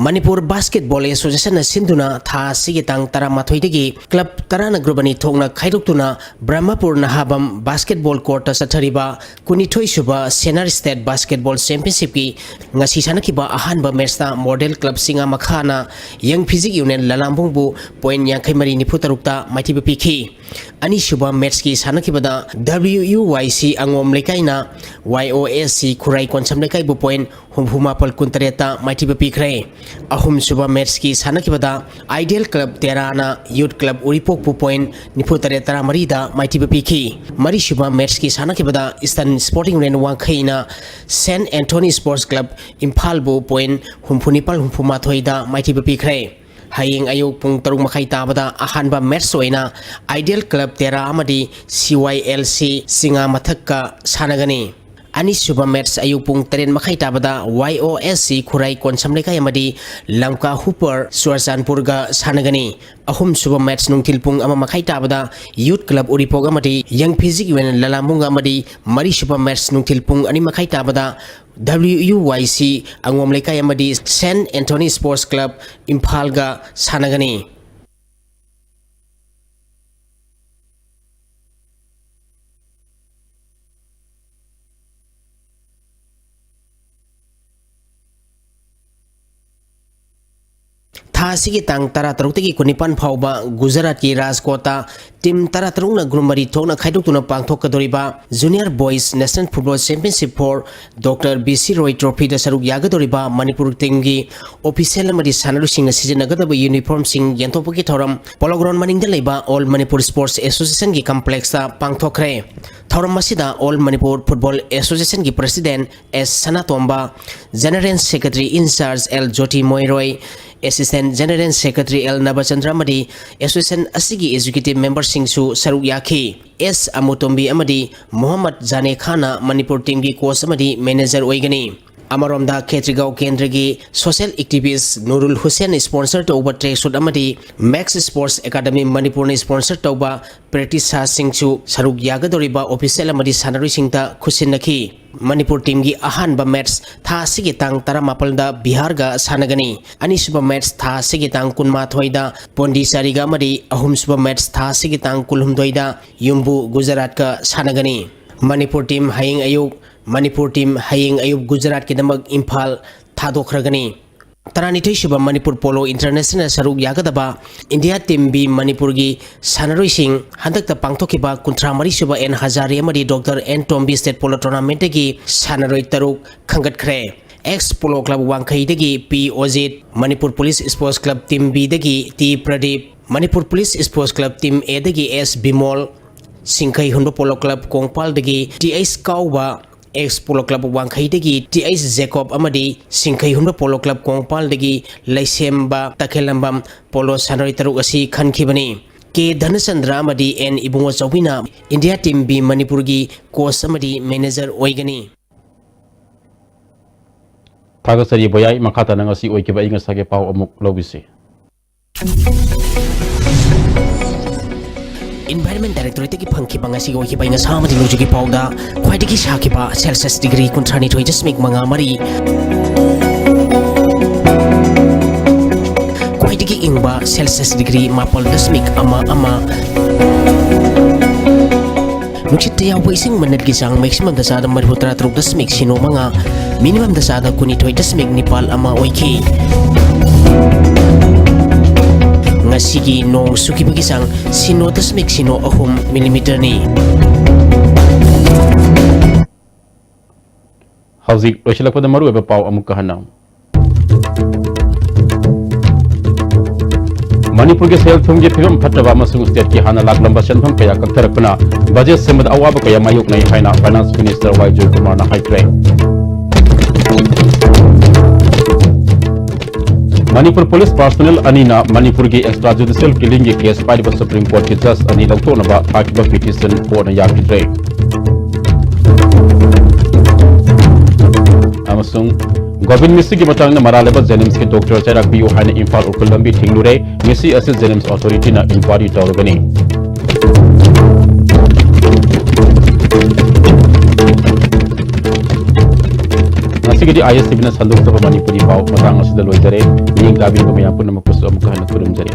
ꯃꯅꯤꯄꯨꯔ ꯕꯥꯁꯀꯦꯠꯕꯣꯜ ꯑꯦꯁꯣꯁꯤꯌꯦꯁꯟꯅ ꯁꯤꯟꯗꯨꯅ ꯊꯥ ꯑꯁꯤꯒꯤ ꯇꯥꯡ ꯇꯔꯥꯃꯥꯊꯣꯏꯗꯒꯤ ꯀ꯭ꯂꯕ ꯇꯔꯥꯅ ꯒ꯭ꯔꯨꯞ ꯑꯅꯤ ꯊꯣꯛꯅ ꯈꯥꯏꯗꯣꯛꯇꯨꯅ ꯕ꯭ꯔꯍꯃꯄꯨꯔ ꯅꯍꯥꯕꯝ ꯕꯥꯁꯀꯦꯠꯕꯣꯜ ꯀꯣꯔꯠꯇ ꯆꯠꯊꯔꯤꯕ ꯀꯨꯟꯅꯤꯊꯣꯏ ꯁꯨꯕ ꯁꯦꯅꯥꯔ ꯁ꯭ꯇꯦꯠ ꯕꯥꯁꯀꯦꯠꯕꯣꯜ ꯆꯦꯝꯄꯤꯌꯟꯁꯤꯞꯀꯤ ꯉꯁꯤ ꯁꯥꯟꯅꯈꯤꯕ ꯑꯍꯥꯟꯕ ꯃꯦꯠꯁꯇ ꯃꯣꯗꯦꯜ ꯀ꯭ꯂꯕ ꯁꯤꯡꯉꯥ ꯃꯈꯥꯅ ꯌꯪ ꯐꯤꯖꯤꯛ ꯌꯨꯅꯤꯌꯟ ꯂꯂꯥꯝꯕꯨꯡꯕꯨ ꯄꯣꯏꯟ ꯌꯥꯡꯈꯩ ꯃꯔꯤ ꯅꯤꯐꯨ ꯇꯔꯨꯛꯇ ꯃꯥꯏꯊꯤꯕ ꯄꯤꯈꯤ꯫ ꯑꯅꯤꯁꯨꯕ ꯃꯦꯠꯁꯀꯤ ꯁꯥꯟꯅꯈꯤꯕꯗ W U Y C ꯑꯉꯣꯝ ꯂꯩꯀꯥꯏꯅ Y O S C ꯈꯨꯔꯥꯏ ꯀꯣꯟꯁꯝ ꯂꯩꯀꯥꯏꯕꯨ ꯄꯣꯏꯟ ꯍꯨꯝꯐꯨ ꯃꯥꯄꯜ ꯀꯨꯟꯇꯔꯦꯠꯇ ꯃꯥꯏꯊꯤꯕ ꯄꯤꯈ꯭ꯔꯦ꯫ ꯑꯍꯨꯝꯁꯨꯕ ꯃꯦꯠꯁꯀꯤ ꯁꯥꯟꯅꯈꯤꯕꯗ ꯑꯥꯏꯗꯤꯌꯦꯜ ꯀ꯭ꯂꯕ ꯇꯦꯔꯥꯅ ꯌꯨꯠ ꯀ꯭ꯂꯕ ꯎꯔꯤꯄꯣꯛꯄꯨ ꯄꯣꯏꯟ ꯅꯤꯐꯨ ꯇꯔꯦꯠ ꯇꯔꯥꯃꯔꯤꯗ ꯃꯥꯏꯊꯤꯕ ꯄꯤꯈꯤ꯫ ꯃꯔꯤꯁꯨꯕ ꯃꯦꯠꯁꯀꯤ ꯁꯥꯟꯅꯈꯤꯕꯗ ꯏꯁꯇꯔꯟ ꯁ꯭ꯄꯣꯔꯇꯤꯡ ꯌꯨꯅꯤꯌꯟ ꯋꯥꯡꯈꯩꯅ ꯁꯦꯟ ꯑꯦꯟꯊꯣꯅꯤ ꯁ꯭ꯄꯣꯔꯠꯁ ꯀ꯭ꯂꯕ ꯏꯝꯐꯥꯜꯕꯨ ꯄꯣꯏꯟ ꯍꯨꯝꯐꯨ ꯅꯤꯄꯥꯜ ꯍꯨꯝꯐꯨ ꯃꯥꯊꯣꯏꯗ ꯃꯥꯏꯊꯤꯕ ꯄꯤꯈ꯭ꯔꯦ꯫ ꯍꯌꯦꯡ ꯑꯌꯨꯛ ꯄꯨꯡ ꯇꯔꯨꯛ ꯃꯈꯥꯏ ꯇꯥꯕꯗ ꯑꯍꯥꯟꯕ ꯃꯦꯠꯁ ꯑꯣꯏꯅ ꯑꯥꯏꯗꯤꯌꯦꯜ ꯀ꯭ꯂꯕ ꯇꯦꯔꯥ ꯑꯃꯗꯤ C Y L C ꯆꯤꯉꯥ ꯃꯊꯛꯀ ꯁꯥꯟꯅꯒꯅꯤ꯫ ꯑꯅꯤꯁꯨꯕ ꯃꯦꯠꯁ ꯑꯌꯨꯛ ꯄꯨꯡ ꯇꯔꯦꯠ ꯃꯈꯥꯏ ꯇꯥꯕꯗ Y O S C ꯈꯨꯔꯥꯏ ꯀꯣꯟꯁꯝ ꯂꯩꯀꯥꯏ ꯑꯃꯗꯤ ꯂꯝꯀꯥ ꯍꯨꯄꯔ ꯆꯨꯔꯆꯥꯟꯄꯨꯔꯒ ꯁꯥꯟꯅꯒꯅꯤ꯫ ꯑꯍꯨꯝꯁꯨꯕ ꯃꯦꯠꯁ ꯅꯨꯡꯊꯤꯜ ꯄꯨꯡ ꯑꯃ ꯃꯈꯥꯏ ꯇꯥꯕꯗ ꯌꯨꯠ ꯀ꯭ꯂꯕ ꯎꯔꯤꯄꯣꯛ ꯑꯃꯗꯤ ꯌꯪ ꯐꯤꯖꯤꯛ ꯌꯨꯅꯤꯌꯟ ꯂꯂꯥꯝꯕꯨꯡꯒ ꯑꯃꯗꯤ ꯃꯔꯤꯁꯨꯕ ꯃꯦꯠꯁ ꯅꯨꯡꯊꯤꯜ ꯄꯨꯡ ꯑꯅꯤ ꯃꯈꯥꯏ ꯇꯥꯕꯗ W U Y C ꯑꯉꯣꯝ ꯂꯩꯀꯥꯏ ꯑꯃꯗꯤ ꯁꯦꯟ ꯑꯦꯟꯊꯣꯅꯤ ꯁ꯭ꯄꯣꯔꯠꯁ ꯀ꯭ꯂꯕ ꯏꯝꯐꯥꯜꯒ ꯁꯥꯟꯅꯒꯅꯤ꯫ ꯊꯥ ꯑꯁꯤꯒꯤ ꯇꯥꯡ ꯇꯔꯥꯇꯔꯨꯛꯇꯒꯤ ꯀꯨꯟꯅꯤꯄꯥꯟ ꯐꯥꯎꯕ ꯒꯨꯖꯔꯥꯠꯀꯤ ꯔꯥꯖꯀꯣꯠꯇ ꯇꯤꯝ ꯇꯔꯥꯇꯔꯨꯛꯅ ꯒ꯭ꯔꯨꯞ ꯃꯔꯤ ꯊꯣꯛꯅ ꯈꯥꯏꯗꯣꯛꯇꯨꯅ ꯄꯥꯡꯊꯣꯛꯀꯗꯧꯔꯤꯕ Junior Boys National Football Championship for Doctor B C Roy Trophyꯗ ꯁꯔꯨꯛ ꯌꯥꯒꯗꯧꯔꯤꯕ ꯃꯅꯤꯄꯨꯔ ꯇꯤꯝꯒꯤ ꯑꯣꯐꯤꯁꯤꯌꯦꯜ ꯑꯃꯗꯤ ꯁꯥꯟꯅꯔꯣꯏꯁꯤꯡꯅ ꯁꯤꯖꯤꯟꯅꯒꯗꯕ ꯌꯨꯅꯤꯐꯣꯔꯝꯁꯤꯡ ꯌꯦꯟꯊꯣꯛꯄꯒꯤ ꯊꯧꯔꯝ ꯄꯣꯂꯣ ꯒ꯭ꯔꯥꯎꯟ ꯃꯅꯤꯡꯗ ꯂꯩꯕ All Manipur Sports Associationꯒꯤ complexꯇ ꯄꯥꯡꯊꯣꯛꯈ꯭ꯔꯦ꯫ ꯊꯧꯔꯝ ꯑꯁꯤꯗ All Manipur Football Associationꯒꯤ president S Sanatomba, General Secretary in charge L ꯖꯣꯇꯤ ꯃꯣꯏꯔꯣꯏ, Assistant General Secretary L ꯅꯕꯆꯟꯗ꯭ꯔ ꯑꯃꯗꯤ association ꯑꯁꯤꯒꯤ executive memberꯁꯤꯡꯁꯨ ꯁꯔꯨꯛ ꯌꯥꯈꯤ꯫ ꯑꯦꯁ ꯑꯃꯨꯇꯣꯝꯕꯤ ꯑꯃꯗꯤ ꯃꯣꯍꯝꯃꯗ ꯖꯥꯅꯦ ꯈꯥꯟꯅ ꯃꯅꯤꯄꯨꯔ teamꯒꯤ coach ꯑꯃꯗꯤ manager ꯑꯣꯏꯒꯅꯤ꯫ ꯑꯃꯔꯣꯝꯗ, ꯈꯦꯇ꯭ꯔꯤꯒꯥꯎ ꯀꯦꯟꯗ꯭ꯔꯒꯤ social activist ꯅꯨꯔꯨꯜ ꯍꯨꯁꯦꯟꯅ sponsor ꯇꯧꯕ tracksuit ꯑꯃꯗꯤ Max Sports Academy ꯃꯅꯤꯄꯨꯔꯅ sponsor ꯇꯧꯕ practice ꯁꯥꯁꯤꯡꯁꯨ ꯁꯔꯨꯛ ꯌꯥꯒꯗꯧꯔꯤꯕ official ꯑꯃꯗꯤ ꯁꯥꯟꯅꯔꯣꯏꯁꯤꯡꯗ ꯈꯨꯠꯁꯤꯟꯅꯈꯤ꯫ ꯃꯅꯤꯄꯨꯔ teamꯒꯤ ꯑꯍꯥꯟꯕ match ꯊꯥ ꯑꯁꯤꯒꯤ ꯇꯥꯡ ꯇꯔꯥꯃꯥꯄꯜꯗ ꯕꯤꯍꯥꯔꯒ ꯁꯥꯟꯅꯒꯅꯤ꯫ ꯑꯅꯤꯁꯨꯕ match ꯊꯥ ꯑꯁꯤꯒꯤ ꯇꯥꯡ ꯀꯨꯟꯃꯥꯊꯣꯏꯗ ꯄꯣꯟꯗꯤꯆꯥꯔꯤꯒ ꯑꯃꯗꯤ ꯑꯍꯨꯝꯁꯨꯕ match ꯊꯥ ꯑꯁꯤꯒꯤ ꯇꯥꯡ ꯀꯨꯟꯍꯨꯝꯗꯣꯏꯗ ꯌꯨꯝꯕꯨ ꯒꯨꯖꯔꯥꯠꯀ ꯁꯥꯟꯅꯒꯅꯤ꯫ ꯃꯅꯤꯄꯨꯔ team ꯍꯌꯦꯡ ꯑꯌꯨꯛ, ꯃꯅꯤꯄꯨꯔ team ꯍꯌꯦꯡ ꯑꯌꯨꯛ ꯒꯨꯖꯔꯥꯠꯀꯤꯗꯃꯛ ꯏꯝꯐꯥꯜ ꯊꯥꯗꯣꯛꯈ꯭ꯔꯒꯅꯤ꯫ ꯇꯔꯥꯅꯤꯊꯣꯏꯁꯨꯕ ꯃꯅꯤꯄꯨꯔ Polo International ꯁꯔꯨꯛ ꯌꯥꯒꯗꯕ India Team B ꯃꯅꯤꯄꯨꯔꯒꯤ ꯁꯥꯟꯅꯔꯣꯏꯁꯤꯡ ꯍꯟꯗꯛꯇ ꯄꯥꯡꯊꯣꯛꯈꯤꯕ ꯀꯨꯟꯊ꯭ꯔꯥ ꯃꯔꯤꯁꯨꯕ ꯑꯦꯟ ꯍꯖꯥꯔꯦ ꯑꯃꯗꯤ doctor N Tombi State Polo Tournamentꯇꯒꯤ ꯁꯥꯟꯅꯔꯣꯏ ꯇꯔꯨꯛ ꯈꯟꯒꯠꯈ꯭ꯔꯦ꯫ Ex Polo Club ꯋꯥꯡꯈꯩꯗꯒꯤ P Ojit, Manipur Police Sports Club Team Bꯗꯒꯤ T Pradeep, Manipur Police Sports Club Team Aꯗꯒꯤ S Bimol, Chingkhei Hunba Polo Club ꯀꯣꯡꯄꯥꯜꯗꯒꯤ T H Kaoba, Ex Polo Club ꯋꯥꯡꯈꯩꯗꯒꯤ ꯇꯤ ꯑꯩꯆ ꯖꯦꯀꯣꯕ ꯑꯃꯗꯤ Chingkhei Hunba Polo Club ꯀꯣꯡꯄꯥꯜꯗꯒꯤ ꯂꯩꯁꯦꯝꯕ ꯇꯈꯦꯜꯂꯝꯕꯝ Polo ꯁꯥꯟꯅꯔꯣꯏ ꯇꯔꯨꯛ ꯑꯁꯤ ꯈꯟꯈꯤꯕꯅꯤ꯫ ꯀꯦ ꯙꯅꯆꯟꯗ꯭ꯔ ꯑꯃꯗꯤ ꯑꯦꯟ ꯏꯕꯨꯡꯉꯣ ꯆꯧꯕꯤꯅ India Team B ꯃꯅꯤꯄꯨꯔꯒꯤ coach ꯑꯃꯗꯤ manager ꯑꯣꯏꯒꯅꯤ꯫ ꯊꯥꯒꯠꯆꯔꯤ ꯕꯣꯌꯥꯏ꯫ ꯃꯈꯥ ꯇꯥꯅ ꯉꯁꯤ ꯑꯣꯏꯈꯤꯕ ꯑꯏꯪ ꯑꯁꯥꯒꯤ ꯄꯥꯎ ꯑꯃꯨꯛ ꯂꯧꯕꯤꯁꯤ꯫ Environment Directorateꯇꯒꯤ ꯐꯪꯈꯤꯕ ꯉꯁꯤꯒꯤ ꯑꯣꯏꯈꯤꯕ ꯑꯏꯪ ꯑꯁꯥ ꯑꯃꯗꯤ ꯅꯣꯡꯖꯨꯒꯤ ꯄꯥꯎꯗ ꯈ꯭ꯋꯥꯏꯗꯒꯤ ꯁꯥꯈꯤꯕ Celsius degree ꯀꯨꯟꯊ꯭ꯔꯥꯅꯤꯊꯣꯏ ꯗꯁꯃꯤꯛ ꯃꯉꯥ ꯃꯔꯤ, ꯈ꯭ꯋꯥꯏꯗꯒꯤ ꯏꯪꯕ Celsius degree ꯃꯥꯄꯜ ꯗꯁꯃꯤꯛ ꯑꯃ ꯑꯃ, ꯅꯨꯡꯁꯤꯠꯇ ꯌꯥꯎꯕ ꯏꯁꯤꯡ ꯃꯅꯤꯠꯀꯤ ꯆꯥꯡ maximumꯗ ꯆꯥꯗ ꯃꯔꯤꯐꯨ ꯇꯔꯥ ꯇꯔꯨꯛ ꯗꯁꯃꯤꯛ ꯁꯤꯅꯣ ꯃꯉꯥ, minimumꯗ ꯆꯥꯗ ꯀꯨꯟꯅꯤꯊꯣꯏ ꯗꯁꯃꯤꯛ ꯅꯤꯄꯥꯜ ꯑꯃ ꯑꯣꯏꯈꯤ꯫ ꯉꯁꯤꯒꯤ ꯅꯣꯡ ꯆꯨꯈꯤꯕꯒꯤ ꯆꯥꯡ ꯁꯤꯅꯣ ꯗꯁꯃꯤꯛ ꯁꯤꯅꯣ ꯑꯍꯨꯝ millimeterꯅꯤ꯫ ꯍꯧꯖꯤꯛ ꯂꯣꯏꯁꯤꯜꯂꯛꯄꯗ ꯃꯔꯨꯑꯣꯏꯕ ꯄꯥꯎ ꯑꯃꯨꯛꯀ ꯍꯟꯅ꯫ ꯃꯅꯤꯄꯨꯔꯒꯤ ꯁꯦꯜ ꯊꯨꯝꯒꯤ ꯐꯤꯕꯝ ꯐꯠꯇꯕ ꯑꯃꯁꯨꯡ stateꯀꯤ ꯍꯥꯟꯅ ꯂꯥꯛꯂꯝꯕ ꯁꯦꯟꯐꯝ ꯀꯌꯥ ꯀꯛꯊꯔꯛꯄꯅ budget ꯁꯦꯝꯕꯗ ꯑꯋꯥꯕ ꯀꯌꯥ ꯃꯥꯌꯣꯛꯅꯩ ꯍꯥꯏꯅ Finance Minister ꯋꯥꯏ ꯖꯣꯏꯀꯨꯃꯥꯔꯅ ꯍꯥꯏꯈ꯭ꯔꯦ꯫ ꯃꯅꯤꯄꯨꯔ ꯄꯨꯂꯤꯁ ꯄꯥꯔꯁꯣꯅꯦꯜ ꯑꯅꯤꯅ ꯃꯅꯤꯄꯨꯔꯒꯤ extra judicial killingꯒꯤ ꯀꯦꯁ ꯄꯥꯏꯔꯤꯕ ꯁꯨꯄ꯭ꯔꯤꯝ ꯀꯣꯔꯠꯀꯤ ꯖꯖ ꯑꯅꯤ ꯂꯧꯊꯣꯛꯅꯕ ꯊꯥꯈꯤꯕ ꯄꯤꯇꯤꯁꯟ ꯀꯣꯔꯠꯅ ꯌꯥꯈꯤꯗ꯭ꯔꯦ꯫ ꯑꯃꯁꯨꯡ ꯒꯣꯕꯤꯟ ꯃꯤꯁꯤꯒꯤ ꯃꯇꯥꯡꯗ ꯃꯔꯥꯜ ꯂꯩꯕ ꯖꯦꯅꯤꯝꯁꯀꯤ ꯗꯣꯛꯇꯔ ꯆꯩꯔꯥꯛ ꯄꯤꯌꯨ ꯍꯥꯏꯅ ꯏꯝꯐꯥꯜ ꯎꯈ꯭ꯔꯨꯜ ꯂꯝꯕꯤ ꯊꯤꯡꯂꯨꯔꯦ꯫ ꯃꯤꯁꯤ ꯑꯁꯤ ꯖꯦꯅꯤꯝꯁ ꯑꯣꯊꯣꯔꯤꯇꯤꯅ ꯏꯟꯀ꯭ꯋꯥꯔꯤ ꯇꯧꯔꯒꯅꯤ꯫ ꯉꯁꯤꯒꯤꯗꯤ ISTVꯅ ꯁꯟꯗꯣꯛꯆꯕ ꯃꯅꯤꯄꯨꯔꯤ ꯄꯥꯎ ꯃꯇꯥꯡ ꯑꯁꯤꯗ ꯂꯣꯏꯖꯔꯦ꯫ ꯃꯤꯠꯌꯦꯡ ꯇꯥꯕꯤꯔꯤꯕ ꯃꯌꯥꯝ ꯄꯨꯝꯅꯃꯛꯄꯨꯁꯨ ꯑꯃꯨꯛꯀ ꯍꯟꯅ ꯈꯨꯔꯨꯝꯖꯔꯤ꯫